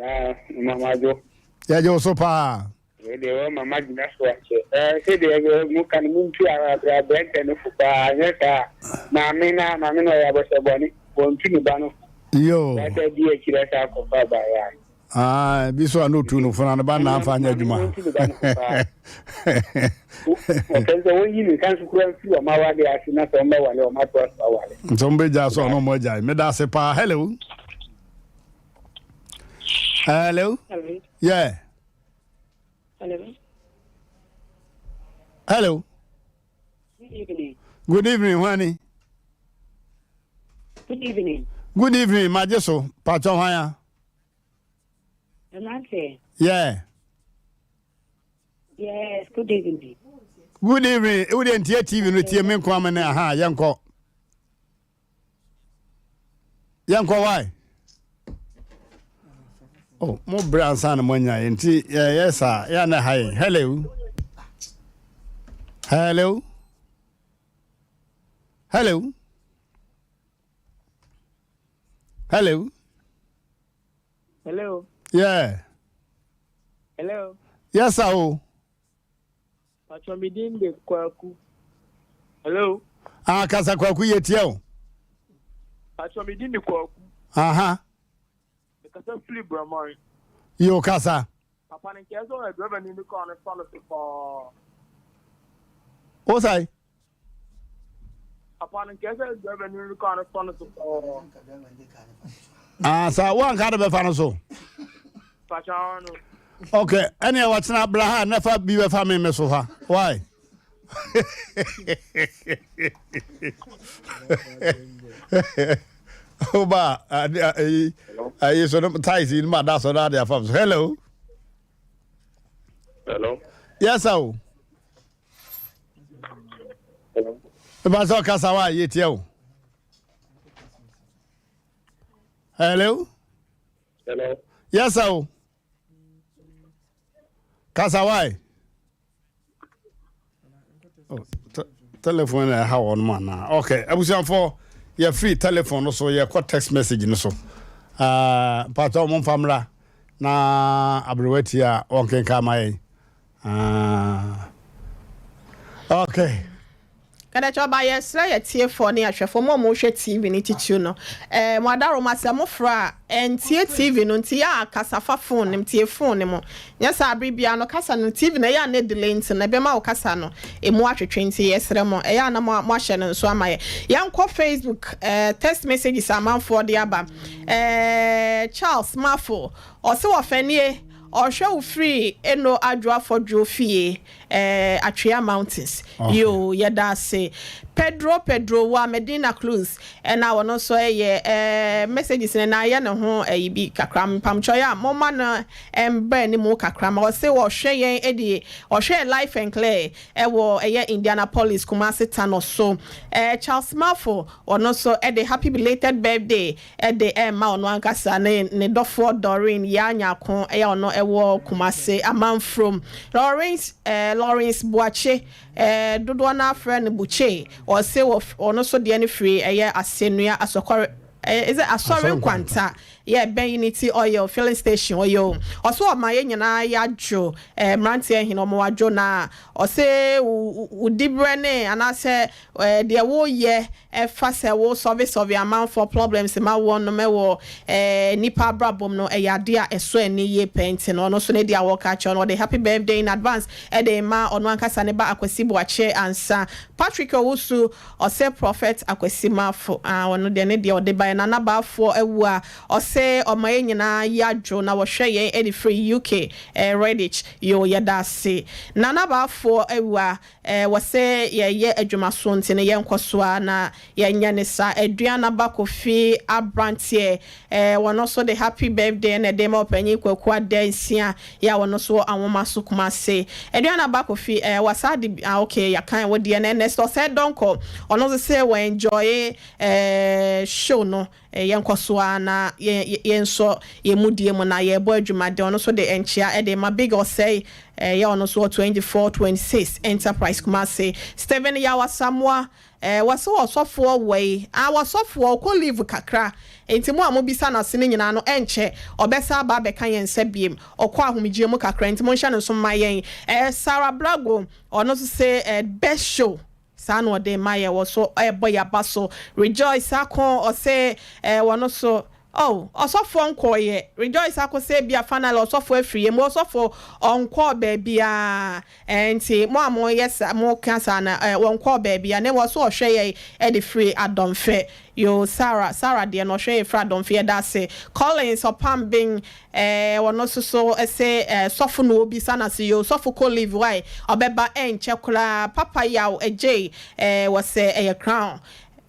Ah, Mama Jo. Yeah, Jo so paa. Wei deɛ wɔ mama gyina so akyɛ. Ɛɛ sɛ deɛ mo ka no mo ntu abrɛntɛ no fo paa nyɛ saa maame na maame na ɔyɛ abɔsɛ bɔne wɔntu ne ba no fo. Yo. Wasa di akyire sa akɔfa abaayɛ ano. Ah, bi so a na otu no fo na ne ba na amfa anyɛ adwuma. Ɔpɛ sɛ wɔyi ne nsa nso kura mfiri wɔn awade ase na sɛ wɔbɛwale wɔn atoa so awale. Nti wɔn bɛgya so ɔno wɔn agyae. Meda ase paa. Hello. Hello. Hello. Yeah. Hello. Hello. Good evening. Good evening, Hwani. Good evening. Good evening, Magye so. Pacho hwan Mmerante. Yeah. Yes, good evening. Good evening. Wo deɛ ntie TV no tie me nko amene aha yɛnkɔ. Yɛnkɔ why? Oh, mo brɛ ansa na moanya yɛ nti yɛyɛ saa yɛ na ha yɛn. Hello. Hello. Hello. Hello. Hello. Yeah. Hello. Yes, sir. Oh. Patro mi din de Kwaku. Hello. Ah, kasa Kwaku yɛ tia o. Patro mi din de Kwaku. Aha. Kasa firi Bramari. Yo kasa. Papa no nkyɛɛ sɛ ɔyɛ driver ni ne car no fa no so paa. Wo sai? Papa no nkyɛɛ sɛ driver ni ne car no fa no so paa. Ah, sa wo anka de bɛfa no so. Pacha no. Okay, ɛne ɛwɔ kyena bra ha na fa bi bɛfa me me so ha. Why? Oba, ayi, ayi so no ties yi ma da so na de afam so. Hello. Hello. Yes, sir. Hello. Eba so kasa wa ye tie o. Hello. Hello. Yes, sir. Kasa wa. Oh, telephone na ɛha wɔn mu anaa? Okay, abusuafoɔ yɛfiri telephone no so yɛkɔ text message no so. Uh, mpatɔ mo mfa mmra na aberewa tie a ɔnkenka ama yɛn. Ah, okay. Kɛdɛkyɛ ɔba yɛsrɛ yɛ tiefoɔ ne ahwɛfoɔ mo a mo hwɛ TV no titiriw no eh, mo adaworoma sɛ mo frɛ a ɛntie TV no nti yɛ a kasa fa phone no mu tie phone no mu nyɛ saa bere biara no kasa no TV no ɛyɛ a na delay nti no ɛbɛma wo kasa no ɛmu atwetwe nti yɛsrɛ mo ɛyɛ a na mo ahyɛ no nso ama yɛ yɛnkɔ Facebook eh, text messages amanfoɔ de aba eh, Charles Mafo ɔse wɔfɛnie ɔhwɛ wo firi Eno Adwo Afɔdwo fie Eh Atwea mountains yoo yɛda ase Pedro Pedro wa Medina Clues ɛna ɔno nso ɛyɛ eh messages no na ayɛ ne ho ɛyi bi kakra mpamkyɛw yɛ a momma no ɛmbra anim kakra ma ɔse ɔhwɛ yɛn ɛdi ɔhwɛ yɛ live and clear ɛwɔ ɛyɛ Indianapolis Kumasi Tano so eh Charles Marfo ɔno nso ɛde happy belated birthday de rema ɔno ankasa ne ne dɔfoɔ Doreen Yaa Nyarko ɛyɛ ɔno ɛwɔ Kumase Amanfrom. Lawrence eh, Lawrence Boakye eh, dodoɔ no ara frɛ no Bukyee, ɔse wɔ ɔno nso deɛ no firi ɛyɛ Asɛnnua Asɔkɔre eh, is it Asɔre Nkwanta yɛ ɛbɛn Unity Oil filling station ɔyɛ o. Ɔse ɔma yɛn nyinaa yɛadwo eh, mmeranteɛ hene ɔmo adwo na ɔse wo wo diberɛ ne anaasɛ Eh deɛ wo yɛ ɛfa sɛ wo sɔve sɔve amanfoɔ problems ma wɔn nom ɛwɔ eh nipa abrabɔ mu no ɛyɛ adeɛ a ɛsɔ ani yie pɛɛ nti no ɔno nso ne deɛ a wɔka akyerɛ no ɔde happy birthday in advance ɛde rema ɔno ankasa ne ba Akwasi Boakye Ansah Patrick Owusu ɔsɛ Prophet Akwasi Marfo ah ɔno deɛ ne deɛ ɔde baeɛ Nana Baafoɔ awu a ɔsɛ ɔma yɛn nyinaa yadwo na wɔhwɛ yɛn ɛde firi UK eh Redditch yoo yɛda ase Nana Baafoɔ awu a Ɛwɔ sɛ yɛyɛ adwuma so nti no yɛnkɔ so ara na yɛnyɛ no saa. Aduan Aba Kofi abranteɛ eh, wɔno nso de happy birthday na ɛde ma ɔpanyin Kwaku Adansia yɛ a wɔno nso wɔ Anwomaso Kumase. Aduan Aba Kofi eh, wasa de ah okay yɛakan wo deɛ no Ernest Osei Donkor ɔno nso sɛ wɔ enjoy eh, show no. Yɛnkɔ so ara na yɛnsɔ yɛn mudie mu na yɛrebɔ adwuma de ɔno nso de nkyea de rema Big Osei yɛ ɔno nso wɔ 2426 Enterprise Kumasi. Stephen Yaw Asamoah wɔse ɔsɔfoɔ wei ah ɔsɔfoɔ ɔkɔ leave kakra nti mo a mobisa no ase no nyinaa no ɛnkyɛ ɔbɛsan aba abɛka yɛn nsa biem ɔkɔ ahomegyeɛ mu kakra nti monhyɛ no nso mma yɛn. Sarah Blago ɔno nso se best show. Saa na ɔde ma yɛ wɔ so ɛbɔ yaba so Rejoice ako ɔse eh wɔno so oh ɔsɔfoɔ nkɔɔyɛ Rejoice ako sɛ ebia finally ɔsɔfoɔ afiri yɛ mu ɔsɔfoɔ ɔnkɔɔ baabiaa eh nti mo a mo yɛ saa mo ka saa no eh wɔnkɔɔ baabiaa na mmom ɔse ɔhwɛ yɛ ɛde firi adɔmfɛ Yoo Sarah Sarah deɛ no ɔhwɛ yɛ firi adɔmfɛ yɛda ase Collins ɔpamben Eh ɔno nso so se eh sɔfo na obisa no ase yoo sɔfo kɔ leave why ɔbɛba ɛnkyɛ koraa papa yaw agyei eh wɔsɛ ɛyɛ crown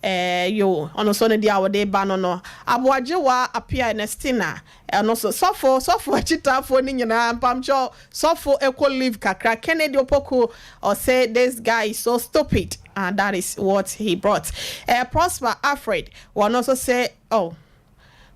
eh yoo ɔno nso ne deɛ a ɔde ba no no aboagyewa apia Ernestina ɔno nso sɔfo sɔfo akyitaafoɔ no nyinaa mpamkyɛw sɔfo ɛkɔ leave kakra Kennedy Opoku ɔse this guy is so stupid ah that is what he brought eh Prosper Alfred ɔno nso se oh.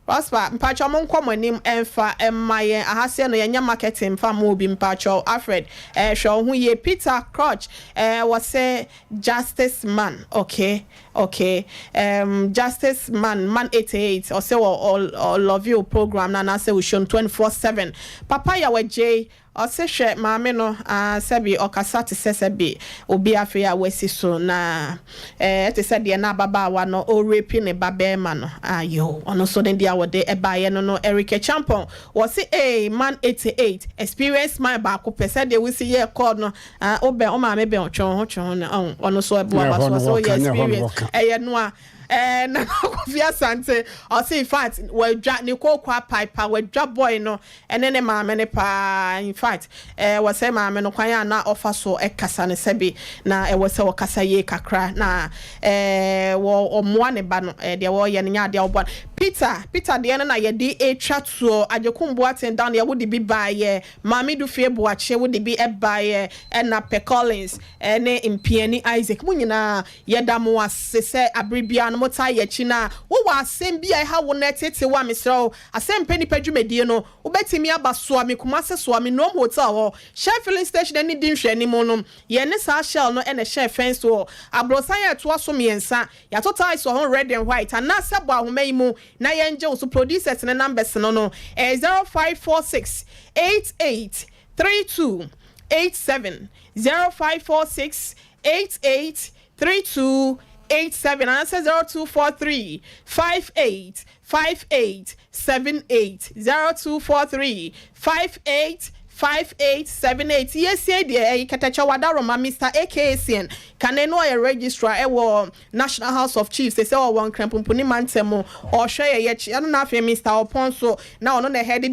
Prosper mpakyɛw monkɔ mo anim mfa mma yɛn aha sɛ no yɛnyɛ marketing mfa mma obi mpakyɛw Alfred eh hwɛ wo ho yie Peter Crouch eh wɔse justice man ok ok ehm justice man man 88 ɔse wɔ ɔ love wo program no anaasɛ wo show no 24/7 Papa Yaw Agyei Ɔse hwɛ maame no aa sɛbi ɔkasa tesɛ sɛbi obi afei a wasi so na ɛɛ tesɛ deɛ na ababaawa no ɔrepi ne ba bɛɛma no aa yoo ɔno nso ne deɛ a wɔde baeɛ no no Eric Acheampong wɔse eei man 88 experience man baako pɛ sɛdeɛ wosi yɛɛ call no aa wobɛn wo maame bɛn wo twe wo ho twe ho no ɔn ɔno nso ɛbo aba so ɔse woyɛ experience ɛyɛ noa ɛɛ Nana Kofi Asante ɔse infact wadwa ne kooko apae pa wadwa boy no Ɛne ne maame no paa infact ɛwɔ sɛ maame no kwan a na ɔfa so kasa no sɛbe na ɛwɔ sɛ ɔkasa yie kakra na wɔ ɔmoa ne ba no deɛ wɔyɛ no nyɛ adeɛ a ɔboa no. Peter, Peter deɛ no na yɛde retwa toɔ. Agyekum Boateng Daniel wode bi baeɛ, Maame Dufie Boakye wode bi baeɛ, ɛna Pɛ Collins ne Mpiani Isaac. Mo nyinaa yɛda mo ase sɛ abere biara no motaa yɛn akyi. Na wowɔ asɛm bi a ɛha wo na ɛtete wo a, mesrɛ wo, Asɛmpɛ Nnipa dwumadie no, wobɛtumi aba Soame, Kumasi Soame, Nnuom Hotel hɔ, Shell Filling Station ani di nhwɛanimu no. Yɛne saa Shell no na ɛhyɛɛ fence wɔ aborosan a ɛtoa so mmiɛnsa. Yɛato tiles wɔ ho red and white. Anaasɛ bɔ ahoma yi mu na yɛngye wo so. Producers no numbers no no ɛyɛ 0546 88 32 87, 0546 88 32 87 anaasɛ 0243 58 58 78, 0243 58 58 78. Yɛsie deɛ ɛyi kɛtɛkyɛ wadaroma Mister AKACN kane no ɔyɛ registrar ɛwɔ National House of Chiefs sɛ ɔwɔ Nkranpumpuni mantam mu ɔhwɛ yɛ yɛkyi ɛno na afei Mister Ɔpɔn nso na ɔno na head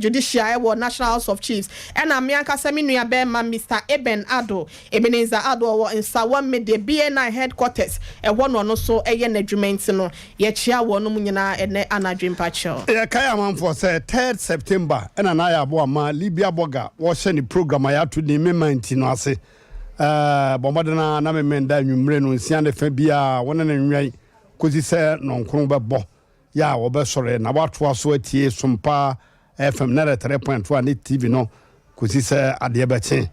judicial ɛwɔ National House of Chiefs ɛna me ankasa me nua bɛɛma Mister Eben Addo Ebenezer Addo ɔwɔ Nsawam Media BNI headquarters ɛhɔ na ɔno nso ɛyɛ n'adwuma nti no yɛkyea wɔnom nyinaa ɛnɛ anadwo mpakyɛw. Yɛkae amanfoɔ sɛ third September ɛna Naya Aboama Libya Burger wɔhyɛ ne program a yɛato din Me Man Nti no ase. Bɔ mmɔden ara na Memenda anwummere no nsia ne fã biara wo ne no nwɛn kɔsi sɛ nnɔnkron bɛbɔ yɛ a wɔbɛsɔre na woatoa so atie Sompa FM 93.1 ne TV no kɔsi sɛ adeɛ bɛkye.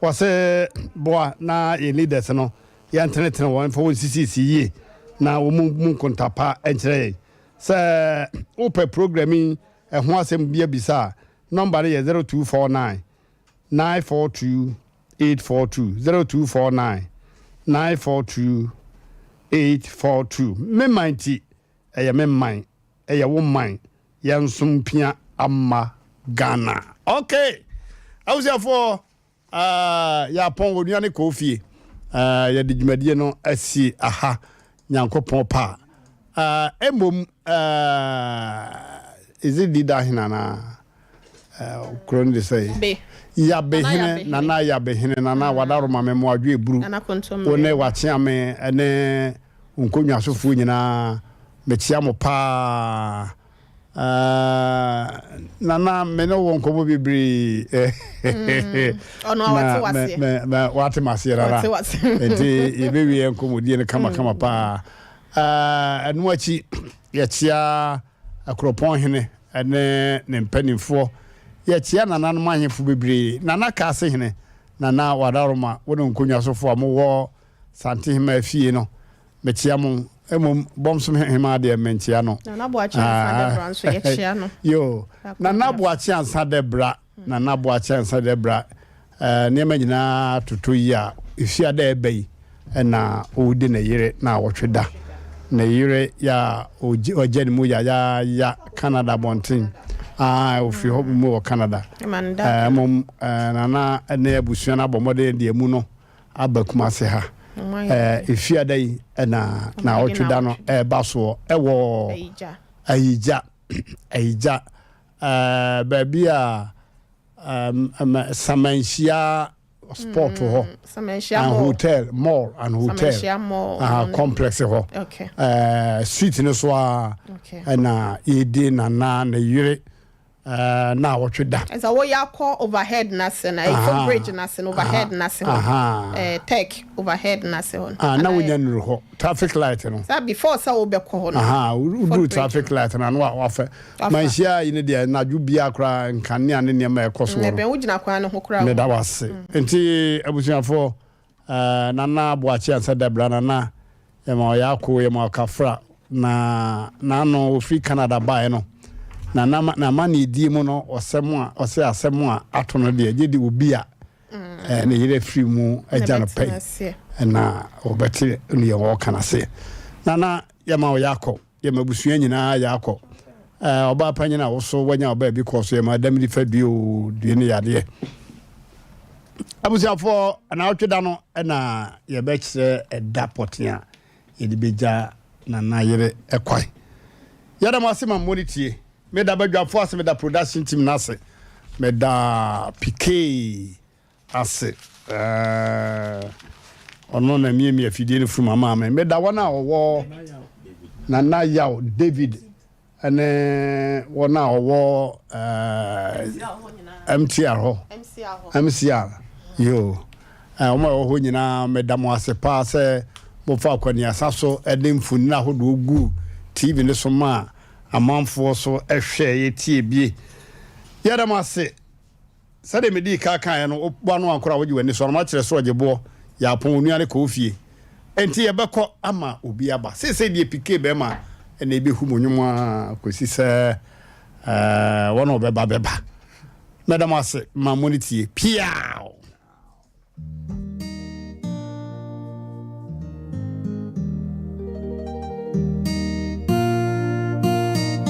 Wɔse boa na yɛn leaders no yɛntenetene wɔn mfa wɔn nsisisi yie na wɔn mu nkonta pa nkyerɛ yɛn. Sɛ wopɛ program yi ɛho asɛm bi abisa a, nɔmba no yɛ 0249 942 842, 0249 942 842. Me man nti, ɛyɛ me man, ɛyɛ wo man, yɛnsom mpia ama Ghana. Okay, abusuafoɔ, uh, yɛapɔn onua ne kɔɔ fie. Uh, yɛde dwumadie no asi aha, Nyankopɔn pa. Uh, mmom, uh, is it Dida hene anaa? Kuro no de sɛ Yabehene, Nana Yabehene, Nana Wadaroma me mmoadwo eburu, wo ne wakyeame ne nkonnwasofoɔ nyinaa, mekyea mo paa. Nana, me ne wo nkɔmmɔ bebree. Na wate maseɛ rara. Nti yɛbɛwie nkɔmmɔdie no kamakama paa. Ɛno akyi, yɛkyea Akuropɔn hene ne ne mpanimfoɔ. Yɛkyea nananom ahemfo bebree. Nana Kaase hene, Nana Wadaroma, wo ne nkonnwasofoɔ a mowɔ Santehema fie no, mekyea mo. Mmom Bɔmsom hemaa deɛ menkyea no. Nana Boakye Ansa Dɛbra nso yɛkyea no. Yoo, Nana Boakye Ansa Dɛbra. Nana Boakye ansa dɛ bra nneɛma nyinaa totɔ yie a, efia dɛ ɛba yi na ɔredi ne yere naawɔtwe da. Ne yere yɛ a ɔgya ne mu yayaaya Canada abɔnten. Ae, ɔfiri hɔ mu wɔ Canada. Mmom Nana ne abusua no abɔ mmɔden de amu no aba Kumase ha. Efia da yi na naawɔtwe da no ɛreba soɔ ɛwɔ Ayigya. Ayigya. Eh, baabi a um, Samanhyia sport hɔ. Mm, Samanhyia and mall. Hotel, mall and hotel. Samanhyia mall. Uh, complex hɔ. Okay. Uh, street no so a. Okay. Ɛna yɛdi nana ne yere uh, na awɔtwe da. Ɛsɛ woyɛ akɔ overhead n'ase na ɛfo bridge n'ase na overhead n'ase hɔ. Eh, tech. Overhead no ase hɔ no. Ah, na wonya nnuru hɔ. Traffic light no. Sa before sɛ wobɛkɔ hɔ no. Aha, woduru traffic light no ano a wafɛ. Manhyia yi no deɛ anadwo biara koraa nkanea ne nneɛma ɛkɔ so wɔ no. Ɛbɛn wogyina kwan no ho koraa. Meda wase. Mm. Nti abusuafoɔ, eh, Nana Boakye Ansa Dabra, Nana yɛma ɔyɛ ako, yɛma ɔkafra, na n'ano ofiri Canada baeɛ no, na n'amanneɛdie mu no, ɔsɛm a ɔsɛ asɛm a ato no deɛ, gye de obi a Eh, ne yerɛ firi mu agya no pɛi na wɔbɛte neɛ wɔka no ase. Nana yɛma wo yɛakɔ, yɛma abusua nyinaa yɛakɔ. Eh, ɔbaa panyin a woso wanya ɔbaa bi kɔɔ so yɛma adam di fa due o due ne yadeɛ. Abusuafoɔ, anawɔtwe da no na yɛbɛkyerɛ ɛda pɔten a yɛde bɛgya nana yere ɛkwan. Yɛda mo ase ma mmɔ ne tie. Meda badwamfoɔ ase, meda production team no ase, meda Pikee ase, ɔno na miamia afidie no firi mu ama me. Meda wɔn a wɔwɔ Nana Yaw David. Ne wɔn a wɔwɔ MTR hɔ, MCR, yoo, wɔn a wɔwɔ hɔ nyinaa meda mo ase paa sɛ mofa akwaniasa so de mfonini ahodoɔ gu TV no so ma amanfoɔ so hwɛ yɛtie bie. Yɛda mo ase. Sɛdeɛ medii kan kaeɛ no, wo ano ankora a wogye w'ani so anoma kyerɛ sɛ ɔgye boɔ, yɛ apɔn, onua no kɔ wo fie. Enti yɛbɛkɔ ama obi aba. Seesei deɛ PK bɛrima na ɛbɛhu mo nnwom ara kɔsi sɛ wɔn a wɔbɛba bɛba. Mɛda mo ase ma mo ne tie. Piaw!